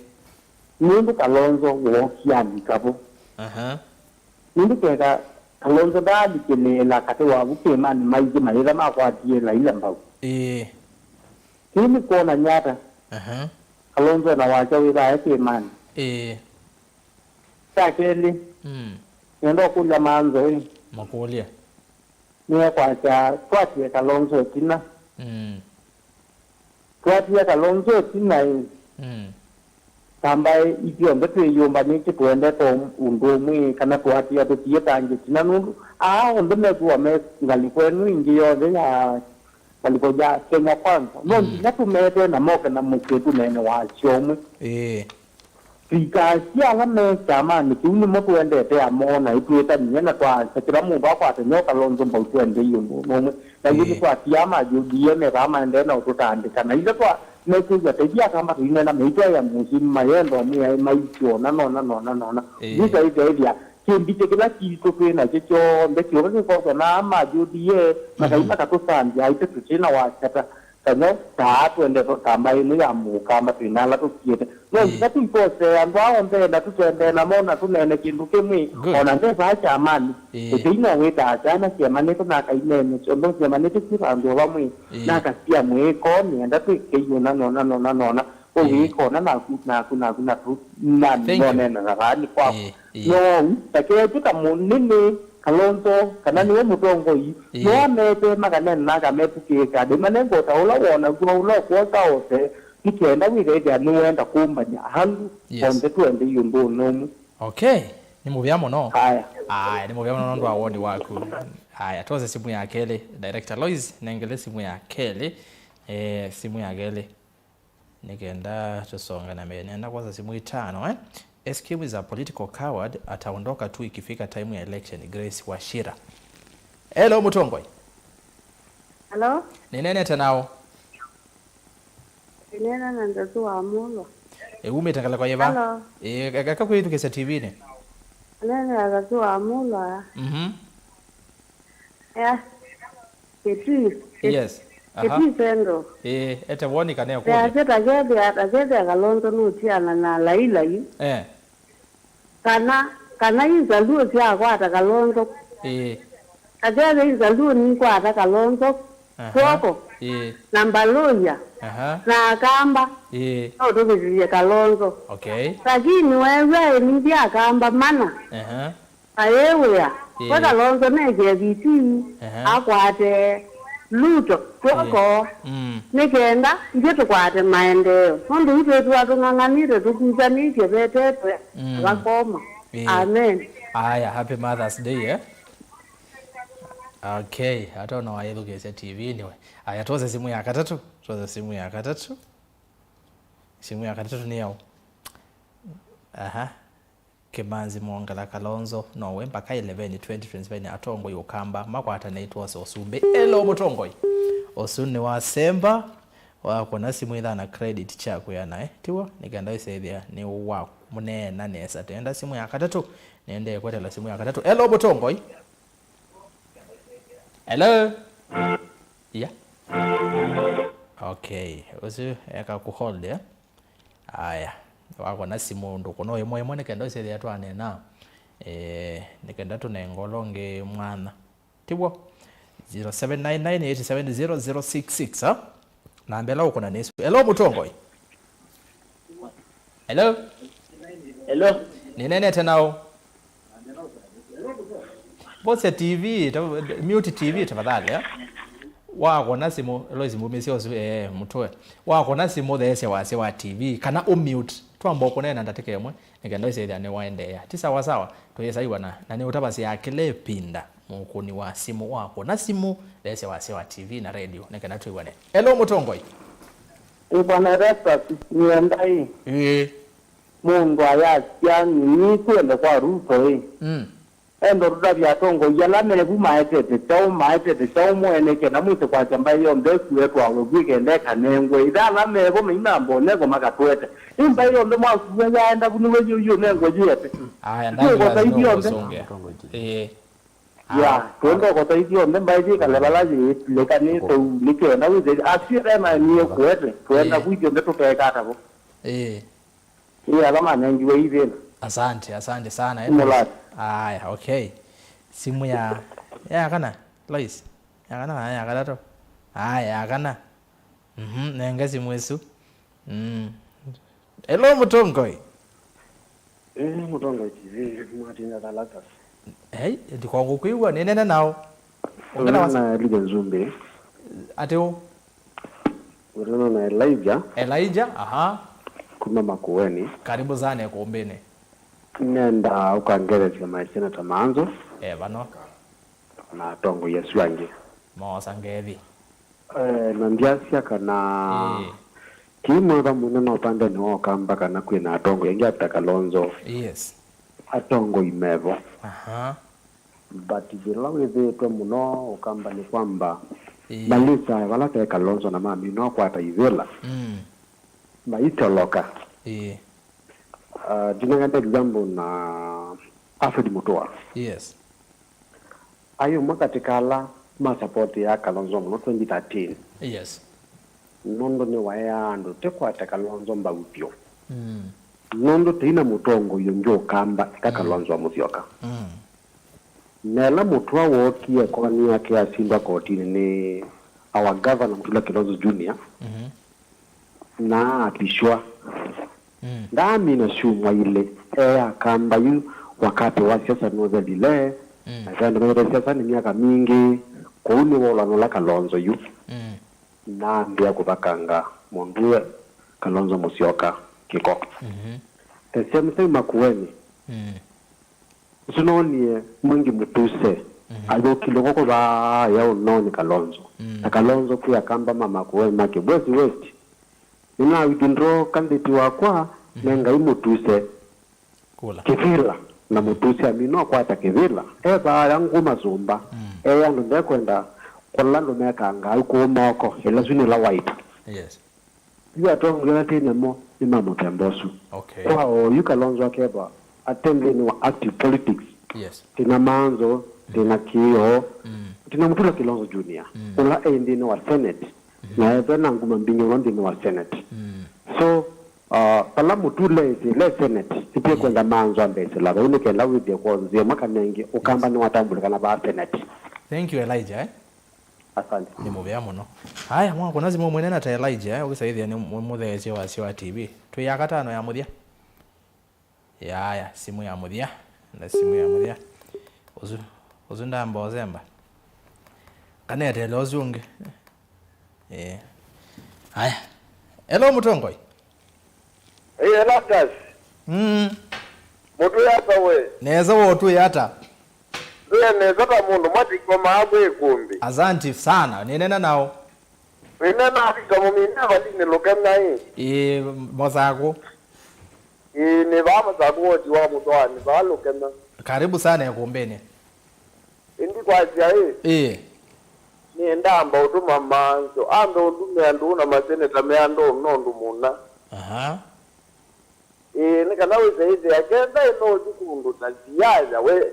Nũndũ Kalonzo wookie alika vo. Aha. Nũndũ keka Kalonzo ndaalikĩlĩĩla katĩ wa vu Kĩmani maitĩ mayĩtha makwatie Laila mbau. Ĩĩ. Kĩu nĩ kwonany'a ata? Aha. Kalonzo ena wakya wĩthaa e Kĩmani. Ĩĩ. Kya kelĩ, mm, nenda ũkũlya Maanzo ĩ. Makũlye. Nĩekwasya twatie Kalonzo ĩtina. Mm. Twatie Kalonzo ĩtina ĩ. Mm. Tambae ithyonthe twĩyũmbanĩtye tũendete ũndũ ũmwe kana twatia tũtie tangĩ ĩtina nũndũ aa onthe methĩwa me ngalĩko ĩno ĩngĩ yonthe ya ngalĩko ya Kenya Kwanza. No, mm, nginya tũmete na moke na mũsyĩ tũneene wasyo ũmwe. Ĩĩ. Tũikasya ala me kyamanĩ kĩu nĩmo tũendete amo na ĩtwĩtanie na twaasya kĩla mũndũ akwate nyo Kalonzo mbau tũendei ũndũ ũmwe. Na yu, ĩĩ, nĩtwatiaa ma U D A me vaa maendee na ũtũtandĩka. Na ithe twa mekwĩw'a ta ithyĩ Akamba tũineena meitwaĩa mũsyĩ mayenda ũmwe aĩ maityo na nona nona nona. Ĩĩ. Yu twaithaĩthya kĩmbitĩ kĩla kitũ twĩ nakyo kyonthe kĩũka kĩkoswa na ma U D A, makai, mhm, makatũsambya aitũ tũtĩ na wasya ta. Kana taa twende tũtamba ĩno ya mũkamba twĩ na ala tũsiĩte. No, ĩĩ, nginya tũikosee andũ aa onthe na tũtembee namo na tũneene kĩndũ kĩmwe. Good. O na nde vaa kyamanĩ. Ĩĩ. Ĩtei no wĩtaa syana syemanĩte na akaineenesya ũndũ syemanĩte syĩ vandũ o vamwe. Ĩĩ. Na akasia mwĩĩko nĩenda twĩke yu na nona nona nona. Ũwĩĩka ona naku, naku, naku, naku, na nonena na vaani kwaku. Ĩĩ, ĩĩ. No, ta ketw'ĩka mũnene Kalonzo, kana nĩwe mũtongoi, ĩĩ, no amete makanena na akametũkĩĩka, ndĩmanenga o ta ũla wonaw'a, ũla ũkwosa ose, nĩ kenda wĩthethĩa nĩwenda kũmbany'a andũ, yes, onthe tũendei ũndũnĩ ũmwe. Okay. Nĩ mũvea mũno. Aya. Aya, nĩ mũvea mũno nũndũ wa woni waku. Aya, twose simu ya kelĩ. Director Lois, nengele simu ya kelĩ. Eh, simu ya kelĩ. Nĩ kenda tũsonge na mbee. Nenda kwosa simu itano, eh? S Q is a political coward, ataondoka tu ikifika time ya election. Grace Wachira. Hello, Mũtongoi. Hello? Nĩneenete nao. Nĩneena na Nzazũ wa Mulwa. Ĩ, umĩte ngalĩko yĩva? Hello. Ĩ, eka kwĩthukĩsya T V-nĩ. Nĩneena na Nzazũ wa Mulwa. Mhm. Ya. Kitui. Yes. Aha. Kitui Central. Ĩ, ete woni kana ekũlya. Yasya takethĩa, takethĩa Kalonzo nũtiana na Laila yu. Eh. Kana, kana inzaluo syakwata Kalonzo. Ĩĩ. Akethĩa inzaluo nikwata Kalonzo. Aha. Kw'oko. Ĩĩ. Na Mbaluya. Aha. Na Akamba. Ĩĩ. No tũvĩtĩthye Kalonzo. Okay. Lakini weew'a ĩmithya Akamba mana. Aha. Ayĩwĩa. Ĩĩ. We Kalonzo neke viti. Aha. Akwate Ruto kw'oko. Ĩĩ. Mm. Nĩ kenda ithyĩ tũkwate maendeeo. Nũndũ ithyĩ twĩthĩwa tũng'ang'anĩte tũkusanĩtye vetetwe. Mm. Vakoma. Ĩĩ. Amen. Aya, happy Mother's Day, eh? Okay, ata ona wayĩthukĩĩsya T V-nĩ we. Aya, twose simu ya katatũ, twose simu ya katatũ. Simu ya katatũ nĩ yaũ? Aha. Kĩmanzi Mwongela Kalonzo, nowe mpaka eleven twenty twenty-five, atongoi Ũkamba makwatanĩe twose ũsumbĩ. Hello, Mũtongoi. Ũsu nĩ wasemba, wakũna simu ĩthana credit kyaku ya naĩ. Tiw'o, nĩ kenda ĩsethĩa nĩ wa mũneena nesa. Tenda simu ya katatũ, nĩendee kweteela simu ya katatũ. Hello, Mũtongoi. Hello? Yeah. Okay, ũsu eka kũhold, eh? Aya, wakona simu ndũkũ no ĩmwe ĩmwe nĩ kenda ũsethĩa twaneena. Eh, nĩ kenda tũnenga ũla ũngĩ mwanya. Tiw'o? Zero seven nine nine eight seven zero zero six six, ha? Na mbela ũkũna nĩsu. Hello, Mũtongoi. Hello? Hello? Nĩneenete nao. Vosa T V, ta-, mute T V tafadhali, eh? Wakona simu, Lois, mbumisye ũsu, eh, mũtwe. Wakona simu, theesya wasya wa T V, kana ũmute. Twamba ũkũneena ndatĩka ĩmwe, nĩ kenda ũsethĩa nĩ waendeea. Ti sawa sawa, tũyĩsaiwana, na nĩ ũtavasya kĩla ĩvinda. Mũkũni wa simũ wakũna simũ, theesya wasya wa T V na radio, nĩ kana twĩw'ane. Hello, Mũtongoi. Ĩ, Bwana Erastus, nĩenda ĩ. Ĩĩ. Mũndũ ayasya, nĩnĩkwende kwa Ruto ĩ. Mm. Enda ũtũtavya atongoi ala mevu maetete kyaũ, maetete kyaũ mwene kenda mwĩse kwasya mbaĩ yonthe ĩkue ĩtwawe vu ĩkenda ĩkanengwe. Ĩtha ala mevo mainamba ũnengwa makatwete. Ĩ mbaĩ yonthe mwakua yaenda vu nĩwe yĩu yĩũnengwa yĩete. Aya, ndani Ĩũkota lazima ithyĩ onthe. Ũsũnge. Ĩĩ. Ya, ah, twenda ũkota ithyĩ onthe mbaĩ yĩkale vala yĩlĩkanĩte ũu, nĩkenda wĩthĩe asu ĩthe maemie kũete, twenda vu ithyĩ onthe tũkeeka ata vo. Ĩĩ. Ĩĩ, ala manengiwe ithĩna. Asante, asante sana. Simulati. Aya, okay. Simu ya, ya kana, Lois. Ya kana, ya katatũ. Aya, ya kana. Mhm, nenga simu ĩsu. Mm. Hello, Mũtongoi. Eh, Mũtongoi T V, mwatinda Thalatha. Hey, ndikongũkwĩw'a, nĩnene nao. Ũngĩ na wasa- na Elijah Nzumbi. Ati ũ? Ũrena na Elijah. Elijah, aha. Kuma Makueni. Karibu sana ĩkũmbĩnĩ. Nenda ũkangeresya maseneta manzo. Eh, vano. Na atongoi asu angĩ. Moosa ngethi. Eh, na ndyasya kana Ĩĩ. Kĩĩ mwĩva mũnene ũpandenĩ wa Ũkamba kana kwĩ na atongoi angĩ after Kalonzo. Yes. Atongoi mevo. Aha. But yĩla wĩthĩĩtwe mũno Ũkamba nĩ kwamba Ĩĩ. Malĩsae vala ve Kalonzo na mamina ũkwata ivĩla. Mm. Maitoloka. Ĩĩ. Uh, ndinengane example na Alfred Mutua. Yes. Aĩ ũmwe katĩ ka ala masapotĩaa Kalonzo mũno twenty thirteen. Yes. Nũndũ nĩwaeaa andũ tĩkwate Kalonzo mbau vyũ. Mm. Nũndũ tũi na mũtongoi ũngĩ Ũkamba eka Mm. Kalonzo wa Mũsyoka. Mm. Na ĩla Mũtua wookie koni yake yasindwa kotinĩ nĩ our governor Mutula Kilonzo Junior, Mhm. na aapishwa. Mm. Ndaamina syumwa ilĩ, e Akamba yu wakati wa siasa nũthelile, Mm. na ĩvenda methete siasa nĩ myaka mingĩ, kwoou nĩwolwa nũla Kalonzo yu. Mm. Naambĩa kũvakanga mũndũe Kalonzo Musyoka kĩko. Mhm. The same same Makueni. Mm. Tũnoonie Mwangi Mutuse, mhm, ayũkile kũkũ vaa ya ũnooni Kalonzo. Mm. Na Kalonzo kwĩ Akamba mamakuwe make West West. Nĩna withdraw candidate wakwa, mhm, nengai Mutuse. Kula. Kĩvĩla, na Mutuse amina ũkwata kĩvĩla. E vaya nguma sumba. Mm. E andũ ndekwenda kũla andũ mekangaa kũu moko, ĩla su nĩla Wiper. Yes. Yu atongoi ala twĩ namo nĩ ma mũthemba ũsu. Okay. Kwa oyu Kalonzo akethwa ate nthĩnĩ wa active politics. Yes. Twĩna Maanzo, twĩna Kĩoo, mm, twĩna Mutula Kilonzo Junior, mm, ũla e nthĩnĩ wa Senate, mm, na ethwe na nguma mbingĩ mũno nthĩnĩ wa Senate. Mm. So, uh, vala Mutula esĩle Senate, nĩtwĩkwenda, mm, Maanzo ambe esĩla vau nĩ kenda wĩthĩe kwa nzĩa ĩmwe kana ĩngĩ, Ũkamba, yes, nĩwatambũlĩkana vaa Senate. Thank you, Elijah, eh? Asante. Nĩ mũvea mũno. Aya, mwakũna simũ mwene na ta Elijah, eh, ũkĩsaithia nĩ mũ-, mũtheesya wasya wa T V. Twĩ ya katano ya mũthya. Yaya, simũ ya mũthya. Na simũ ya mũthya. Ũsu, ũsu ndamba ũsemba. Kana eteele ũsu ũngĩ. Eh. Aya. Hello, mũtongoi. Hey, Erastus. Mm. Mũtwĩ ata we? Nesa, wotwĩ ata? Ndwĩ nesa ta mũndũ mwatikomaa kwĩ ĩkũmbĩ. Asante sana. Nĩnena nao. Wĩnena Victor Mũmina valinĩ Lũkena ĩ? Ĩĩ, Mosakũ. Ĩĩ, nĩ vaa Mosakũ woti wa Mũthoani, vaa Lũkena. Karibu sana ĩkũmbĩnĩ. Ĩndĩ kwasya ĩ, ĩĩ, nĩendamba ũtũma Maanzo ambe ũndumĩa ndũũ na maseneta me andũ nondũ mũna. Aha. Ĩĩ, nĩ kana wĩse ĩthĩa ketha ĩno ũthi kũndũ ta siasa, we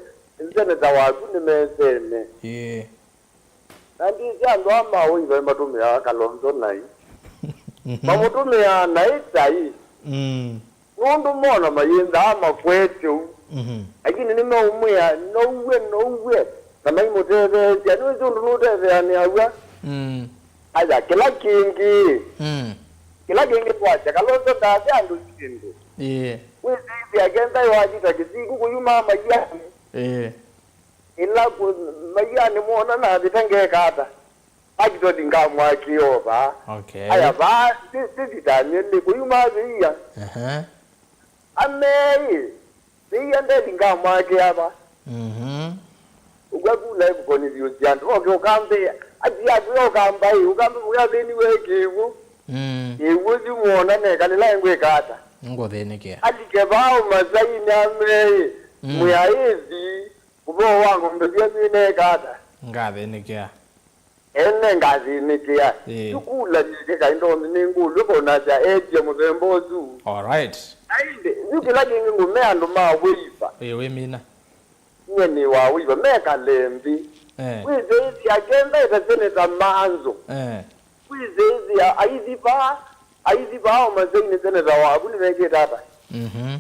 seneta waku nĩmesene. Ĩĩ. Na ndĩsĩ andũ aa ma Wiper matũmĩaa Kalonzo naĩ. Mhm. Mamũtũmĩaa naĩ tai. Mm. Nũndũ mona mayĩnthaa makwete ũu. Mhm. Lakini nĩmeũmwĩa, "Nouwe, nouwe," na maimũtetheesya. Nĩwĩsĩ ũndũ nũtetheanĩaw'a? Mm. Aya, kĩla kĩngĩ. Mm. Kĩla kĩngĩ twasya, Kalonzo ndasya andũ syĩndũ. Ĩĩ. Wĩsĩĩsya kenda ĩwathi ta kĩsiku kũyumaa maianĩ. Ĩĩ. Ĩla kũ-, maianĩ mwona navĩta ngeka ata? Actually, ngamwakĩe o vaa. Okay. Aya, vaa, si-, sisitanie nĩ kũyuma vĩia. Ehe. Ameĩ, vĩia ndethi ngamwakĩa va. Mhm. Ũkw'a kula ĩvukonĩ vyũ sya andũ. Oke ũkambĩa, ati yaku ya ũkamba ĩ, ũkamba mũya thĩni we kĩw'ũ. Mm. Kĩw'ũ yu mwona nekalĩla ngwĩka ata? Ngũthĩnĩkĩa. Alike vaa ũmasainĩ ameĩ, mm, mwĩa ĩthi, ũvoo wa ng'ombe syenyu ineka ata? Ngathĩnĩkĩa. Ene ngathĩnĩkĩa. Ĩĩ. Yu kula nyingĩ kaĩ ndonya nĩngũlw'a konasya etie mũthemba ũsu. All right. Na ĩndĩ, yu kĩla kĩngĩ ngũme andũ ma Wiper. Ĩĩ, wĩmina. Nyie nĩ wa Wiper, mekale nthĩ. Eh. Wĩsĩĩsya kenda ĩta Seneta Maanzo. Eh. Wĩsĩĩsya aithi vaa, aithi vaa ũmasainĩ seneta waku nĩmekĩte ata? Mhm.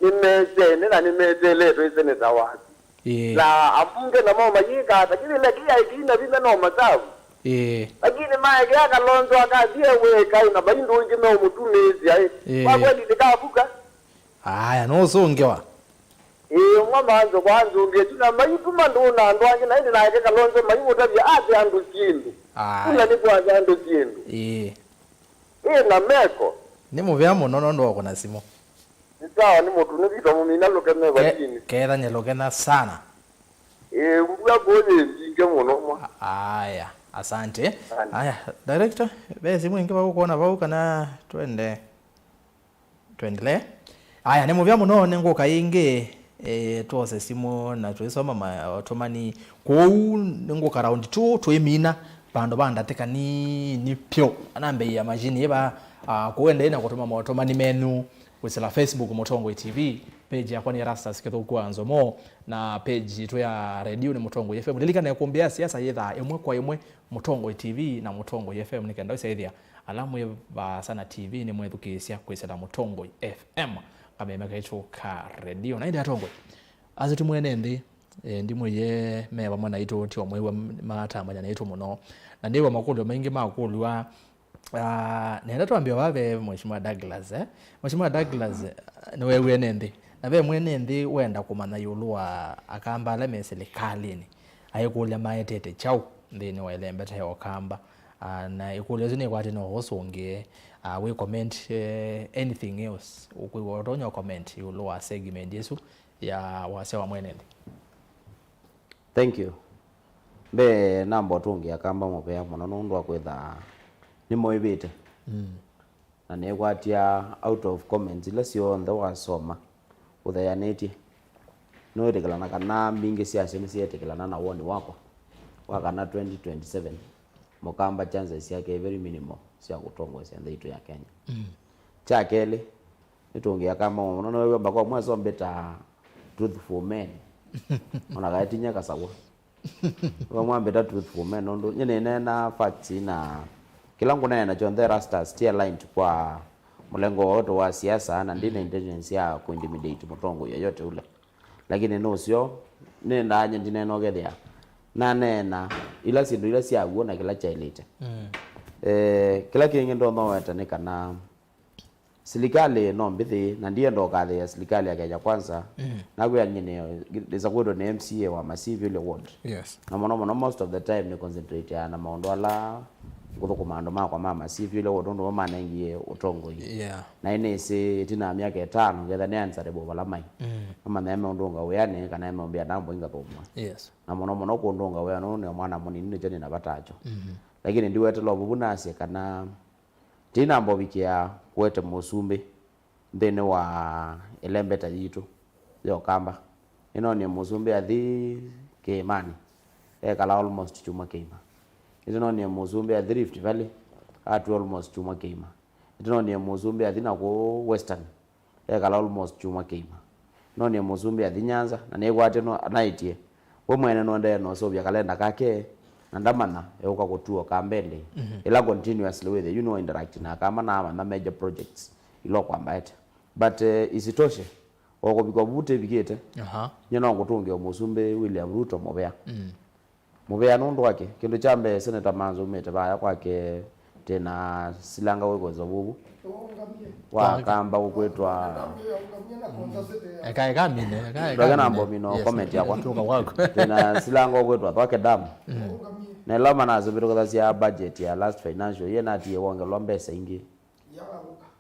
Nĩmesene na nĩmeteletwe nĩ seneta waku. Ĩĩ. Na ambunge namo mayĩka ata? Kĩvĩla kĩĩ aĩ kĩina vinya no masavu. Ĩĩ. Lakini maekea Kalonzo akathi e weka ĩ, na vai ndũngĩ meũmũtumĩĩsya ĩ. Ĩĩ. Kwa kweli ndĩkavuka. Aya, nũũsũngĩwa. Ĩĩ, ũmwe Maanzo kwa nzũngĩ tu, na maituma ndũũ na andũ angĩ, na ĩndĩ nake Kalonzo maimũtavya ate andũ syĩndũ. Aya. Kula nĩ kwasya andũ syĩndũ. Ĩĩ. Ĩĩ, na meko. Nĩ mũvea mũno nũndũ wa kũna simũ. Nĩ sawa, nĩ mũtũnĩ Victor Mũmina Lũkena Ke-, Valini. Kethanye Lũkena sana. Ĩĩ, mbua kũũ yĩ mbingĩ mũno mwa. A-, aya, asante. Asante. Aya, director, ve simũ ĩngĩ vaũkwona vau kana twende? Twendelee. Aya, nĩ mũvea mũno, nĩngũka ĩngĩ, eh, twose simũ na tũisoma maũtũmani. Kwoou nĩngũka round two, twĩmina vandũ va ndatĩka nini pyũ. Anambĩĩa machine ĩva, ah, kũendee na kũtũma maũtũmani menyu kwĩsĩla Facebook Mũtongoi T V, page yakwa nĩ Erastus Kĩthũku wa Nzomo, na page yitũ ya radio nĩ Mũtongoi F M. Lilikana ĩkũmbĩ ya siasa yĩthaa ĩmwe kwa ĩmwe Mũtongoi T V na Mũtongoi F M, nĩ kenda ũisaĩthya ala mwĩ vaasa na T V nĩ mwethukĩĩsya kwĩsĩla Mũtongoi F M, kameme kaitũ ka redio. Na ĩndĩ atongoi, asu ti mwene nthĩ, eh, ndimwĩie me vamwe naitũ, ti o mwĩw'a m-, matambanya naitũ mũno. Na ndĩw'a makũlyo maingĩ makũlw'a, ah, nenda twambĩe vaa ve Mheshimiwa Douglas, eh? Mheshimiwa Douglas, eh, nĩweew'ĩe nĩ nthĩ. Na ve mwene nthĩ wenda kũmanya ĩũlũ wa Akamba ala me silikalĩnĩ, aikũlya maetete kyaũ nthĩnĩ wa ĩlembeta ya Ũkamba. Ah, na ĩkũlyo ĩsu nĩkwatĩ no ũsũngĩe, ah, wĩ comment, eh, anything else ũkwĩw'a ũtonya comment ĩũlũ wa segment ĩsu ya wasya wa mwene nthĩ. Thank you. Mbee namba ũtũngĩa Kamba mũvea mũno nũndũ wa kwĩtha nĩmũĩvĩte. Mm. Na nĩkwatya out of comments ila syonthe wasoma ũtheanĩtye, nĩwĩtĩkĩlana kana mbingĩ syasyo nĩsyetĩkĩlana na woni wakwa wa kana twenty twenty-seven Mũkamba chances syake very minimal sya kũtongoesya nthĩ itũ ya Kenya. Mm. Kya kelĩ, nĩtũngĩa Kamba mũno, nĩwew'a mbaka ũmwe asombĩta truthful men. Ona kaetinya kasaw'a. Vamwe ambĩta truthful men, nũndũ nyie nĩneena facts na kĩla ngũneena kyonthe Rastas ti aligned kwa mũlengo witũ wa siasa, na ndina intentions ya kũintimidate mũtongoi yoyote ule. Lakini nũseo nĩndaa nye ndineena ũkethĩa naneena ila syĩndũ ila sya w'o na kĩla kyaĩlĩte. Mm. Eh, kĩla kĩngĩ ndonya ũweta nĩ kana silikalĩ no mbĩthĩ, na ndienda ũkathĩĩa silikalĩ ya Kenya Kwanza. Mm. Nakwĩa nyie nĩ, nĩsakwĩtwe nĩ M C A wa Masivile Ward. Yes. Na mũno mũno, most of the time nĩ concentrate na maũndũ ala ngũthũkũma andũ makwa ma Masivile Ward, ũndũ manengie ũtongoi. Yeah. Na nĩsĩ ĩtina ya myaka ĩtano ngetha nĩ answerable vala mai. Mm. Amanya maũndũ ngawĩanĩ kana maũmbĩa ndambo ingathũmwa. Yes. Na mũno mũno kũndũ ngawĩa nũndũ nĩ mwana mũnini, nĩkyo nĩna vata nakyo. Mm-hmm. Lakini ndiwetelwa vuvu nasye kana Ndinamba ũvikĩa kũete mũsumbĩ nthĩnĩ wa ĩlembeta yitũ ya Ũkamba. Nĩnoonie mũsumbĩ athi kĩĩmanĩ, ekala almost kyumwa kĩima. Nĩtũnoonie mũsumbĩ athi Rift Valley, atw'a almost kyumwa kĩima. Nĩtũnoonie mũsumbĩ athi na kũũ Western, ekala almost kyumwa kĩima. Noonie mũsumbĩ athi Nyanza, na nĩkwatya no-, naĩtye. We mwene nũendee na ũseũvya kalenda kake, na ndamanya eũka kũtuo Kambele. Mhm. Ĩla continuously with you know interact na Kamba na amanya major projects ila ũkwamba ete. But, eh, isitoshe, o kũvika vu tĩvikĩte, aha, nyie no ngũtũngĩe mũsumbĩ William Ruto mũvea. Mm. Mũvea nũndũ wake, kĩndũ kya mbee, Senator Manzo umĩte vaya kwake, tena silanga wĩkweza vuvu. Wakamba ũkwĩtwa eka, eka mine, eka, eka ndwake na mine. Mbomino. Yes, comment yakwa. Tuka kwako. Tena silanga ũkwĩtwa Thwake Dam. Mm. Na ĩla manasũvĩtũkĩthasya budget ya last financial year, natie wongelwa mbesa ingĩ.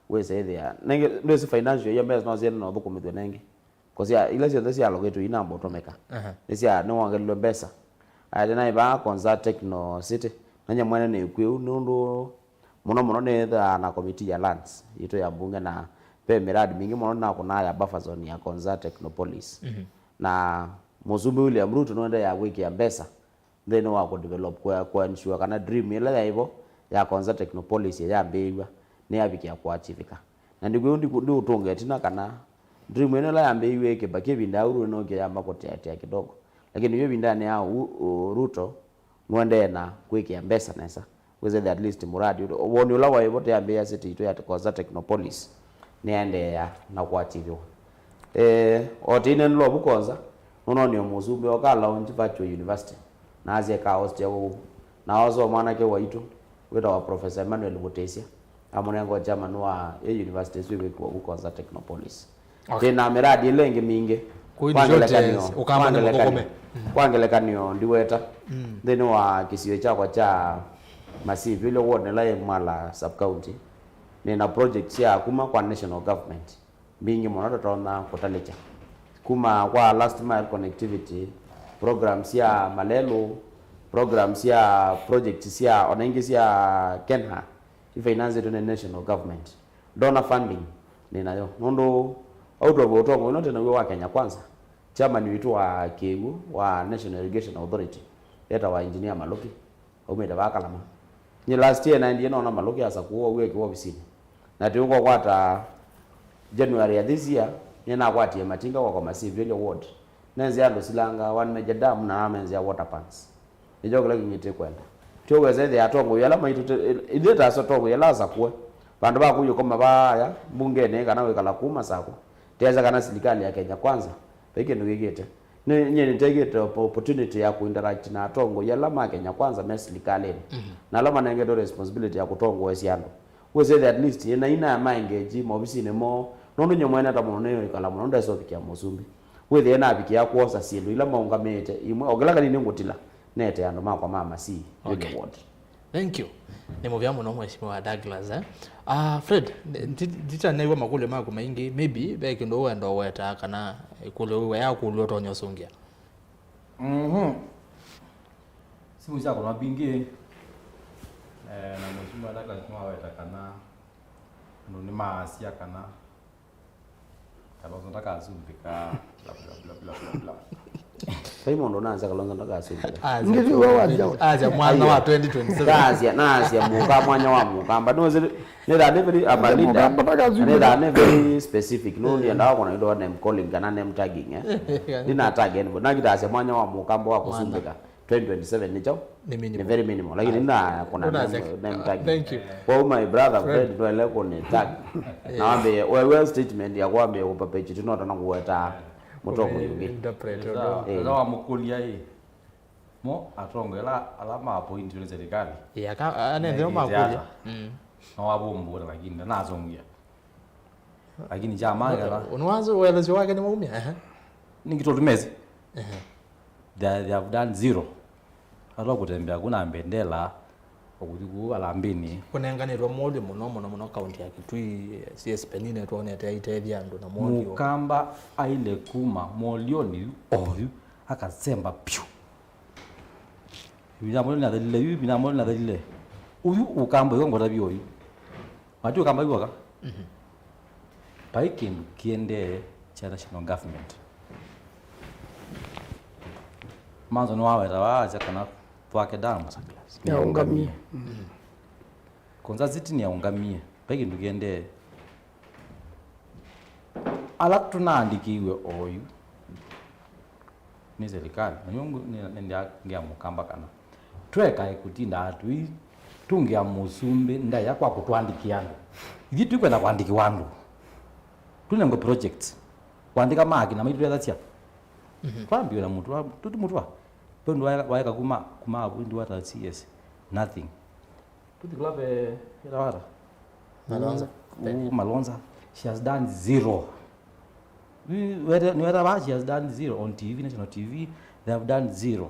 Wĩsa ĩthĩa. Nenge, ndwĩsĩ financial year mbesa no siende na ũthũkũmĩthw'e nengĩ. Kũsya ila syonthe syaloketwe inamba ũtũmĩka. Aha. Nĩsya nĩwongelilwe mbesa. Aya tena ivaa Konza Techno City. Na nye mwene nĩ kwĩu nũndũ mũno mũno nĩthaa na committee ya lands yitũ ya mbunge, na ve miradi mingĩ mũno nakũnaa ya buffer zone ya Konza Technopolis. Mhm. Na Mũsumbĩ William Ruto nũendeea kwĩkĩa mbesa nthĩnĩ wa kũdevelop, kũ, kũ ensure kana dream ĩla yaĩ vo ya Konza Technopolis yambĩĩw'a nĩyavikĩa kũachieveka. Na ndikwĩu ndiku-, ndiũtũnga ĩtina kana dream ĩno ĩla yambĩĩw'e ĩkĩva kĩvinda au rũĩ no kĩyamba kũteatea kidogo. Lakini yu ĩvindanĩ ya u, u, Ruto nũendee na kwĩkĩa mbesa nesa. Wĩsĩthĩa at least mũradi ũla, woni ũla waĩ vo tũyambĩĩa city itũ ya Konza Technopolis nĩyaendeea na kũachievĩwa. Eh, o tene nĩlovu Konza, nũnoonie mũsumbĩ oka launch virtual university, na asya ĩka host ya ũu. Na osa mwanake waitũ wĩtawa Professor Emmanuel Vutĩsya, amũnenga chairman wa ĩ university ĩsu ĩvĩkĩwa vu Konza Technopolis. Okay. Twĩ na miradi ĩla ĩngĩ mingĩ. Kwa ngelekany'o, kwa ngelekany'o, kwa ngelekany'o ndiweta, mm, nthĩnĩ wa kĩsio kyakwa kya Masivile ward nĩla ĩ Mwala sub county, nĩ na project sya kuma kwa national government mbingĩ mũno tũtonya kũtalĩkya. Kuma kwa last mile connectivity, program sya malelũ, program sya project sya ona ingĩ sya KeNHA, ifinanzĩtwe nĩ national government. Donor funding nĩ nayo. Nũndũ out of ũtongo ũno twĩ naw'o wa Kenya Kwanza, chairman witũ wa kĩw'ũ wa National Irrigation Authority etawa Engineer Malũki, aumĩte vaa Kalama. Nye last year naendie nona Malũki asakũwa wĩkiwa ovisinĩ. Na tũkũkwata January ya this year, nye nakwatie matinga kwa kwa Masivile ward. Nenzĩa andũ silanga one major dam na namenzĩa water pans. Nĩkyo kĩla kĩngĩ tĩkwenda. Tyo wesa ĩthĩa atongoi ala maitũ te-, ithyĩ ta atongoi ala asakũe. Vandũ va kũyũkoma vaaya mbungenĩ kana wĩkala kuma sako. Tesa kana silikalĩ ya Kenya Kwanza, vai kĩndũ kĩkĩte. Nĩ, nyie nĩtekĩte op-, opportunity ya kũinteract na atongoi ala ma Kenya Kwanza me silikalĩnĩ. Mhm. Na ala manengetwe responsibility ya kũtongoesya andũ. Wĩsĩthĩa at least ĩna ina ma engage maovisinĩ moo. Nũndũ nyie mwene ta mũno nĩwĩkala mũno ndesa ũvikĩa mũsumbĩ. Wĩthĩe navikĩa kwosa syĩndũ ila maũngamĩte imwe, o kĩla kanini ngũtila, nete andũ makwa ma Masii, okay, ward. Thank you. Nĩ mũvea mũno, Mheshimiwa Douglas, eh? Ah, Fred, ndi-, ndi-, nditanew'a makũlyo maku maingĩ, maybe ve kĩndũ ũenda ũweta kana ĩkũlyo wĩwa yakũlw'a ũtonya ũsũngĩa? Mhm. Simu syakũnwa mbingĩ, eh, na mũsimu wa Douglas nĩwaweta kana andũ nĩmaasya kana Kalonzo ndakasumbĩka, bla, bla, bla. Vai mũndũ ũnaasya Kalonzo ndakasumbĩka. Asya Ngĩthi wa wasya. Asya mwana wa twenty twenty-seven. Naasya, naasya mũka, mwanya wa Mũkamba. No, nĩ that nĩ very, I'm a leader. Mũkamba ndakasumbĩka. Nĩ that nĩ very specific. No, ndiendaa kũna indo name calling kana name tagging, eh. Ndina tag anybody. Nakitaasya mwanya wa Mũkamba wa kũsumbĩka twenty twenty-seven nĩ kyaũ? Nĩ minimal. Nĩ very minimal. Lakini na kuna name, name tag. Thank you. Kwa my brother Fred, Fred, no ele kũna tag. Na wambe, we, we statement ya kwambe kũperpetuate, no tana kũweta mũtongoi ũngĩ. Interpret ũndũ. Eh. Ĩla wamũkũlya ĩ, mo atongoi ala, ala ma appointwe nĩ serikali. Ĩ, aka-, anethĩwa makũlya. Mm. No wavũmbũla, lakini ndanasũngĩa. Lakini kya maana kana. Ũnĩwaza ũelesyo wake nĩ maumya? Ehe. Nĩ kĩtũtũmĩsĩ. Ehe. They, they have done zero. Atwa kũtembea kuna mbendela, ũkũthi kuu alambini. Kũnenganĩtwe moli mũno, mũno, mũno kaunti ya Kitui, C S Penine twonete aitethya andũ na moli. Mũkamba aile kuma molioni oyu, akasemba piũ. Ĩvinda moli nathelile, yu ĩvinda moli nathelile. Ũyu Ũkamba yu ngwata vyũ ũyu. Mati Ũkamba yu waka. Mhm. Vai kĩndũ kĩendee kya national government. Manzo nĩwaweta waasya kana Thwake Dam nĩyaũngamie. Mm. Konza City nĩyaũngamie. Vai kĩndũ kĩendee. Ala tũnaandĩkĩiwe oyu nĩ serikali. Na yu nĩ, nĩ, nĩ ngĩa Mũkamba kana twekae kũtindaa tũitũngĩa mũsumbĩ ndaĩa kwa kũtũandĩkĩa andũ. Ithyĩ tũikwenda kũandĩkĩwa andũ. Tũnengwe projects. Kũandĩka maaki na maitũethasya. Mhm. Twambiwe na mũtwa, tũti mũtwa. Pendo waeka, waeka kuma, kuma indi wata C S. Nothing. Tũthi kũla ve ĩla wata. Malonza. Ũ, Malonza. She has done zero. Nĩ weta, nĩ weta ba, she has done zero on T V, national T V, they have done zero.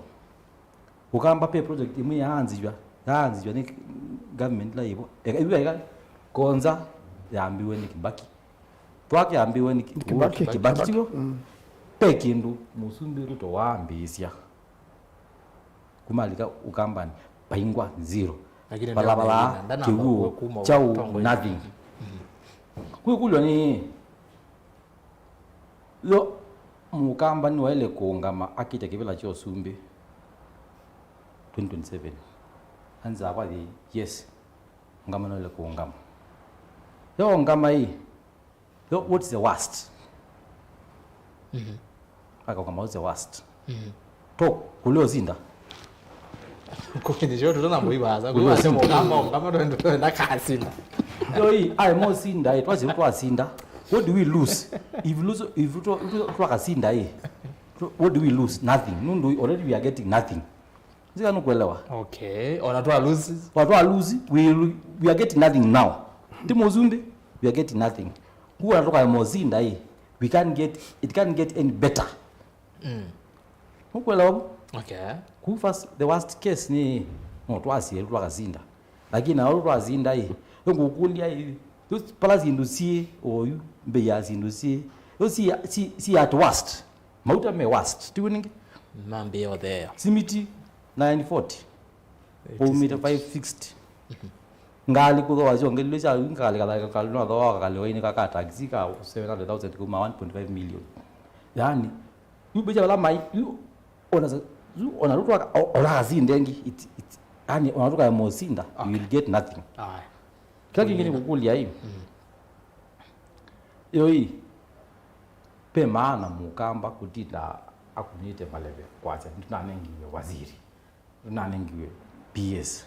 Ũkamba pe project ĩmwe yaanzĩw'a, yaanzĩw'a nĩ government la ĩvo. Eka, ĩvu eka, Konza yambiwe nĩ Kibaki. Thwake yambiwe nĩ Ki-, Kibaki. Kibaki tiwo. Mm. Pe kĩndũ Mũsumbĩ Ruto waambĩĩsya. Kuma alika Ũkambanĩ, paingwa zero. Lakini ndio balabala, maina, ndana kĩw'ũ, kuma kyaũ, ũtongoi. Nothing. Mhm. Kwĩkũlw'a nĩ, yo, Mũkamba nĩwaĩle kũũngama akĩte kĩvĩla kya ũsumbĩ twenty twenty-seven. Anza kwathi, yes. Ũngama nĩwaĩle kũũngama. Yo ũngama ĩ, yo, what's the worst? Mhm. Akaũngama, what's the worst? Mhm. To, kũlea ũsinda. Kũkinyĩsya ũndũ tũna mũivaasa. Kũlea ũsinda. Kama, kama twenda, twenda kasinda. Yo, ĩ, ai, mosinda, ĩ, twasi twasinda. What do we lose? If lose, if twa-, twa-, twakasinda, ĩ, what do we lose? Nothing. Nũndũ already we are getting nothing. Nzika nũkwelewa? Okay. Ona twa lose. Wa twa lose, we, we are getting nothing now. Ndi mũsumbĩ, we are getting nothing. Kuwa tũkae mosinda, ĩ, we can't get, it can't get any better. Mm. Nũkwelewa vu? Okay. Ku first, the worst case nĩ, no, twasie, twakasinda. Lakini na ũu twasinda ĩ, ngũkũlya ĩ, those pala syĩndũ syĩ oyu, mbei ya syĩndũ syĩ, those syĩ, syĩ, syĩ at worst. Mauta me worst, tiw'o nĩngĩ? Mambĩĩa ũtheea. Simiti nine forty. Waumĩte five sixty. Mhm. Ngalĩ kũthooa syongelilwe sya ngalĩ kathaĩ kakalĩ no thooa kakalĩ wainĩ ka ka taxi ka seven hundred thousand kuma one point five million. Yaani, yu mbesa vala mai, yu ona sa-, yu ona rutwa o-, ona kasinda ĩngĩ, it, it, yaani ona tukae mosinda, you will get nothing. Aye. Kĩla kĩngĩ nĩ kũkũlya ĩ. Mm. Yo ĩ, pe maana Mũkamba kũtinda akunĩte maleve kwasya, "Nĩtũnanengiwe waziri, nĩtũnanengiwe P S."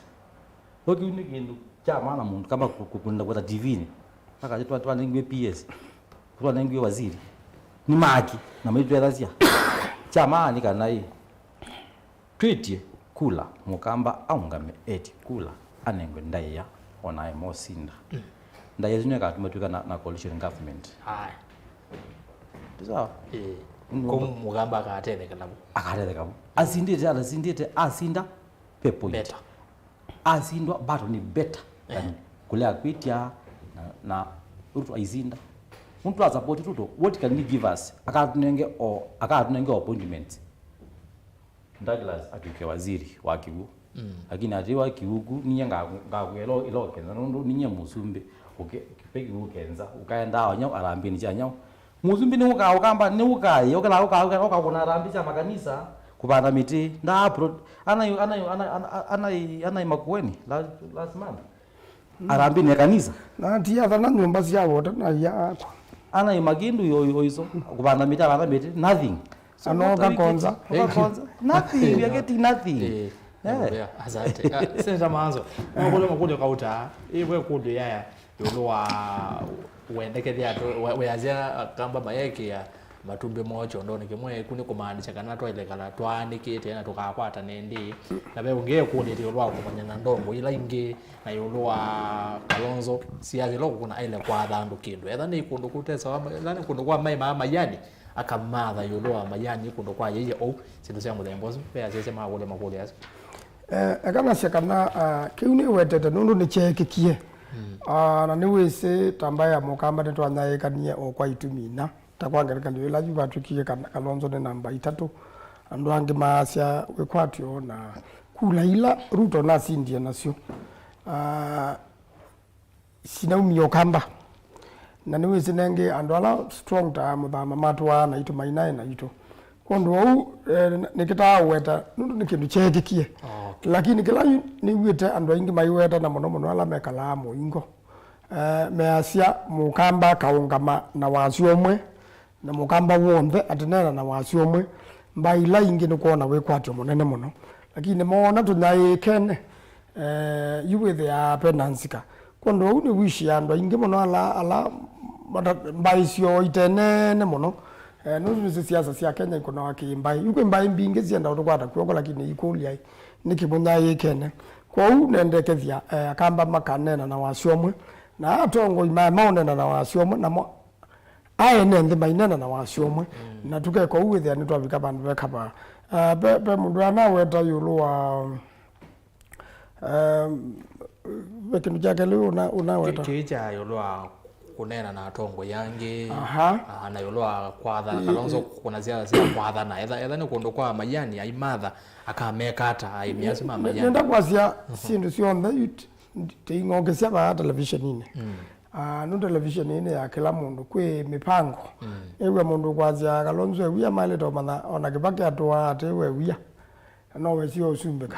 Yo kĩu nĩ kĩndũ kya maana mũndũ kamba kũ-, kũ-, kũenda kweta T V-inĩ. Akasya, "Twa-, twanengiwe P S, twanengiwe waziri." Nĩ maki, na maitwethasya. Kya maana nĩ kana ĩ, twĩtye kula, Mũkamba aũngame eti kula, anengwe ndaĩa, onae mosinda. Mm. Ndaĩa ĩsu nĩkatuma twĩka na, na coalition government. Aye. Ti sawa? Ĩĩ. Nũndũ kũu Mũkamba akatetheka navo. Akatetheka vo. Asindĩte, atasindĩte, asinda, pe point. Better. Asindwa, bado ni better than kũlea kwĩtya na, na Ruto aisinda. Mũndũ twa support Ruto, what can he give us? Akatũnenge o, akatũnenge o appointments. Douglas atw'ĩke waziri wa kĩw'ũ. Mm. Lakini atĩ wa kĩw'ũ ku, ninyie nga-, ngakwĩa ĩla, ĩla ũkenza, nũndũ ninyie mũsumbĩ, ũke-, ve kĩw'ũ ũkenza, ũkaendaa o nyau, arambĩnĩ sya nyau. Mũsumbĩ nĩwũkaa, ũkamba, nĩwũkaa, ũkela, ũka, ũka, ũkakũna arambĩ sya makanisa, kũvanda mĩtĩ, ndaa pro-, anai, anai, anai, anai, anai, anai Makueni, last, last month. Arambĩnĩ ya kanisa. Na ti athana nyũmba sya wota na ya akwa. Ana ima kĩndũ yo, yo iso, kũvanda mĩtĩ, avanda mĩtĩ, nothing. So, anoka konza. Ũkakonza. Nothing, we are getting nothing. Eh, yeah. Asante. Ah, Senator Maanzo, makũlyo, makũlyo kauta, ĩ we kũlyo yaya, ĩũlũ wa wendekethya atũ, we, weasya Akamba mayekĩa matumbĩ moo kyondonĩ kĩmwe, ku nĩ kũmaanisya kana twaĩle kala twaanĩkĩte na tũkakwatana ĩndĩ. Na ve ũngĩ ekũlĩte ĩũlũ wa kũmanyana ndongo ila ingĩ, na ĩũlũ wa Kalonzo, siasa ĩla ũkũkũna aĩle kwatha andũ kĩndũ. Etha nĩ kũndũ kũtesawa, etha nĩ kũndũ kwa mai maa mayani, akamatha ĩũlũ wa mayani, kũndũ kwa yĩye ou, syĩndũ sya mũthemba ũsu, ve asyaĩsya makũlya makũlyo asu. Eh, eka nasya kana, ah, kĩu nĩwetete nũndũ nĩkyeekĩkie. Mm. Ah, na nĩwĩsĩ ta mbaĩ ya Mũkamba nĩtwanyaĩĩkanie o kwa itumi ina. Ta kwa ngelekany'o, ĩla yu vatw'ĩkie kana Kalonzo nĩ namba itatũ, andũ angĩ maasya wĩkwatyo na kula ila Ruto nasindie nasyo, ah, sinaumie Ũkamba. Na nĩwĩsĩ nengĩ andũ ala strong ta Mũthama matũaa naitũ, mainaĩ naitũ. Kwondũ ũu, eh, nĩkĩtaa ũweta nũndũ nĩ kĩndũ kyeekĩkie. Oh, okay. Lakini kĩla yu nĩw'ĩte andũ aingĩ maiweta, na mũno mũno ala mekalaa mũingo. Eh, measya Mũkamba akaũngama na wasyo ũmwe, na Mũkamba w'onthe ateneena na wasyo ũmwe. Mbaĩ ila ingĩ nĩkwona wĩkwatyo mũnene mũno, lakini moona tũnyaĩĩkene, eh, yu wĩthĩaa ve na nzika. Kwondũ ũu nĩwĩsĩ andũ aingĩ mũno ala, ala mata-, mbaĩ syoo itenene mũno, eh, nũndũ nĩsĩ siasa sya Kenya ikũnawa kĩ mbaĩ. Yu kwĩ mbaĩ mbingĩ syenda ũtũkwata kw'oko, lakini ikũlya nĩkĩ mũnyaĩĩkene. Kwoou nendekethya, eh, Akamba makaneena na wasyo ũmwe, na atongoi ma-, maũneena na wasyo ũmwe, namo aene nthĩ maineena na wasyo ũmwe. Mm. Na tũkeka ũu wĩthĩa nĩtwavika vandũ vekavaa. Ah, ve, ve mũndũ anaweta ĩũlũ wa, um, ve kĩndũ kyake lĩu ũna-, ũnaweta. Kĩ-, kĩĩ kya ĩũlũ wa kũneena na atongoi angĩ, aha, ah, na ĩũlũ wa kwatha, ĩ, Kalonzo ĩ. Kũna siasa sya kwathana. Etha, etha nĩ kũndũ kwa mayani, aimatha, akameka ata, aĩmĩ asu ma mayani? Nenda kwasya, mhm, syĩndũ syonthe yu t-, tĩing'okesya vaa televisioninĩ. Mm. Ah, nũ televisioninĩ ya kĩla mũndũ kwĩ mĩpango. Mm. Ew'a mũndũ kwasya Kalonzo ewia, maĩlĩte ũmanya ona Kĩvakĩ atũaa atĩ we wia. No wesio ũsumbĩka.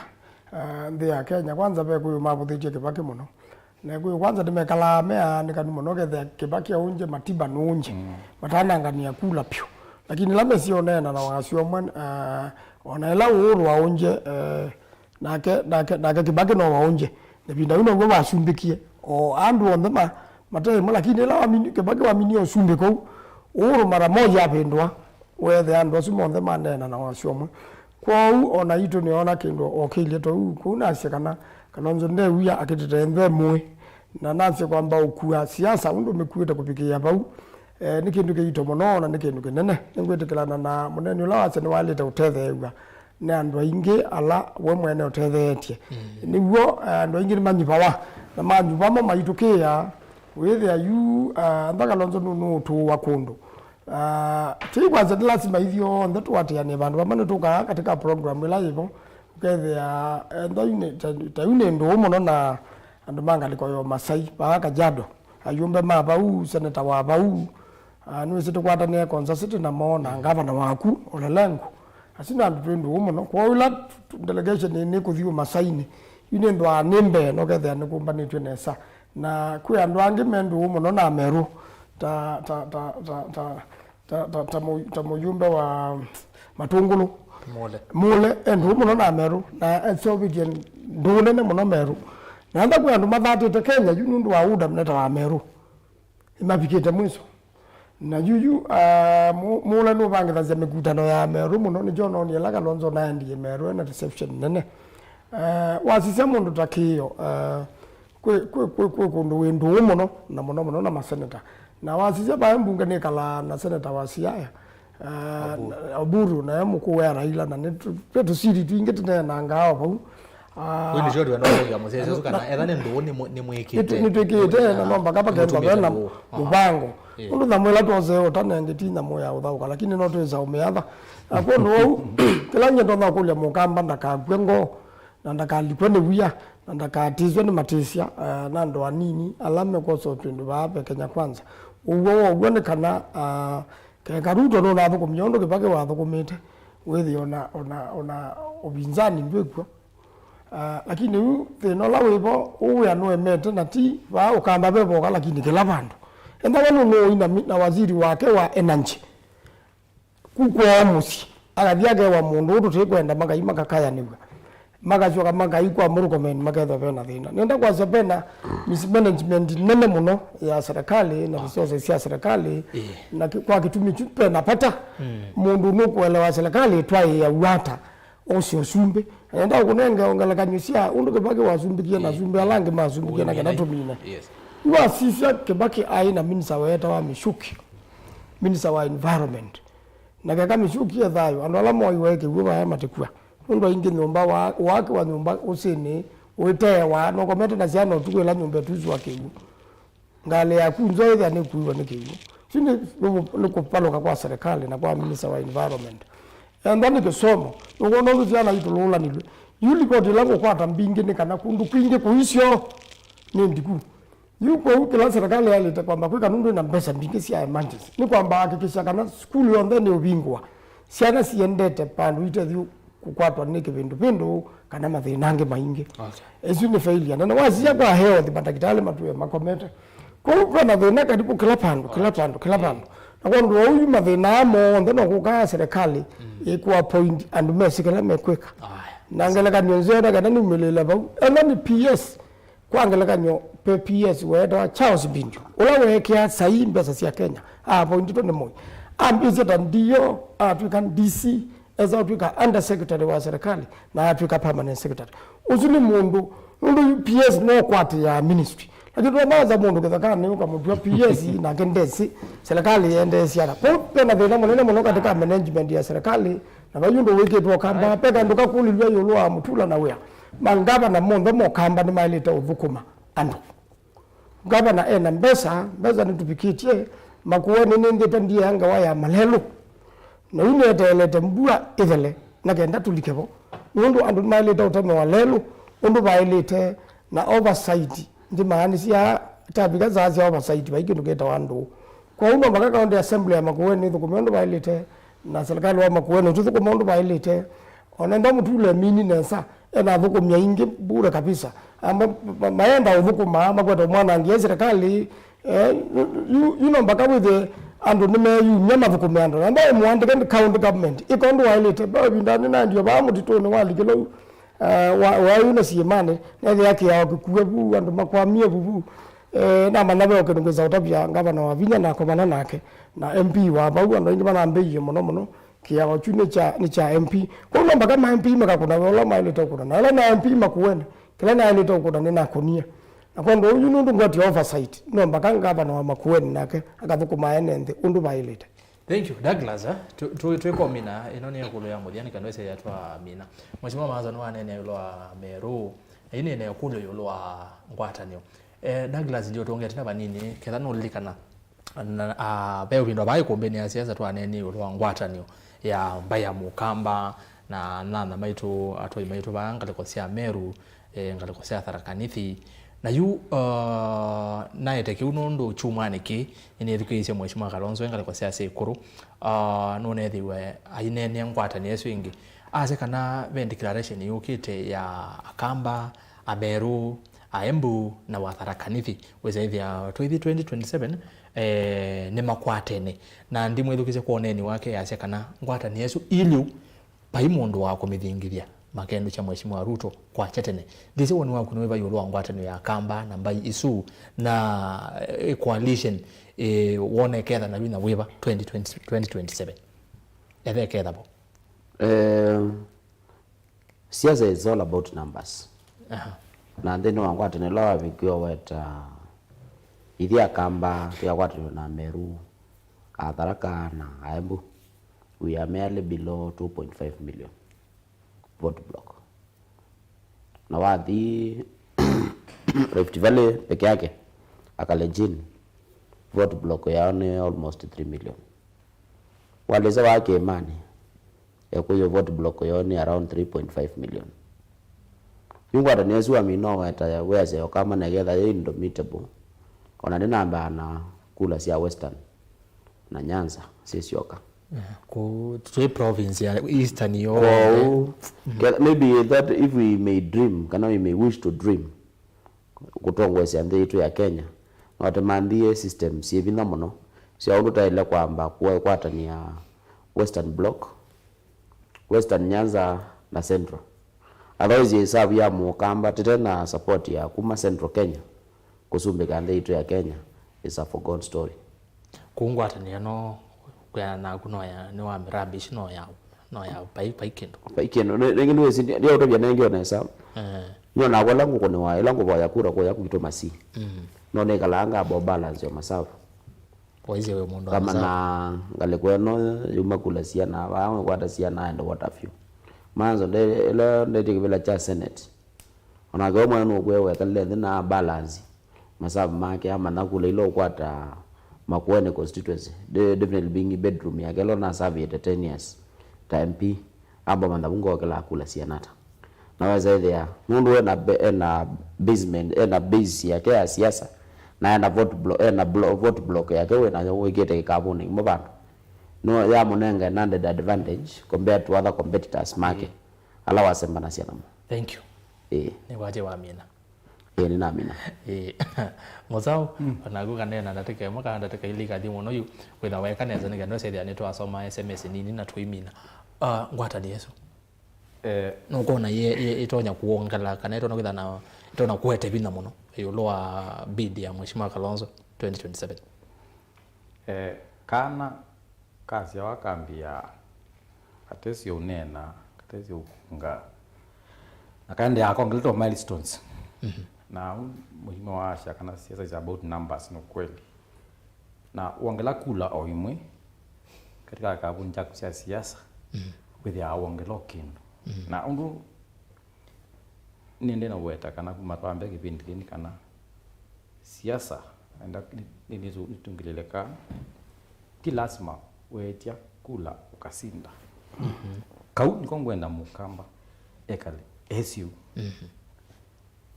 Ah, nthĩ ya Kenya, kwanza ve kũyũ mavũthĩtye Kĩvakĩ mũno. Na kũyũ kwanza nĩmekalaa meanĩkanu mũno, kethĩa Kĩvakĩ aũngye, Matiba nũngye. Mm. Matanangania kula pyũ. Lakini ĩla mesie ũneena na wasyo ũmwe, ah, ona ĩla Uhuru aũngye, eh, nake, nake, nake Kĩvakĩ no waũngye. Na ĩvinda yĩu now'o wasumbĩkie. O andũ onthe ma-, mate ĩmwe, lakini ĩla wamini-, Kĩvakĩ waminie ũsumbĩ kũu, Uhuru mara moja avĩndũa. Weethĩa andũ asu monthe maneena na wasyo ũmwe. Kwoou o naitũ nĩoona kĩndũ o kĩilye ta ũu. Kwoou nasye kana Kalonzo ndewia akĩtete nthemũĩ. Na nasye kwamba ũkua siasa ũndũ mĩkuĩte kũvikĩĩa vau, eh, nĩ kĩndũ kĩito mũno na nĩ kĩndũ kĩnene. Nĩngwĩtĩkĩlana na mũneeni ũla wasya nĩwaĩlĩte ũtetheew'a nĩ andũ aingĩ ala we mwene ũtetheetye. Mm. Nĩw'o, eh, andũ aingĩ nĩmanyuvawa, na manyuva mo maitũkĩĩa. Wĩthĩa yu, ah, ntha Kalonzo nũ-, nũũtũũwa kũndũ. Ah, ti kwasya nĩ lasima ithyonthe tũatĩanĩe vandũ vamwe, nĩtũkaa katika program ĩla yĩvo, ũkethĩa, eh, ntha yu nĩ, ta, ta yu nĩ ndũũ mũno na andũ ma ngalĩko ya Masai, vaa Kajiado, ayũmbe ma vau, seneta wa vau, ah, nĩwĩsĩ tũkwatanĩe Konza City namo, na ngavana waku, Ole Lenku. Asu nĩ andũ twĩ ndũũ mũno. Kwoou ĩla delegation nĩkũthi ũmasainĩ, yu nĩnthwaa nĩ mbee, nokethĩa nĩkũmbanĩtw'e nesa. Na kwĩ andũ angĩ me ndũũ mũno na Ameru, ta, ta, ta, ta, ta, ta, ta, mũ-, ta mũyũmbe wa Matũngũlũ. Mule. Mule, e ndũũ mũno na Ameru, na eseũvĩtye ndũũ nene mũno Meru. Na ntha kwĩ andũ mathatĩte Kenya yu nũndũ wa UDA metawa Ameru. Nĩmavikĩte mwiso. Na yuyu, ah, Mu-, Mule nũvangĩthasya mĩkutano ya Meru mũno, nĩkyo noonie ĩla Kalonzo naendie Meru ena reception nene. Eh, wasisya mũndũ ta Kĩĩo, eh, kwĩ, kwĩ, kwĩ, kwĩ kũndũ wĩ ndũũ mũno, na mũno mũno na maseneta. Na wasisya vaĩ mbunge nĩkalaa na seneta wa Siaya, eh, Oburu. Oburu, nae mũkũũ wa Raila, na nĩ tũ-, ve tũsiri twingĩ tũneenangaa o vau. Ah, kwĩ nĩkyo twenda kũlya mũsyaĩĩsya ũsu kana etha nĩ ndũũ nĩ mũ-, nĩ mwĩkĩte. Nĩtwĩkĩte, na no mpaka vakethwa ve na mũvango. Aha. Ĩĩ. Ũndũ nyamũ ĩla twosee ũta nengĩ ti nyamũ ya ũthaũka, lakini no twĩsa ũmĩatha. Na kwondũ wau, kĩla nyie ndonya kũlya mũkamba ndakakw'e ngoo, na ndakalikwe nĩ wia, na ndakatĩsw'e nĩ matĩsya, eh, na andũ anini ala mekwosa ũtwĩndũ vaa ve Kenya Kwanza. Ũw'o wa ũw'o nĩ kana, ah, keka Ruto nũnathũkũmie ũndũ Kĩbakĩ wathũkũmĩte, wĩthĩe ona, ona, ona ũvinzani ndwĩkw'o. Ah, lakini yu thĩna ũla wĩvo, ũwĩa nũemete, na ti vaa Ũkamba ve voka, lakini kĩla vandũ. Ethĩwa nũnũũi na mi-, na waziri wake wa energy, ku kwoo mũsyĩ, akathi akewa mũndũ ũũ tũtĩkwenda, makai makakayanĩw'a, makasyoka makai kwa Murkomen, makethwa vena thĩna. Nenda kwasya vena mismanagement nene mũno ya serikali na resources sya serikali, na ki-, kwa kĩtumi kyu vena vata mũndũ nũkũelewa serikali ĩtwaĩĩaw'a ata. Ũsĩ ũsumbĩ. Na nenda ũkũnenge ngelekany'o sya ũndũ Kĩbakĩ wasumbĩkie na asumbĩ ala angĩ masumbĩkie na kenda tũmine. Yes. Yu wasisya Kĩbakĩ aĩ na minista weetawa Mĩchuki, minista wa environment. Na keka Mĩchuki e thayũ, andũ ala moiwe kĩw'ũ vaya matĩkw'a. Nũndũ aingĩ nyũmba wa, waakĩwa nyũmba ũsĩnĩ, ũiteewa, nokomete na syana ũtukũ ĩla nyũmba ĩtusũa kĩw'ũ. Ngalĩ yaku nzeo ĩthĩa nĩkuiwa nĩ kĩw'ũ. Isu nĩ, nĩ, nĩ kũvalũka kwa serikali na kwa minister wa environment. Enda nĩ kĩsomo, nũkwona ũndũ syana itũlũlanilwe. Yu livoti ĩla ngũkwata mbingĩ nĩ kana kũndũ kwingĩ kũisyo nĩ ndiku. Yu kwoou kĩla serikali yaĩlĩte kwamba kwĩka nũndũ ĩna mbesa mbingĩ sya emergency, nĩ kwamba hakikisha kana sukulu yonthe nĩũvingũa, syana siendete vandũ itethĩ kũkwatwa nĩ kĩvĩndũvĩndũ kana mathĩna angĩ maingĩ. Okay. Ĩsu nĩ failure nene. Wasisya kwa health, mandakĩtalĩ matũe makomete. Kwoou kwĩna thĩna karibu kĩla vandũ, kĩla vandũ, kĩla vandũ. Na kwondũ wa ũu mathĩna aa monthe no kũkaa serikali ĩkũappoint andũ mesĩ kĩla mekwĩka. Aya. Na ngelekany'o nzeo na kana numĩlĩle vau. Ethwa nĩ P S, kwa ngelekany'o, ve P S weetawa Charles Mbindio, ũla weekĩa saii mbesa sya Kenya, aappointitwe nĩ Moi. Ambĩĩsye ta D O, atw'ĩka D C, esa ũtw'ĩka under secretary wa serikali, na atw'ĩka permanent secretary. Ũsu nĩ mũndũ, nũndũ P S no kwatĩaa ministry. Lakini twamanza mũndũ kĩthakanĩ ũkamũtw'a P S, nake ndesĩ serikali yendeesya ata. Kwoou vena thĩna mũnene mũno katika management ya serikali, na vai ũndũ wĩkĩtwe Ũkamba, ve kandũ kakũlilw'a ĩũlũ wa Mutula na wĩa. Mangavana monthe ma Ũkamba nĩmaĩlĩte ũthũkũma andũ. Ngavana ena mbesa, mbesa nĩtũvikĩtye, Makueni nĩnthĩte ndiea ngewa ya malelũ. Na yu nĩeteelete mbua ĩthele, na kenda tũlike vo. Nũndũ andũ nĩmaĩlĩte ũtemewa lelũ ũndũ vaĩlĩte, na oversight, ndĩmaanĩsya tavika saa sya oversight, vai kĩndũ kĩtawa ndũũ. Kwoou no mpaka county assembly ya Makueni ĩthũkũme ũndũ vaĩlĩte, na serikali wa Makueni ũtũthũkũma ũndũ vaĩlĩte. Ona enda Mutula emini nesa, ena athũkũmi aingĩ bure kabisa. Amba ma-, maenda ũthũkũma, makweta ũmwanangia serikali, eh, yu, yu no mpaka wĩthĩe andũ nĩmeyumya mathũkũme andũ. Enda ũmũandĩke nĩ county government, ĩka ũndũ waĩlĩte. Vau ĩvinda nĩnaendie vaa mũtitũnĩ walikĩlou, eh, wa, wa yu na siĩmanĩ, nethĩa kĩao kĩkue vu, andũ makwamie vuvu. Eh, namanya ve o kĩndũ ngwĩsa ũtavya ngavana Wavinya na akomana nake, na M P wa vau, andũ aingĩ manambĩie mũno mũno. Kĩao kyu nĩ kya, nĩ kya M P. Kwoou no mpaka ma M P makakũna wĩa ũla maĩlĩte ũkũna. Na ala ma M P Makueni, kĩla naĩlĩte ũkũna nĩnakũnie. Na kwondũ ũu yu nũndũ ngwatya oversight, no mpaka ngavana wa Makueni nake akathũkũma ene nthĩ ũndũ vaĩlĩte. Thank you, Douglas, eh? Tu-, tu-, twĩkomina, ĩno nĩ ĩkũlyo ya mũthya, nĩ kana ĩse yatwa mina. Mheshimiwa Maasa nĩwaneenea ĩũlũ wa Meru, na yu nĩne ĩkũlyo ĩũlũ wa ngwatanĩo. Eh, Douglas, ndiũtũngĩe tena vanini, ketha nũlilikana. Na, ah, ve ũvindwa vaa ĩkũmbĩnĩ ya siasa twaneenie ĩũlũ wa ngwatanĩo ya mbaĩ ya Mũkamba na nyanya maitũ, atwai maitũ vaa ngalĩko sya Meru, eh, ngalĩko sya Tharaka Nithi. Na yu, ah, naete kĩu nũndũ kyumwanĩ kĩĩ nĩnĩthukĩĩsye Mheshimiwa Kalonzo e ngalĩko sya Sekũrũ, ah, nũneethĩiwe aineenea ngwatanĩo ĩsu ĩngĩ. Asya kana ve declaration yũkĩte ya Akamba, Ameru, Aembu na wa Tharaka Nithi. Wĩsa ĩthĩa twĩthi twenty twenty-seven, eh, nĩmakwatene. Na ndimwĩthukĩsye kwa ũneeni wake, yasya kana ngwatanĩo ĩsu iliu, vai mũndũ wa kũmĩthingithya, makendũkya Mheshimiwa Ruto kwakya tene. Ndĩsĩ woni waku nĩ wĩva ĩũlũ wa ngwatanĩo ya Kamba na mbaĩ isu na, eh, coalition, eh, wone ketha na vinya wĩva twenty twenty, twenty twenty-seven? Ethe ketha vo. Eh, Siasa is all about numbers. Aha. Na nthĩnĩ wa ngwatanĩo ĩla wavikie ũweta ithyĩ Akamba twĩakwatanĩw'a na Ameru, Atharaka na Aembu, we are merely below two point five million vote block. Na wathi Rift Valley peke yake, Akalenjin, vote block yao nĩ almost three million. Walĩsa wa Kĩĩmanĩ, Ekũyũ vote block yoo nĩ around three point five million. Yu ngwatanĩo ĩsu wamina ũweta weasya yo kama na ĩketha yĩ indomitable, ona ndĩnambaa na kula sya Western na Nyanza syĩ syoka. Yeah, kũ twĩ province ya Eastern yonthe. Kwoou, ke- maybe that if we may dream, kana we may wish to dream, kũtongoesya nthĩ yitũ ya Kenya, no tũmanthie system syĩ vinya mũno sya ũndũ twaĩle kwamba kũkwatania Western Bloc, Western Nyanza na Central. Otherwise, ĩsavu ya Mũkamba tũte na support ya kuma Central Kenya kũsumbĩka nthĩ yitũ ya Kenya is a forgone story. Kũu ngwatanĩo no kwĩana naku no ya, nĩ wa mĩrambĩ ici no ya, no ya vai, vai kĩndũ. Vai kĩndũ. Nĩ- nĩngĩ nĩwĩsĩ ndi- ndiaũtavya nengĩ o nesa. Eh. Nĩona kũla ngũkũnĩwa ĩla ngũvoya kura kũya kwitũ Masii. Mm. No nĩkalaa ngabo balance yo masavu. Waisye wĩ mũndũ wa kama masavu. Na ngalĩko ĩno yuma kula siana vaa wĩkwata siana aende water view. Manzo nde- ĩla ndetie kĩvĩla kya Senate. Onake we mwene nũkwĩa wekalile nthĩ na balance masavu make, amanya kula ila ũkwata Makueni constituency, de- definitely being bedroom yake ĩla nasaviĩte ten years ta M P, amba manya vu ngokela kula siana ata. Na wesa ĩthĩa nũndũ ena be- ena basement, ena base yake ya siasa, na ena vote blo- ena blo- vote block yake wĩnayo wĩkĩte kĩkavũnĩ kĩmwe vandũ, no yamũnenga an added advantage compared to other competitors make ala wasembanasya namo. Thank you. Ĩĩ. Nĩkwatye wamina. Ĩĩ, nĩnamina. Ĩĩ. Mũsaũ, onaku kanena ndatĩka ĩmwe kana ndatĩka ilĩ ikathi mũno yu, wĩtha weka nesa nĩkenda ũsethĩa nĩtwasoma S M S nini na tũimina. Ah, ngwatanĩo ĩsu. Eh, nũkwona yĩ- yĩ- ĩtonya kuongela kana ĩtonya kwĩtha na ĩtonya kũete vinya mũno ĩũlũ wa bid ya Mheshimiwa Kalonzo twenty twenty-seven? Eh, kana kasyawa kambia katesyo ũneena, katesyo ũkunga, na kaendeea akongeletwa milestones. Mhm. Na u- muhimu wa asya kana siasa is about numbers, ni kweli. Na wongela kula o imwe katika kavuni chaku sya siasa, mhm, wĩthĩawa wongela o kĩndũ. Mhm. Na ũndũ nĩndĩ na weta kana kuma twambĩa kĩvĩndĩ kĩĩ nĩ kana siasa enda nĩ- nĩ- nĩtũngĩlĩlĩka, ti lasima weetya kula ũkasinda. Mhm. Kau nĩko ngwenda Mũkamba ekale esyo. Mhm.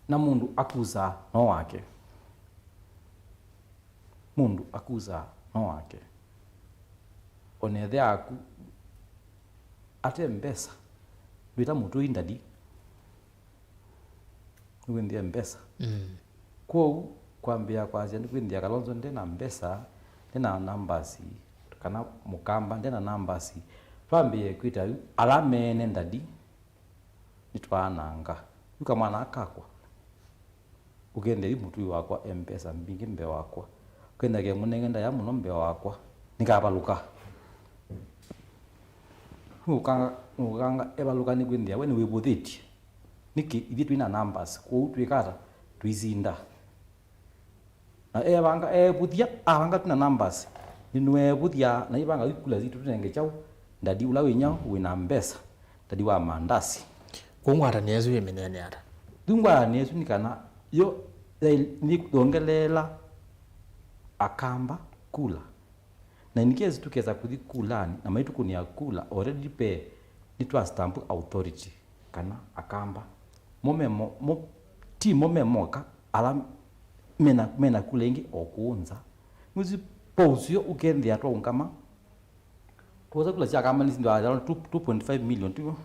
Na mũndũ akusaa no wake. Mũndũ akusaa no wake. Ona ĩthe yaku ate mbesa, ndwĩta mũtũi ndadi, nĩwĩnthĩa mbesa. Mm. Kwoou kwambĩĩa kwasya nĩkwĩnthĩa Kalonzo nde na mbesa, nde na nambasi, kana Mũkamba nde na nambasi, twambĩĩe kwĩta yu ala meene ndadi, nĩtwaananga. Yu kamwana kakwa, ũkendea yu mũtũi wakwa e mbesa mbingĩ mbee wakwa, ũkendea kemũnenge ndaĩa mũno mbee wakwa, nĩkavalũka. Nũkanga, nũkanga evalũka nĩkwĩnthĩa we nĩwĩvũthĩtye. Nĩkĩ ithyĩ twĩ na numbers, kwoou twĩka ata? Tũisinda. Na evanga, eevũthya, avanga twĩ na numbers. Nĩnũeevũthya, na ivanga ikula sitũ tũnenge kyaũ? Ndadi ũla wĩ nyaũ? Wĩ na mbesa. Ndadi wa mandasi. Kũu ngwatanĩo ĩsu yĩ mĩnene ata? Yu ngwatanĩo ĩsu nĩ kana yo yaĩ- nĩyongeleela Akamba kula. Na in case tũkesa kũthi kulanĩ na maitũkũnĩa kula, already pe nĩtwa stamp authority kana Akamba. Mo me mo, mo, ti mo me moka, ala mena, mena kula ingĩ o kũũ nza. Nũsi po ũsio ũkethĩa twaũngama, twosa kula sya Akamba nĩsindwa around two, two point five million, tiw'o?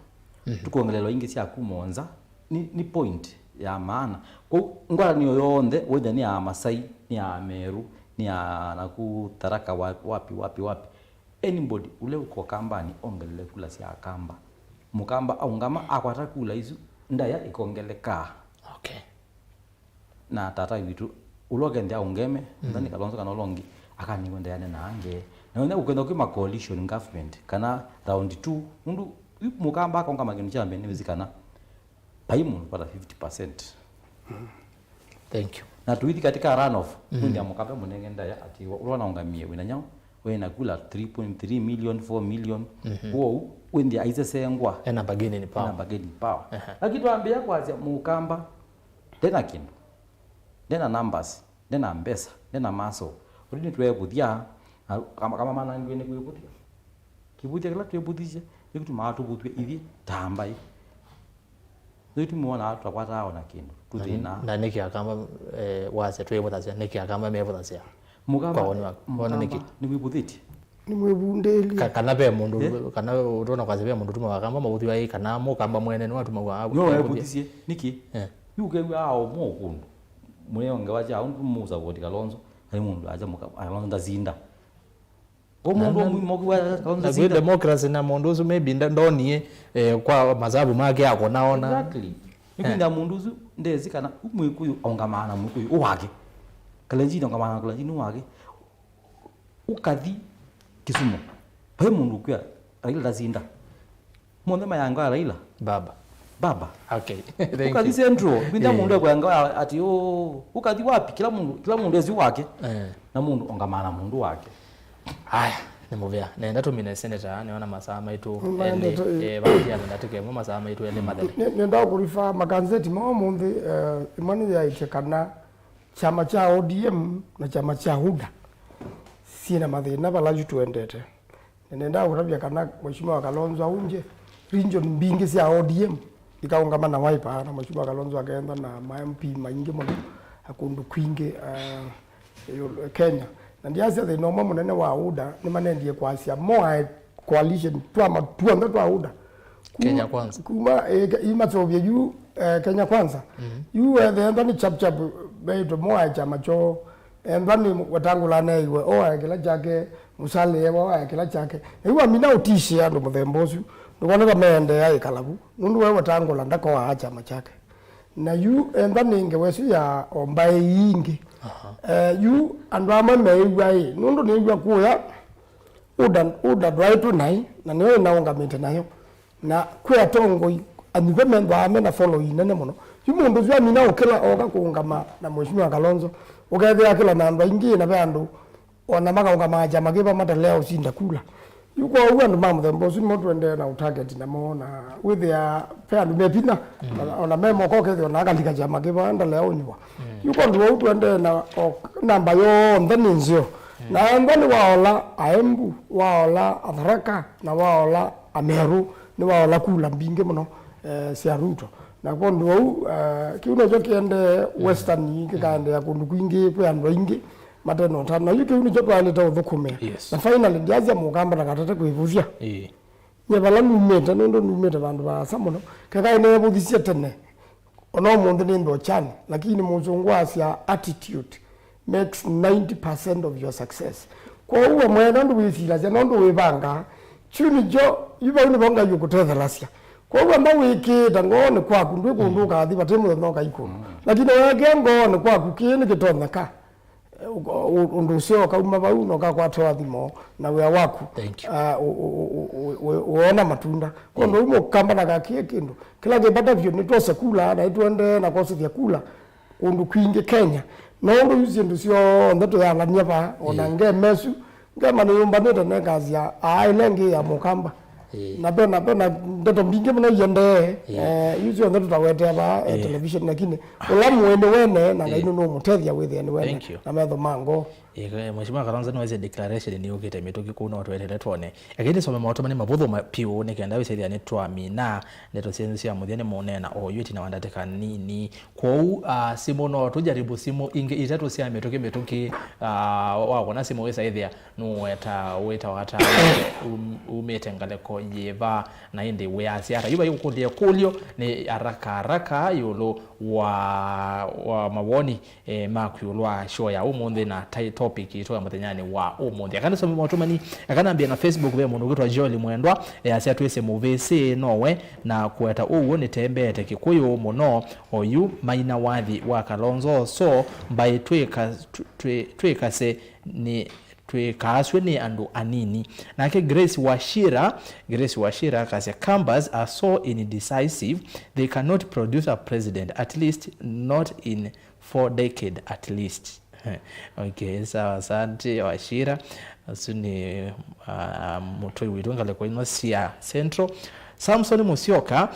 Mhm. Tũkongelelwa ingĩ sya kuma o nza. Nĩ, nĩ point ya maana. Kwoou ngwatanĩo yonthe, whether nĩ ya Amasai, nĩ ya Ameru, nĩ ya naku Tharaka, wa- wapi, wapi, wapi, anybody ũla ũko Kambanĩ ongelele kula sya Akamba. Mũkamba aũngama akwata kula isu, ndaĩa ĩkongelekaa. Okay. Na tata witũ, ũla ũkendea ũngeme, mhm, Mwathani Kalonzo kana ũla ũngĩ, akanĩw'a ndaĩa nena ange. Na wenda ũkenda kwĩ ma coalition government, kana round two, nũndũ yu Mũkamba akaũngama kĩndũ kya mbee nĩwĩsĩ kana vai mũndũ kwata fifty percent. Thank you. Na tũithi katika runoff, mm, kwĩthĩa Mũkamba mũnenge ndaĩa ati wa- ũla wanaũngamie wĩna nyaũ, wĩna kula three point three million, four million. Mhm. Kwoou wĩthĩa aisesengwa. Ena bargaining power. Ena bargaining power. Aha. Lakini twambĩĩa kwasya Mũkamba ndena kĩndũ, ndena numbers, ndena mbesa, ndena muscle. Ũndũ nĩtweevũthya, na kama, kama manangiwe nĩ kwĩvũthya. Kĩvũthya kĩla twĩvũthisye, Nĩkĩtumaa tũvũthw'e ithyĩ ta mbaĩ. Nĩkĩtumaa wonaa tũtakwataa o na kĩndũ. Tũthĩnaa. Na nĩkĩ Akamba, eh, wasya twĩvũthasya? Nĩkĩ Akamba mevũthasya? Mũkamba, kwa woni waku, wona nĩkĩ? Mũkamba nĩwĩvũthĩtye. Nĩ mwĩvundĩlye. Ka-, kana ve mũndũ, eh? Kana ũtona kwasya ve mũndũ ũtumawa Akamba mavũthw'a ĩ, kana Mũkamba mwene nĩwatumawa a-, no evũthĩsye. Nĩkĩ? Eh. Yu ũkew'a ao mo kũndũ. Mũneo ngewa kya ũndũ mũsavoti Kalonzo, ai mũndũ aja mũka-, Kalonzo ndasinda. Kwa na, mũndũ na, ũmwe mokiwa Kalonzo na kwĩ ndasinda. Democracy na mũndũ ũsu maybe nda-, ndonie, eh, kwa masavu make akonaona. Exactly. Nĩkwĩthĩa mũndũ ũsu ndesi kana ũ Mũkũyũ aũngamaa na Mũkũyũ ũ wake. Kalenjini aũngamaa na Kalenjini ũ wake. Ũkathi Kisumu. Vai mũndũ ũkwĩa Raila ndasinda. Monthe mayangawa Raila. Baba. Baba. Okay. Thank you. Ũkathi Central, kwĩthĩa mũndũ ekwanga ati, "Oh, ũkathi wapi?" Kĩla mũndũ, kĩla mũndũ esi wake. Eh. Na mũndũ ongamana mũndũ wake. Aya, nĩ mũvea. Nenda tũmine senator, nĩona masaa maitũ elĩ, eh, vatia nenda tũkemwe masaa maitũ elĩ mathele. Nĩ-, nenda kũrifa makanzeti ma ũmũnthĩ, eh, ĩmwe nĩyaĩtye kana kyama kya O D M na kyama kya UDA syĩna mathĩna vala yu tũendete. Na nendaa kũtavya kana Mheshimiwa Kalonzo aunje region mbingĩ sya O D M ikaũngama na Wiper, na Mheshimiwa Kalonzo akenda na ma M P maingĩ mũno, a, kũndũ kwingĩ, a, ĩũlũ, Kenya. Na ndiasya thĩna ũmwe mũnene wa UDA nĩmanendie kwasya mo ae coalition twama tuonthe twa UDA. Kuma, Kenya Kwanza. Kuma, eh, ke-, imaseũvye yu, eh, Kenya Kwanza. Mhm. Yu wethenda nĩ chap chap, beĩtwe mo ae kyama kyoo. Ethwa nĩ Wetangula aneeiwe, oae kĩla kyake, Musalia ewa oae kĩla kyake. Na yu wamina ũtishĩa andũ mũthemba ũsu, ndũkwona ta meendeea ĩkala vu. Nũndũ we Wetangula ndakoaa kyama kyake. Na yu ethwa nĩ ngewa ĩsu ya o mbaĩ ii ingĩ. Aha. Eh, yu andũ amwe meĩw'a ĩ, nũndũ nĩw'a kũya, UDA, UDA ndwaĩtwe naĩ, na nĩyo ĩnaũngamĩte nayo. Na kwĩ atongoi anyuve methwaa me na following nene mũno. Yu mũndũ ũsu amina ũkĩla oka kũũngama na Mheshimiwa Kalonzo, ũkethĩa akĩla na andũ aingĩ, na ve andũ ona makaũngamaa kyama kĩva matalea ũsinda kula. Yu kwoou andũ ma mũthemba ũsu nĩmo tũendee na ũtarget namo, na wĩthĩa ve andũ me vinya, mm, ona, ona me moko ũkethĩa ona akalika kyama kĩva ndalea ũnyuwa. Mm. Yu kwondũ wou tũendee na o, namba yonthe nĩ nzeo. Mm. Na ethwa nĩwaola Aembu, waola Atharaka, na waola Ameru, nĩwaola kula mbingĩ mũno, eh, sya Ruto. Na kwondũ wou, eh, kĩu nokyo kĩendee, mm, Western, mm, kĩkaendeea kũndũ kwingĩ kwĩ andũ aingĩ mate na ũtanu. Na yu kĩu nĩkyo twaĩlĩte ũthũkũmĩa. Yes. Na finally, ndiasya Mũkamba ndakatate kwĩvũthya. Ĩĩ. Nye vala numĩte, nũndũ numĩte vandũ vaasa mũno. Kekaĩ neevũthisye tene, ona ũmũnthĩ nĩ ndokyani, lakini mũsũngũ asya, "Attitude makes ninety percent of your success." Kwoou we mwene ndũwĩsilasya nũndũ wĩvangaa. Kyu nĩkyo, yu vau nĩvo Ngai ũkũtethelasya. Kwoou amba wĩkĩĩte ngoonĩ kwaku, ndwĩ kũndũ, mm, ũkathi vate mũthenya ũkaikũlwa. Mm. Lakini weekĩa ngoonĩ kwaku, kĩĩ nĩkĩtonyeka. Ũ-, ũ-, ũndũ ũseo ũkauma vau na ũkakwata ũathimo na wĩa waku. Thank you. Ah, ũ-, ũ-, ũona matunda. Kwondũ, mm, ũu Mũkamba na kakĩe kĩndũ. Kĩla kĩvata vyũ nĩtwose kula na ĩtũendee na kwosethya kula kũndũ kwingĩ Kenya. No ũndũ yu syĩndũ syonthe tũyalany'a vaa, ona, mm, ngema ĩsu, ngema nĩyũmbanĩte nekasya, aa, ĩla ĩngĩ ya Mũkamba. Ĩĩ. Na vena, vena ndeto mbingĩ mũno iendee, ĩĩ, eh, yu syonthe tũtawetea vaa, eh, ĩĩ, television, lakini ũla mũĩ nĩ wene, na Ngai, ĩĩ, nũnũmũtethya wĩthĩe nĩ wene, thank you, na metho ma ngoo. Ĩĩ, Mheshimiwa Kalonzo nĩwesĩ declaration nĩyũkĩte mĩtũkĩ kũu, no tweteele twone. Eke nĩsome maũtũmani mavũthũ ma-, piũ, nĩkenda wĩsĩthĩa nĩtwamina ndeto syenyu sya mũthya nĩ mũneena o yu ĩtina wa ndatĩka nini. Kwoou, ah, simũ no tũjaribu simũ ingĩ itatũ sya mĩtũkĩ mĩtũkĩ, ah, wakona simũ wĩsaĩthĩa. Nũweta wĩtawa ata, um-, umĩte ngalĩko yĩva, na ĩndĩ wĩasya ata? Yu vai ũkũlya ĩkũlyo nĩ haraka haraka ĩũlũ wa, wa mawoni, eh, maku ĩũlũ wa show ya ũmũnthĩ na tai-, topic yitũ ya mũthenyanĩ wa ũmũnthĩ. Aka nĩsome maũtũmani, aka nambĩe na Facebook, ve mũndũ ũkwĩtwa Joel Mwendwa, eh, asya, "Twĩsĩ mũvĩsĩ nowe, na kũweta ũw'o nĩtembeete Kĩkũyũ mũno, oyu maina wathi wa Kalonzo, so mbaĩ twĩka-, twĩ-, twĩkase nĩ twĩkaasw'e nĩ andũ anini." Nake Grace Wachira, Grace Wachira akasya, "Kambas are so indecisive, they cannot produce a president, at least not in four decade at least." Okay, sawa, asante Wachira. Ũsu nĩ, ah, mũtũi witũ ngalĩko ino sya Central. Samson Musyoka,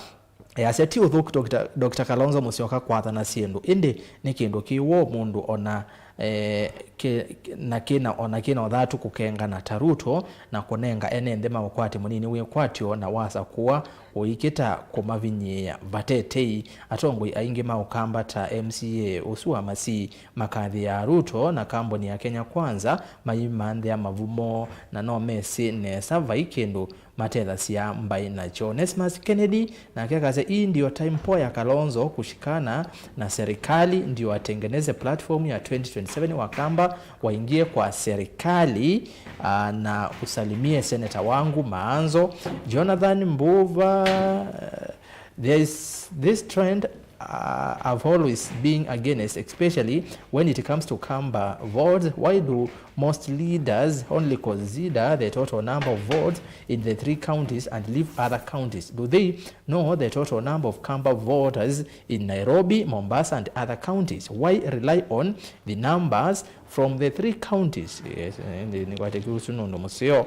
easya, "Ti ũthũku Doctor, Doctor Kalonzo Musyoka kwathana syĩndũ, ĩndĩ nĩ kĩndũ kĩ woo mũndũ ona eh, kĩ, na kĩna, o na kĩna ũthatu kũkengana ta Ruto na kũnenga ene nthĩ ma ũkwati mũnini wĩkwatyo na wasakũa ũikĩta kũmavinyĩĩa. Vate tei, atongoi aingĩ ma Ũkamba ta M C A ũsu wa Masii makathĩaa Ruto na kambuni ya Kenya Kwanza maimanthĩa mavumo na no mesĩ nesa vai kĩndũ matethasya mbaĩ nakyo. Onesmus Kennedy nake akasya, "Hii ndio time poa ya Kalonzo kushikana na serikali ndio atengeneze platform ya twenty twenty-seven, Wakamba waingie kwa serikali, ah, na usalimie seneta wangu Maanzo." Jonathan Mbuva, eh, there is this trend, uh, I've always been against, especially when it comes to Kamba votes. Why do most leaders only consider the total number of votes in the three counties and leave other counties? Do they know the total number of Kamba voters in Nairobi, Mombasa, and other counties? Why rely on the numbers from the three counties? Yes, eh, nĩ, nĩkwatĩkĩu ũsu nĩ ũndũ mũseo.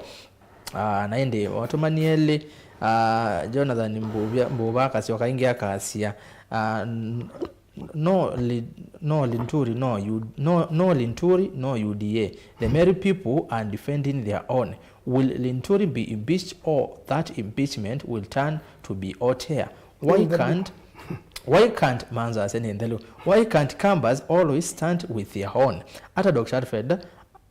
Ah, na ĩndĩ matũmani elĩ, ah, Jonathan Mbuvya, Mbuva akasyoka ĩngĩ akasya, ah, n-, no, Li-, no Linturi, no U-, no, no Linturi, no U D A. The Meru people are defending their own. Will Linturi be impeached, or that impeachment will turn to be hot air? Why can't, why can't, Manzo ase nĩ nthelu. Why can't Kambas always stand with their own? Hata Doctor Alfred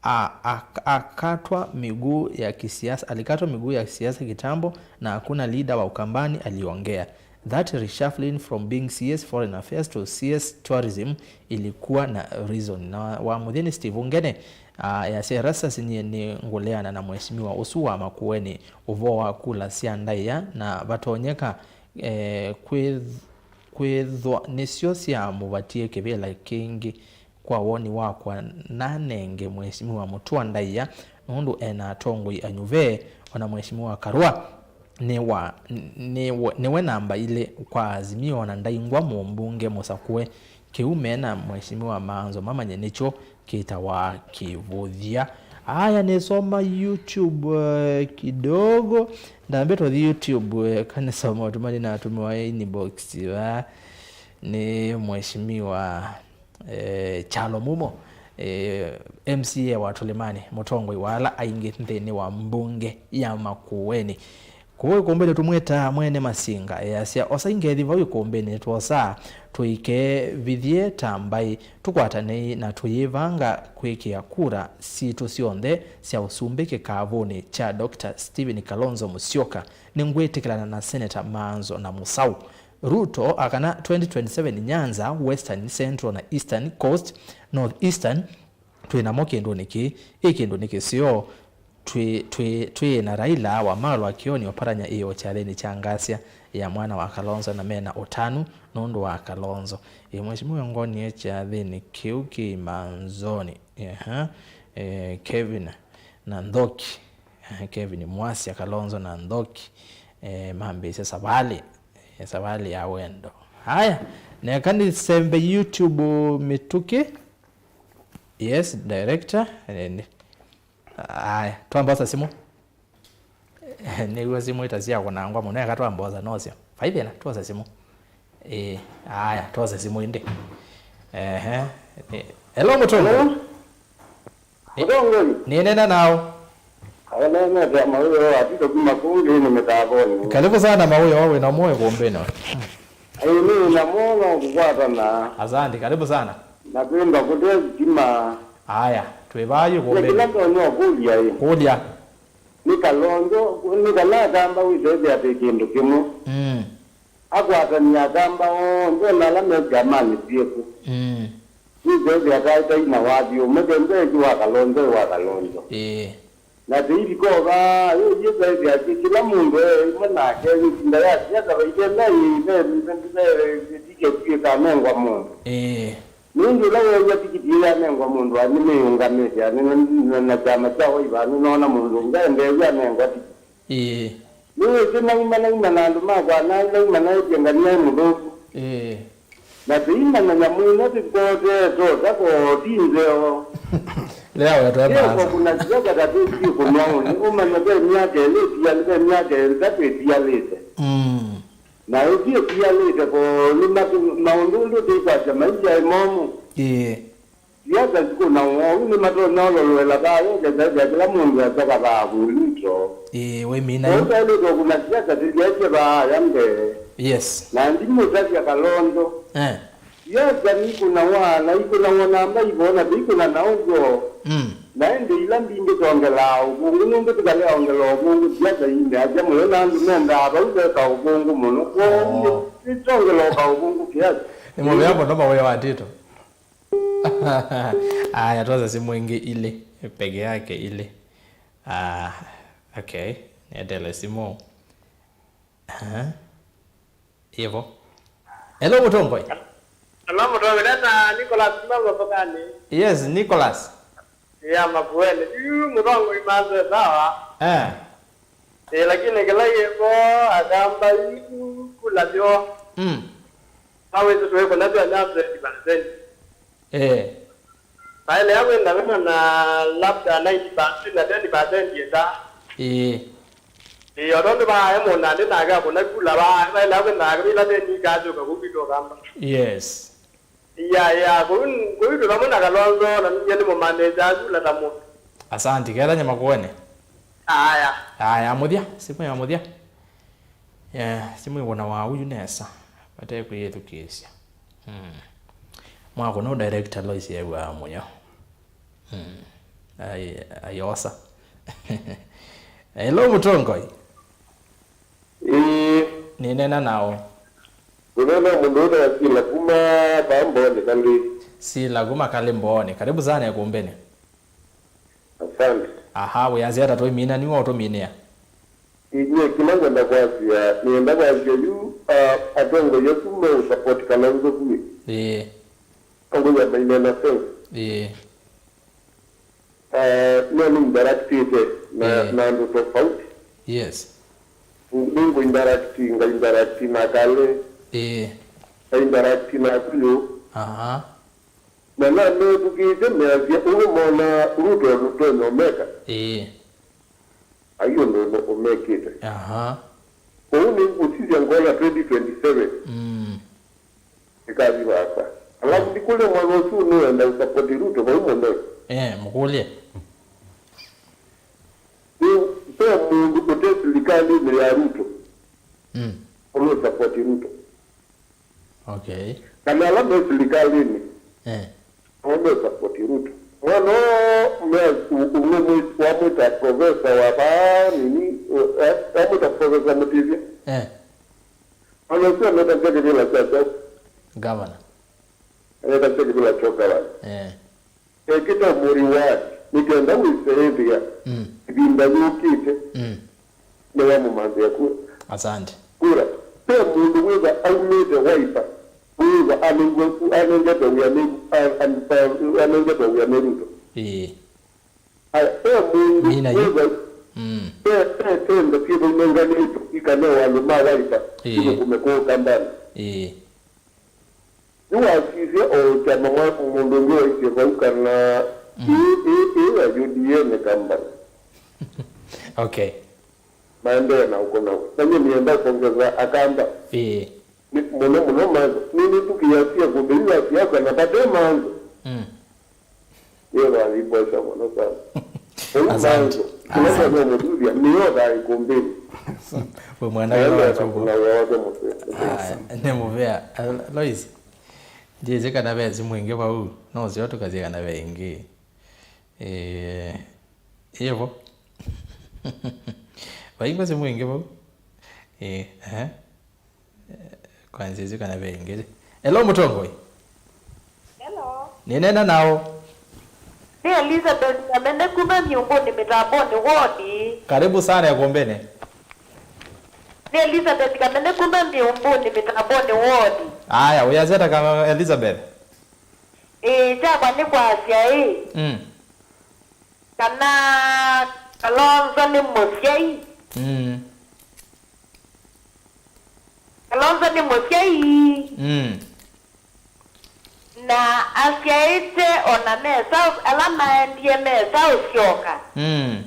a-, a-, akatwa miguu ya kisiasa, alikatwa miguu ya kisiasa kitambo na hakuna leader wa Ukambani aliongea. That reshuffling from being C S Foreign Affairs to C S Tourism ilikuwa na reason. Na wa mũthya nĩ Steve Ngene, ah, yasya, "Erastus, nyie nĩ ngũleana na mheshimiwa ũsu wa Makueni ũvoo wa kula sya ndaĩa, na vatonyeka, eh, kwĩth-, kwĩthwa nĩsyo syamũvatie kĩvĩla kĩngĩ." Kwa woni wakwa, nanenge Mheshimiwa Mutua ndaĩa nũndũ ena atongoi anyuve, ona Mheshimiwa Karua nĩ wa, nĩ, nĩwe namba ilĩ kwa Azimio, ona ndaingwa mũmbunge mũsakũe. Kĩu mena Mheshimiwa Maanzo mamanye nĩkyo kĩtawa kĩvũthya. Aya, nĩsoma YouTube, eh, kidogo. Ndambĩtwa thi YouTube, eh, kanisoma ũtũmani natũmĩwa inbox va nĩ Mheshimiwa eh, Kyalo Mumo, eh, M C A wa Tulimani, mũtongoi wa ala aingĩ nthĩnĩ wa mbunge ya Makueni. Kũu ĩkũmbĩnĩ tũmwĩtaa Mwene Masinga, easya, "Osa ngethi vau ĩkũmbĩnĩ, twosaa tũikevithye ta mbaĩ, tũkwatanei na tũyĩvanga kwĩkĩa kura sitũ syonthe sya ũsumbĩ kĩkavũnĩ kya Doctor Stephen Kalonzo Musyoka. Nĩngwĩtĩkĩlana na Senator Maanzo na Musau." Ruto akana twenty twenty-seven Nyanza, Western, Central na Eastern Coast, North Eastern, twĩ namo kĩndũnĩ kĩĩ, ĩ kĩndũnĩ kĩseo, twĩ, twĩ, twĩ na Raila wa Malwa Kioni Oparanya ĩyo kyathĩnĩ kya ngasya ya mwana wa Kalonzo na mena ũtanu nũndũ wa Kalonzo. Ĩ, Mheshimiwa ngonie kyathĩnĩ kĩu kĩ Manzoni. Eha. Eh, Kevin na Nthoki. Kevin Mwasya, Kalonzo na Nthoki, eh, mambĩĩsya savalĩ, eh, savalĩ ya wendo. Haya, neka nĩsembe YouTube mĩtũkĩ. Yes, director. Eh, nĩ-, haya, twambosa simũ. Nĩw'o simũ ita sya kũnangwa mũno, eka twambosa nosyo. Vai thĩna, twosa simũ. Ĩĩ, aya, twosa simũ ĩndĩ. Ehe. Nĩ-, hello, Mũtongoi. Hello? Nĩ-, Mũtongoi. Nĩnena nao. Awenenetea mawĩo atito kuma kũu nthĩnĩ mĩtavonĩ. Karibu sana mawĩo, wĩ na mwoyo kũmbĩnĩ. Ĩĩ, nĩ na mwono kũkwatana. Asante, karibu sana. Na kwĩmba kũte sitima. Aya, twĩ vaa yu. Nĩ kũmbĩnĩ. Kĩla ndonya ũkũlya ĩ. Kũlya. Nĩ Kalonzo, nĩ kana Akamba wĩsethĩa atĩ kĩndũ kĩmwe. Mm. Akwatany'a Akamba onthe na ala me syamanĩ syĩkũ. Mm. Nĩsethĩa ataĩtai na wathi ũmwe, kenda ĩngĩ wa Kalonzo ĩ wa Kalonzo. Ĩĩ. Na tĩilikova, yĩyĩsethĩa kĩ-, kĩla mũndũ e ĩmwe nake, ĩvinda ya siasa vaitena ĩ, ve, ve, ve, tiketi ĩkanengwa mũndũ. Ĩĩ. Nũndũ ũla weew'a tikiti ĩĩ yanengwa mũndũ wa nĩmĩyũngamĩte anene na, na kyama kya Wiper, nĩnoona mũndũ ũngĩ aendeew'a anengwa tikiti. Ĩĩ. Nĩwĩsĩ nauma, nauma na andũ makwa, na nauma naĩtye ngania ĩ mũthũku. Ĩĩ. Na tĩimanya nyamũ ĩno tĩkotee tota koti nzeo. Lea wetwa. Kĩoko maasa. Kuna siasa katĩti kũnwa ũnĩ, ũmanya ve myaka ĩlĩ ĩtialĩ, ve myaka ĩtatũ ĩtialĩte. Mm. Na ĩsu ĩtialĩte ko nĩ matu-, maũndũ ũndũ tĩkwasya maisha ĩ momũ. Ĩĩ. Siasa sikũnawa ũu nĩmatonya ũlolwela thayũ, ũkethĩa kĩla mũndũ asya kathaa vulito. Ĩĩ, wĩmina yu. Ũtaĩlĩtwe kũna siasa tĩlyaĩtye vaaya mbee. Yes. Na ndimũtavya Kalonzo. Eh. Siasa nikũnawa, na ikũnawa namba ivo, na tĩikũna na ũvoo. Mm. Na ĩndĩ ila mbingĩ tongelaa ũvũngũ, nũndũ tũkaleongela ũvũngũ siasa-inĩ, asya mũyo na andũ mendaa vau veka ũvũngũ mũno. Kwoou Oh. nĩtongelaa ũka ũvũngũ kiasi. Nĩ mũvea mũno mawĩa wa Tito. Aya, twosa simu ĩngĩ ilĩ, peke yake ilĩ. Ah, okay, nietele simu. Aha. Ivo. Hello, Mũtongoi. Hello, Mũtongoi. Ndeta Nicholas kuma Mavokani. Yes, Nicholas. Ya Makueni. Yu Mũtongoi manze sawa. Eh. Eh, lakini kĩla yĩvo akamba yu kula vyo. Mm. Mawĩsĩ twĩkũna vyo na twenty percent. Eh. Vaĩlea kwĩthĩwa na labda ninety percent na ten percent ĩta. Ĩĩ. Ĩĩ, o tondũ vaae mũnandĩ nake akũna kula vaa, vaĩlea kwĩthĩwa kĩla teni ikasyũka kũu kwitũ Kamba. Yes. Iya, iya, kũu, kũu twĩ vamwe na Kalonzo, na ninyie nĩmũmanĩsyaa kula ta mũndũ. Asanti, kethanya makuone. Aya. Aya, mũthya, simũ ya mũthya. Yeah, simũ ĩkũnawa ũyu nesa, vate kwĩyĩthukĩĩsya. Hmm. Mwakũna director Lois ew'aa mũyo. Hmm. Ai, ayosa. Hello, Mũtongoi. Ĩĩ. Nĩneena naũ? Ũneena mũndũ ũtawa Sila kuma vaa Mbooni Kalĩ. Sila kuma Kalĩ Mbooni. Karibu sana ĩkũmbĩnĩ. Asante. Aha, wĩasya ata tũimina nĩwe ũtũminĩa? Inyie kĩla ngwenda kwasya, nĩenda kwasya yu, ah, atongoi asu meũsupport Kalonzo vyũ. Ĩĩ. Angũya mainena sense. Ĩĩ. Ah, no nĩ interactĩte na, Ĩĩ. na andũ tofauti. Yes. Nĩngũ interact, nga interact na Kalĩ. Ĩĩ. Nga interact na Kũyũ. Aha. Na namethukĩĩsye measya ũu mona Ruto ndũtonya ũmeka. Ĩĩ. Ai ũndũ ũmekĩte. Aha. Ũu nĩ ngũsisya ngona twenty twenty-seven. Mm. Ĩkathi vaasa. Alafu ndikũlya mwana ũsu nũenda ũsapoti Ruto vau mũno. Eh, mũkũlye. Rĩu ve mũndũ ũte silikalĩnĩ ya Ruto Mm. ũnũsapoti Ruto. Okay. Kana ala me silikalĩnĩ. Eh. Nĩmesapoti Ruto. Mwana ũũ me-, ũ-, ũmwe wamwĩta profesa wa vaa nini, ũ-, eh, wamwĩta profesa Mũtĩthya. Eh. Mwana ũsu ametasya kĩvĩla kya kyaũ? Governor. Ametasya kĩvĩla kya ũkavana. Eh. Ekĩta mũri wa nĩkenda wĩseethĩa Mm. ĩvinda yũkĩte Mm. nĩwamũmanthĩa kura. Asante. Kura. Ve mũndũ wĩva aumĩte Wiper, wĩva anengwe-, anengetwe wĩa nĩ, a-, a-, a-, anengetwe wĩa nĩ Ruto. Ĩĩ. Aya, ve mũndũ Mina yu. wĩva, Mm. ve, ve tenda syĩva inenganĩtwe ikanewa andũ ma Wiper, Ĩĩ. ithũkũme kũu Kambani. Ĩĩ. Nĩwasisye o kyama mwa mũndũ ũngĩ waisye vau kana Mm. ĩĩ, ĩĩ, ĩĩ ya U D A nĩ Kambani. Okay. Maendee na ũkũna. Na nyie nĩenda kũongeza Akamba. Ĩĩ. Nĩ, mũno mũno manzo. Nĩnĩthukĩĩasya kũndũ yu ya siasa na vate manzo. Mm. Yĩva alipwesa mũno sana. Asante. Asante. Kĩla mũthuthya nĩyo thaa ĩkũmbĩnĩ. We mwana wĩra wa Naenda choko. Kuna wĩa wake mũseo. Aya, nĩ mũvea. Alo-, Lois, ndyĩsĩ kana ve simũ ĩngĩ vau. No sio tũkasye kana ve ĩngĩ. Eh, ĩvo. Vaingwa simũ ĩngĩ vau. Eh, ehe. Kwanzĩsĩ kana ve ĩngĩ. Hello, Mũtongoi. Hello. Nĩneena naũ? Nĩ Elizabeth Kamene kuma Myũngũnĩ Mĩtambonĩ ward. Karibu sana ĩkũmbĩnĩ. Nĩ Elizabeth Kamene kuma Myũngũnĩ Mĩtambonĩ ward. Aya, ũyasya ata ka Elizabeth? Ĩĩ, kyakwa nĩ kwasya ĩ. Mm. Kana Kalonzo nĩ mũsyai. Mm. Kalonzo nĩ mũsyai. Mm. Na asyaĩte ona mesa, ala maendie mesa ũsyoka. Mm.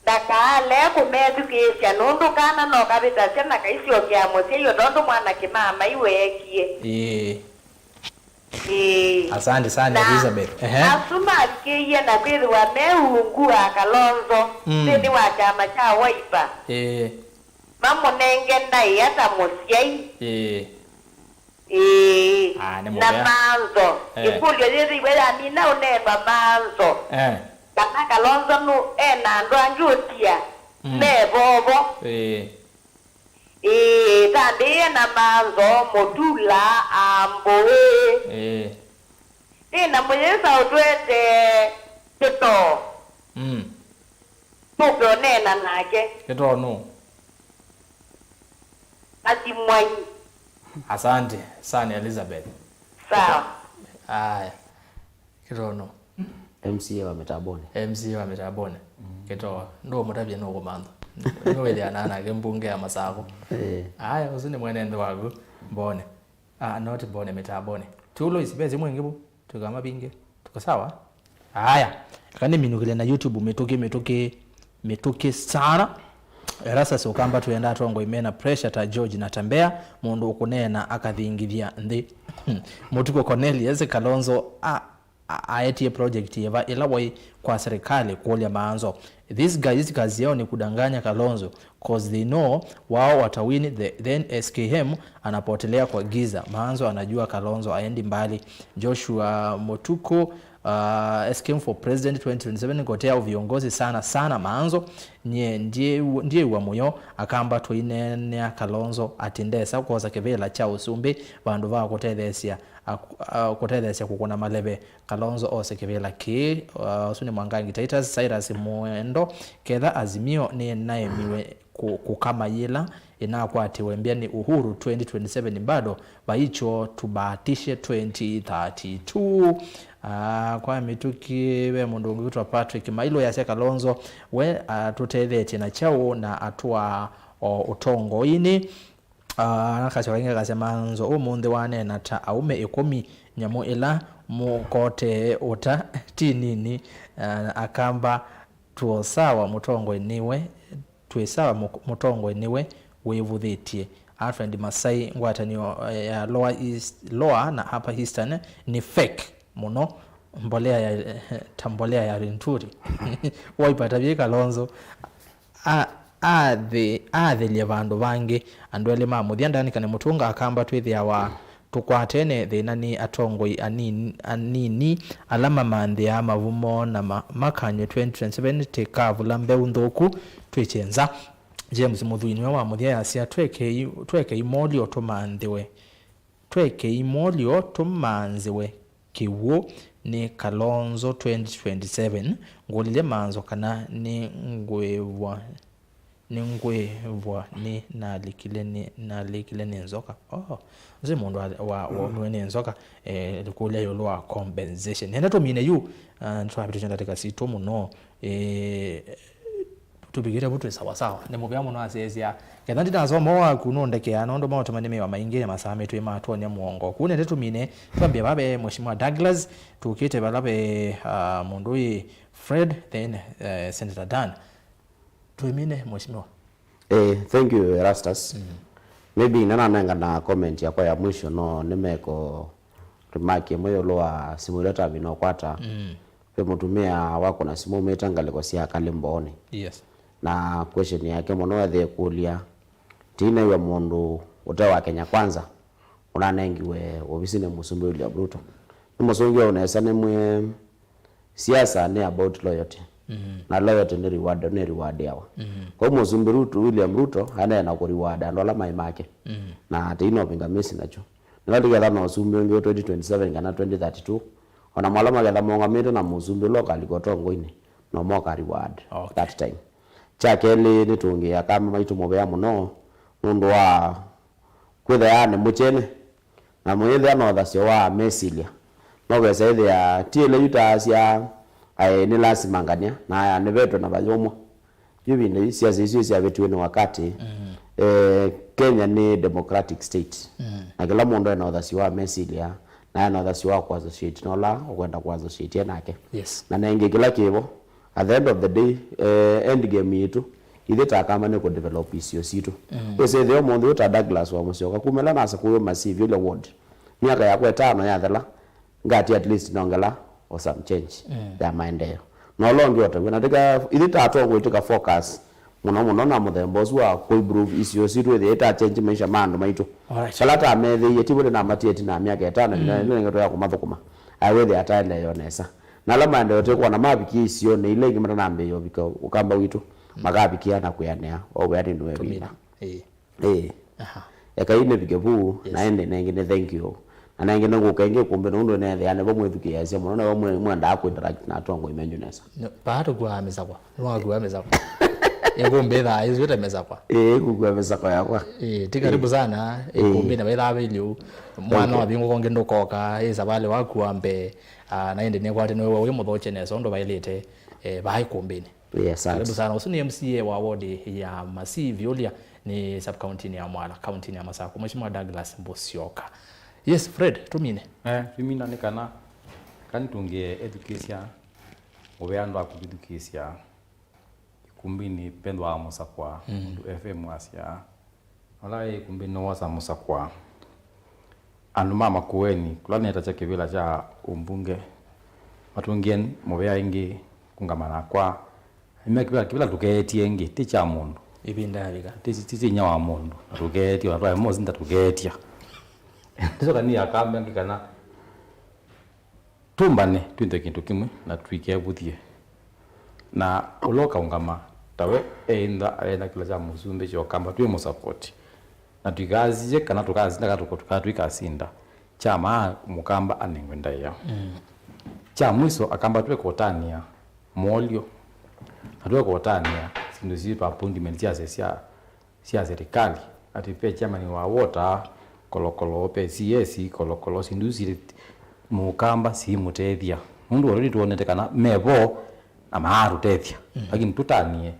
Ndakaalee kũmethukĩĩsya nũndũ kana no kavĩtasya na kaisyokea mũsyai o tondũ mwanake maamai weekie. Ĩĩ. Ĩĩ. Asante sana, na Elizabeth. Ehe. Asu mavikĩie na kwĩthĩwa me ungu wa Kalonzo, mm, nthĩnĩ wa kyama kya Wiper, ĩĩ, mamũnenge ndaĩa ta mũsyai. Ĩĩ. Ĩĩ. Ah, nĩ na mũvea. Maanzo. Eh. Ĩkũlyo yĩthĩiwe yamina ũneenwa maanzo. Eh. Kana Kalonzo nũ ena andũ angĩ ũtia, mm, me vovo. Ĩĩ. Ĩĩ, tambĩĩe na maanzo, Mũtula, Ambũĩ. Ĩĩ. Ĩĩ, na mũyĩsa ũtwete Kĩtoo. Mm. Tũke ũneena nake. Kĩtoo nũ? Athimwai. Asante sana, Elizabeth. Sawa. Aya. Kĩtoo nũ? M C A wa Mĩtambonĩ. M C A wa Mĩtambonĩ. Mm. Kĩtoo. Ndũũmũtavya nũkũmantha. Nĩwĩthĩanaa nake mbunge ya Masakũ. Eh. Aya, ũsu nĩ mwene nthĩ waku. Mbone. Ah, not Mbone, Mĩtambonĩ. Tulo isi, ve simũ ĩngĩ vu. Tũkamabinge. Tuko sawa? Aya. Eka nĩminũkĩle na YouTube mĩtũkĩ, mĩtũkĩ, mĩtũkĩ sana. Erastus Ũkamba twenda atongoi mena pressure ta George Natembeya, mũndũ ũkũneena akathingithya nthĩ. Mũtuko Cornelius Kalonzo a, a, aetie project yĩva ĩla waĩ kwa serikali kũlya maanzo. These guys kazi yao ni kudanganya Kalonzo. 'Cause they know wao watawin, the, then S K M anapotelea kwa giza. Maanzo anajua Kalonzo aendi mbali. Joshua Mutuku, uh, S K M for president twenty twenty-seven, ngotea viongozi sana sana Maanzo. Nye ndie, ndiew'a mũyo, Akamba tũineenea Kalonzo ati ndesa kwosa kĩvĩla kya ũsumbĩ vandũ va kũtetheesya, ak-, uh, kũtetheesya kũkũna maleve. Kalonzo ose kĩvĩla kĩĩ, uh, ũsu nĩ Mwangangi Titus. Cyrus Mwendo, ketha Azimio nĩnaemiwe kũ-, kũkama yĩla ĩnakwatiwe mbya nĩ Uhuru twenty twenty-seven bado, vaicho tubatishe twenty thirty-two. Ah, kwa mĩtũkĩ ve mũndũ ũngĩ wĩtwa Patrick Mailũ yasya Kalonzo we atũtethetye na kyaũ na atwaa o ũtongoinĩ. Ah, nakasya kaingĩ akasya, Maanzo ũmũnthĩ waneena ta aũme ĩkũmi, nyamũ ĩla mũkotee ũta ti nini. Ah, Akamba tuo sawa, mũtongoi nĩwe, twĩ sawa, mũ-, mũtongoi nĩwe wĩvũthĩtye. Alfred Masai, ngwatanĩo, eh, ya Lower East, Lower na Upper Eastern nĩ fake mũno, mbolea ya, eh, ta mbolea ya Linturi. Waipata vyĩ Kalonzo. A-, athi-, athĩlye vandũ vangĩ. Andũ elĩ ma mũthya, Duncan Mutunga, Akamba twĩthĩawa tũkwatene thĩna nĩ atongoi anini, anini ala mamanthĩaa mavumo na ma-, makany'e twenty twenty-seven tĩkavula mbeũ nthũku twĩkye nza. James Mũthui nĩwe wa mũthya yasya, twekei, twekei molyo tũmanthĩwe. Twekei molyo tũmanthĩwe kĩw'ũ nĩ Kalonzo twenty twenty-seven. Ngũlilye Maanzo kana nĩngwĩvwa, nĩngwĩvwa nĩ nalikile nĩ, nalikile nĩ nzoka. Oh, ũsu nĩ mũndũ wa, wa, waumiwe nĩ nzoka, eh, kũlya ĩũlũ wa compensation. Nenda tũmine yu, ah, nĩtwavĩtũkya ndatĩka sitũ mũno. Eh, tũvikĩte vu twĩ sawasawa. Nĩ mũvea mũno asyaĩsya. Ketha ndinasoma waku nũndekeaa, nũndũ maũtũma nĩ mĩwa maingĩ na masaa metũ matwonya mũongo. Kũu nende tũmine, twambie vave Mheshimiwa Douglas, tũkĩte vala ve, ah, mũndũ ũyĩ Fred, then, eh, Senator Dan. Twĩmine, Mheshimiwa. Eh, thank you, Erastus. Mm. Maybe nananengana comment yakwa ya mwisho, no nĩmeko remark ĩmwe ĩũlũ wa simũ ĩla tavina ũkwata. Mm. Ve mũtumĩa wakũna simũ aumĩte ngalĩko sya Kalĩ Mbooni. Yes. Na question yake mũno ethĩe kũlya, tĩinew'a mũndũ ũte wa Kenya Kwanza ũnanengiwe ovisi nĩ Mũsumbĩ William Ruto. Nĩmũsũngĩe nesa nĩmwĩe, siasa nĩ about loyalty. Mm. Na loyalty nĩ reward, nĩ rewardiawa. Mm. Kwa Mũsumbĩ Ruto, William Ruto aneena kũ reward andũ ala maĩ make. Mm. Na tĩina ũvĩngamĩsi nakyo. Nĩla tũketha na ũsumbĩ ũngĩ twenty twenty-seven kana twenty thirty-two, ona mala maketha maũngamĩte na mũsumbĩ ũla ũkalika ũtongoinĩ, no moka reward. Okay. That time. Kya kelĩ, nĩtũngĩĩa Akamba maitũ mũvea mũno nũndũ wa kwĩthĩa nĩ mũkyene, na mũyĩthĩa na ũthasyo wa mesilya. No kesa ĩthĩa ti ĩla yu taasya, aĩ, nĩ lasima ngania, na aya nĩvetwe na vayũmwa. Yu ĩvinda yu siasa isu syavĩtiwe nĩ wakati. Mm. Eh, Kenya nĩ democratic state. Mm. Na kĩla mũndũ ena ũthasyo wa mesilya, na ena ũthasyo wa kũassociate na ũla ũkwenda kũassociate nake. Yes. Na nengĩ kĩla kĩvo, at the end of the day, eh, end game yitũ, ithyĩ ta Akamba nĩ kũdevelop isio sitũ. Mm. Wĩsĩ ĩthĩa ũmũnthĩ ũta Douglas wa Mũsyoka, kuma ĩla nasa kũyũma Civil Ward, myaka yakwa ĩtano yathela, Ngati at least nongela o some change ya maendeeo. Na ũla ũngĩ o taw'o, na tika, ithyĩ ta atongoi tika focus mũno mũno na mũthemba ũsu wa kũimprove isio sitũ, ĩthĩa ita change maisha ma andũ maitũ. Alright. Vala tameethĩie, ti vũlĩ namatie ĩtina ya myaka ĩtano, mm, ĩla ĩngĩ tũya kũmathũkũma. Aĩ wĩthĩa ataendeeo nesa. Na ala maendeeo tũkwona mavikie isionĩ ila ingĩ matanambĩĩa ũvika Ũkamba witũ, makavikia na kwĩanĩa o wĩanĩ nĩwe vina. Ĩĩ. Ĩĩ. Aha. Ekai nĩvike vu, yes, na ĩndĩ nengĩ nĩ thank you. Na nengĩ nĩngũka ĩngĩ ĩkũmbĩ nũndũ nĩethĩa nĩvo mwĩthukĩĩasya mũno, nĩvo mwĩ-, mwendaa kũinteract na atongoi menyu nesa. Nĩ, paa tũkuaa mĩsakwa. Nĩwakuaa mĩsakwa. Ĩkũmbĩ thaa ĩsu ĩte mĩsakwa. Ĩĩ, ĩkũkua mĩsakwa yakwa. Ĩĩ, ti karibu sana. Ĩĩ. Ĩkũmbĩnĩ vaithaa vĩlĩ ũu. Mwana, thank you, wavingũka ũngĩ ndũkoka, ĩ savalĩ wakua mbee. Ah, na ĩndĩ nĩkwatĩ nĩwe wĩ mũthokye nesa ũndũ vaĩlĩte, eh, vaa ĩkũmbĩnĩ. Yes, thanks. Karibu sana. Ũsu nĩ M C A wa ward ya Masivi, ũlya nĩ sub-county-inĩ ya Mwala, county-inĩ ya Masakũ, Mheshimiwa Douglas Musyoka. Yes, Fred, tũmine. Eh, tũmina nĩ kana, kana tũngĩethukĩĩsya, mũvea andũ akũvithukĩĩsya, ikumbĩnĩ pethwa mũsakwa, mm, ũndũ F M asya, Ala ĩ ikumbĩnĩ nĩwosa mũsakwa. Andũ ma Makueni, kũla nĩetasya kĩvĩla kya ũmbunge, matũngĩe mũvea ĩngĩ kũngama nakwa. Nĩme kĩvĩla, kĩvĩla tũkeetie ĩngĩ, ti kya mũndũ. Ĩvinda yavika. Ti, ti, ti inya wa mũndũ, na tũkeetie, ona twae mosinda tũkeetya. Ndisoka niĩ akambe angĩ kana Tũmbane, twĩnthe kĩndũ kĩmwe, na tũikevũthye. Na ũla ũkaũngama, tawe eĩntha, eĩntha kĩla kya mũsumbĩ kya Ũkamba, twĩ mũsapoti. Na tũikaasye kana tũkasinda kana tũka-, tũka-, tũikasinda. Kya maa, Mũkamba anengwe ndaĩa. Mm. Kya mwiso, Akamba twĩkũtanĩa molyo. Na twĩkũtanĩa syĩndũ syĩ appointment sya, sya, sya sya serikali, ati ve chairman wa water, Kolokolo, ve C S, Kolokolo, sindu isu Mũkamba siimũtethya. Nũndũ already twonete kana me vo na maatũtethya. Mm. Lakini tũtanie,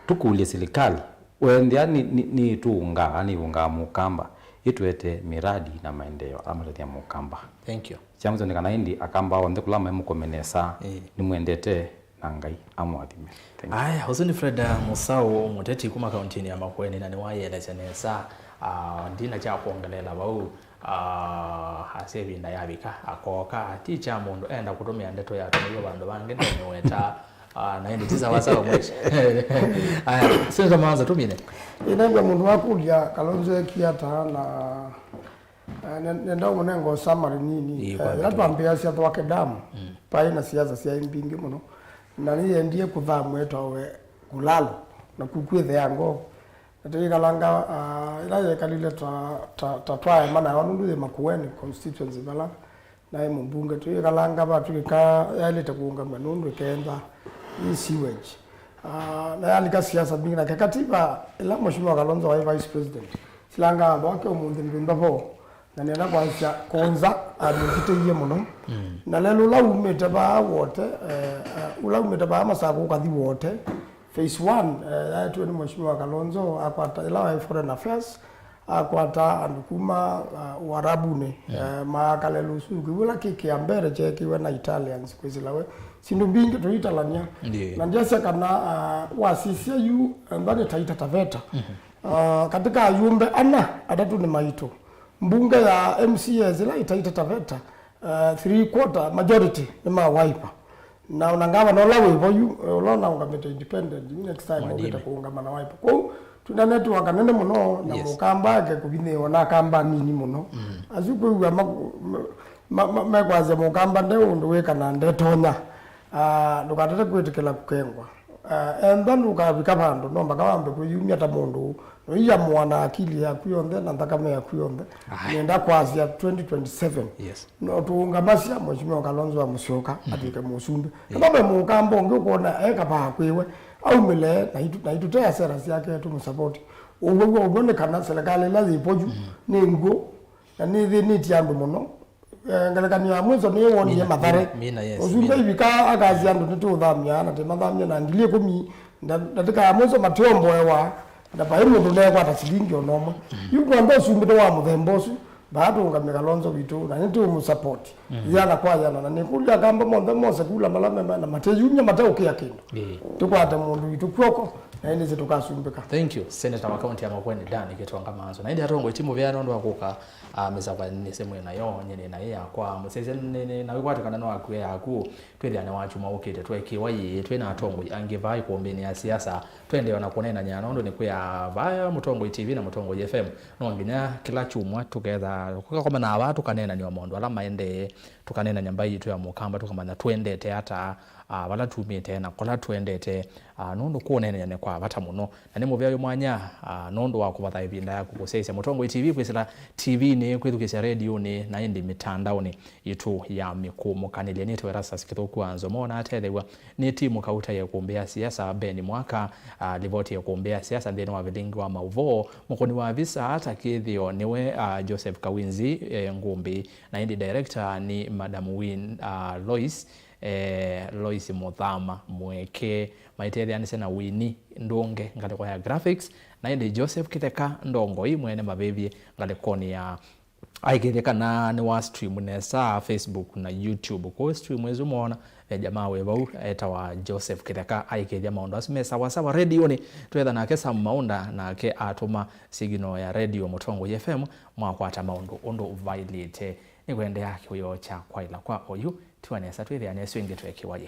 tũkũlye serikali, wendea nĩ, nĩ, nĩ ĩtũũngaa, nĩ ĩvũngaa Mũkamba, ĩtũete miradi na maendeeo ala matethya Mũkamba. Thank you. Kya mwiso nĩ kana ĩndĩ Akamba onthe kũla maimũkome nesa, eh, nĩmwendete na Ngai amũathime. Thank you. Aya, ũsu nĩ Fred, uh, Mũsaũ, mũteti kuma kauntinĩ ya Makueni, na nĩwayĩelesya nesa, uh, ndina kya kwongeleela vau, uh, asya ĩvinda yavika, akooka, ti kya mũndũ enda kũtũmĩa ndeto yatũmĩiwe vandũ vangĩ, ndemĩweta, uh, na ĩndĩ ti sawa sawa mwisho. Aya, Senator Maanza, tũmine. Ĩnengwa mũndũ wakũlya Kalonzo ekie ata na Eh, ne-, nenda ũmũnenga summary nini. Ĩĩ, eh, kwa ĩla ndakika. Twambĩĩasya Thwake Dam, mm, paĩ na siasa syaĩ mbingĩ mũno, na nĩyendie kũthamw'a ĩtawe Kũlalũ, na kukwĩthea ngoo. Na tũikalanga, ah, ĩla yekalile ta, ta, ta twaema nayo, nũndũ yĩ Makueni constituency vala naĩ mũmbunge. Tũikalanga vatw'ĩka yaĩlĩte kũũngamw'a nũndũ ĩkenda ĩ sewage. Ah, na yalika siasa mbingĩ, nake katiba ĩla Mheshimiwa Kalonzo waĩ vice president, silangaa Thwake ũmũnthĩ ndwĩ mbavo, na nĩenda kwasya Konza amĩkitĩie mũno. Mm. Na lelũ ũla umĩte vaa Wote, eh, eh, ũla umĩte vaa Masakũ ũkathi Wote, phase one, eh, yaetiwe nĩ Mheshimiwa Kalonzo, akwata ĩla waĩ foreign affairs, akwata andũ kuma, uh, Uarabuni, mm, eh, maaka lelũ ũsu, kĩu ĩla kĩ kĩa mbere kyeekiwe na Italians kwĩsĩla we. Sindu mbingĩ tũitalany'a. Ndiyo. Na ndyasya kana, uh, wasisya yu, eh, ntha nĩ Taita Taveta. Mhm. Uh, katika ayumbe ana, atatũ nĩ maitũ. Mbunge ya M C As ĩla ĩ Taita Taveta, uh, three quarter, majority, nĩ ma Wiper. Na ona ngavana ũla wĩ vo yu, eh, ũla ũnaũngamĩte independent, yu next time Mwadime. Ũkĩte kũũngama na Wiper. Kwoou, twĩ na network nene mũno, na, yes, Mũkamba ake kũvinyĩĩwa na Akamba anini mũno. Mm. Asu kwĩw'a ma-, ma-, ma-, mekwasya Mũkamba nde ũndũ wĩ kana ndetonya. Ah, ndũkatate kwĩtĩkĩla kũkengwa. Ah, enda ndũkavika vandũ, no mpaka wambe kwĩyumya ta mũndũ, noiamũa na akili yaku yonthe na nthakame yaku yonthe. Aye. Nĩenda kwasya twenty twenty-seven. Yes. No tũũngamasya Mheshimiwa Kalonzo wa Musyoka, mhm, atw'ĩke mũsumbĩ. Yeah. Kana ve Mũkamba ũngĩ ũkwona e kavaa kwĩwe, aumĩle, na itũ, na itũtea sera syake tũmũsapoti. Ũw'o w'o nĩ kana serikali ĩla yĩ vo yu, mhm, nĩ ngw'ũ, na nĩthĩnĩtye andũ mũno. Eh, ngelekany'o ya mwiso nĩwonie Mathare. Mina, yes, ũsumbĩ mina. Ivika akasya andũ nĩtũũthamya, na tĩmathamya na ngili ĩkũmi, nda-, ndatĩka ya mwiso matiomboewa, na vai mũndũ neekwata silingi ona ũmwe. Mm. Yu kwantha ũsumbĩ nĩ wa mũthemba ũsu, vaa tũũngamĩe Kalonzo witũ, na nĩtũũmũsupport. Mm. Yana kwa yana, na nĩkũlya Akamba monthe mose kula mala mema, na mateyumya mateũkĩa kĩndũ. Ĩĩ. Tũkwate mũndũ witũ kw'oko, na ĩndĩ tũkasumbĩka. Thank you, Senator wa kaunti ya Makueni, Dan Gitonga Manzo. Na ĩndĩ atongoi ti mũvea nũndũ wa kũka Ah, mĩsakwa nĩsĩ mwĩ nayo, nyie nĩ naĩ yakwa. Mũsyaĩĩsya nĩ, nĩ, na wĩkwatĩkana no akue yaku. Twĩthĩa nĩ wa kyumwa ũkĩte, tweekĩwa ĩĩ, twĩ na atongoi angĩ vaa ikumbĩnĩ ya siasa. Twendee ona kũneenany'a nũndũ nĩ kwĩa vaa Mũtongoi T V na Mũtongoi F M. No nginya kĩla kyumwa tũketha, tũkakomana vaa tũkaneenany'a maũndũ ala maendee, tũkaneenany'a mbaĩ yitũ ya Mũkamba, tũkamanya twendete ata, ah, vala tumĩte na kũla twendete, ah, nũndũ kũneenany'a nĩ kwa vata mũno. Na nĩ mũvea wĩ mwanya, ah, nũndũ wa kũvatha ĩvinda yaku kũsyaĩĩsya Mũtongoi T V kwĩsĩla T V-nĩ, kwĩthukĩĩsya redionĩ, na ĩndĩ mĩtandaonĩ yitũ ya mĩkũmũkanĩlye. Nĩtawa Erastus Kĩthũku wa Nzomo, na atethew'a nĩ timu kauta ya ĩkũmbĩ ya siasa, Ben Mwaka, ah, livoti ya ĩkũmbĩ ya siasa nthĩnĩ wa vilingi wa maũvoo, mũkũni wa visa ta kĩthĩo nĩwe, ah, Joseph Kawinzi, eh, Ngũmbĩ, na ĩndĩ director nĩ Madam Win, ah, Lois, eh, Lois Mũthama Mweke, maitetheanĩsya na Winnie Ndũnge ngalĩko ya graphics, na ĩndĩ Joseph Kĩtheka Ndongoi mwene mavĩvye ngalĩkonĩ ya. Aikĩthya kana nĩ wa stream nesa Facebook na YouTube. Kwoou stream ĩsu mwaona, eh, jamaa wĩ vau etawa Joseph Kĩtheka aikĩthya maũndũ asu me sawa sawa redionĩ. Twetha nake Sam Maunda, nake atũma signal ya redio Mũtongoi F M, mwakwata maũndũ ũndũ vailĩte. Nĩkũendeea kĩwĩoo kya kwaĩla kwa oyu, tiwa nesa twĩthĩane ĩsu ĩngĩ tweekĩwa yĩ.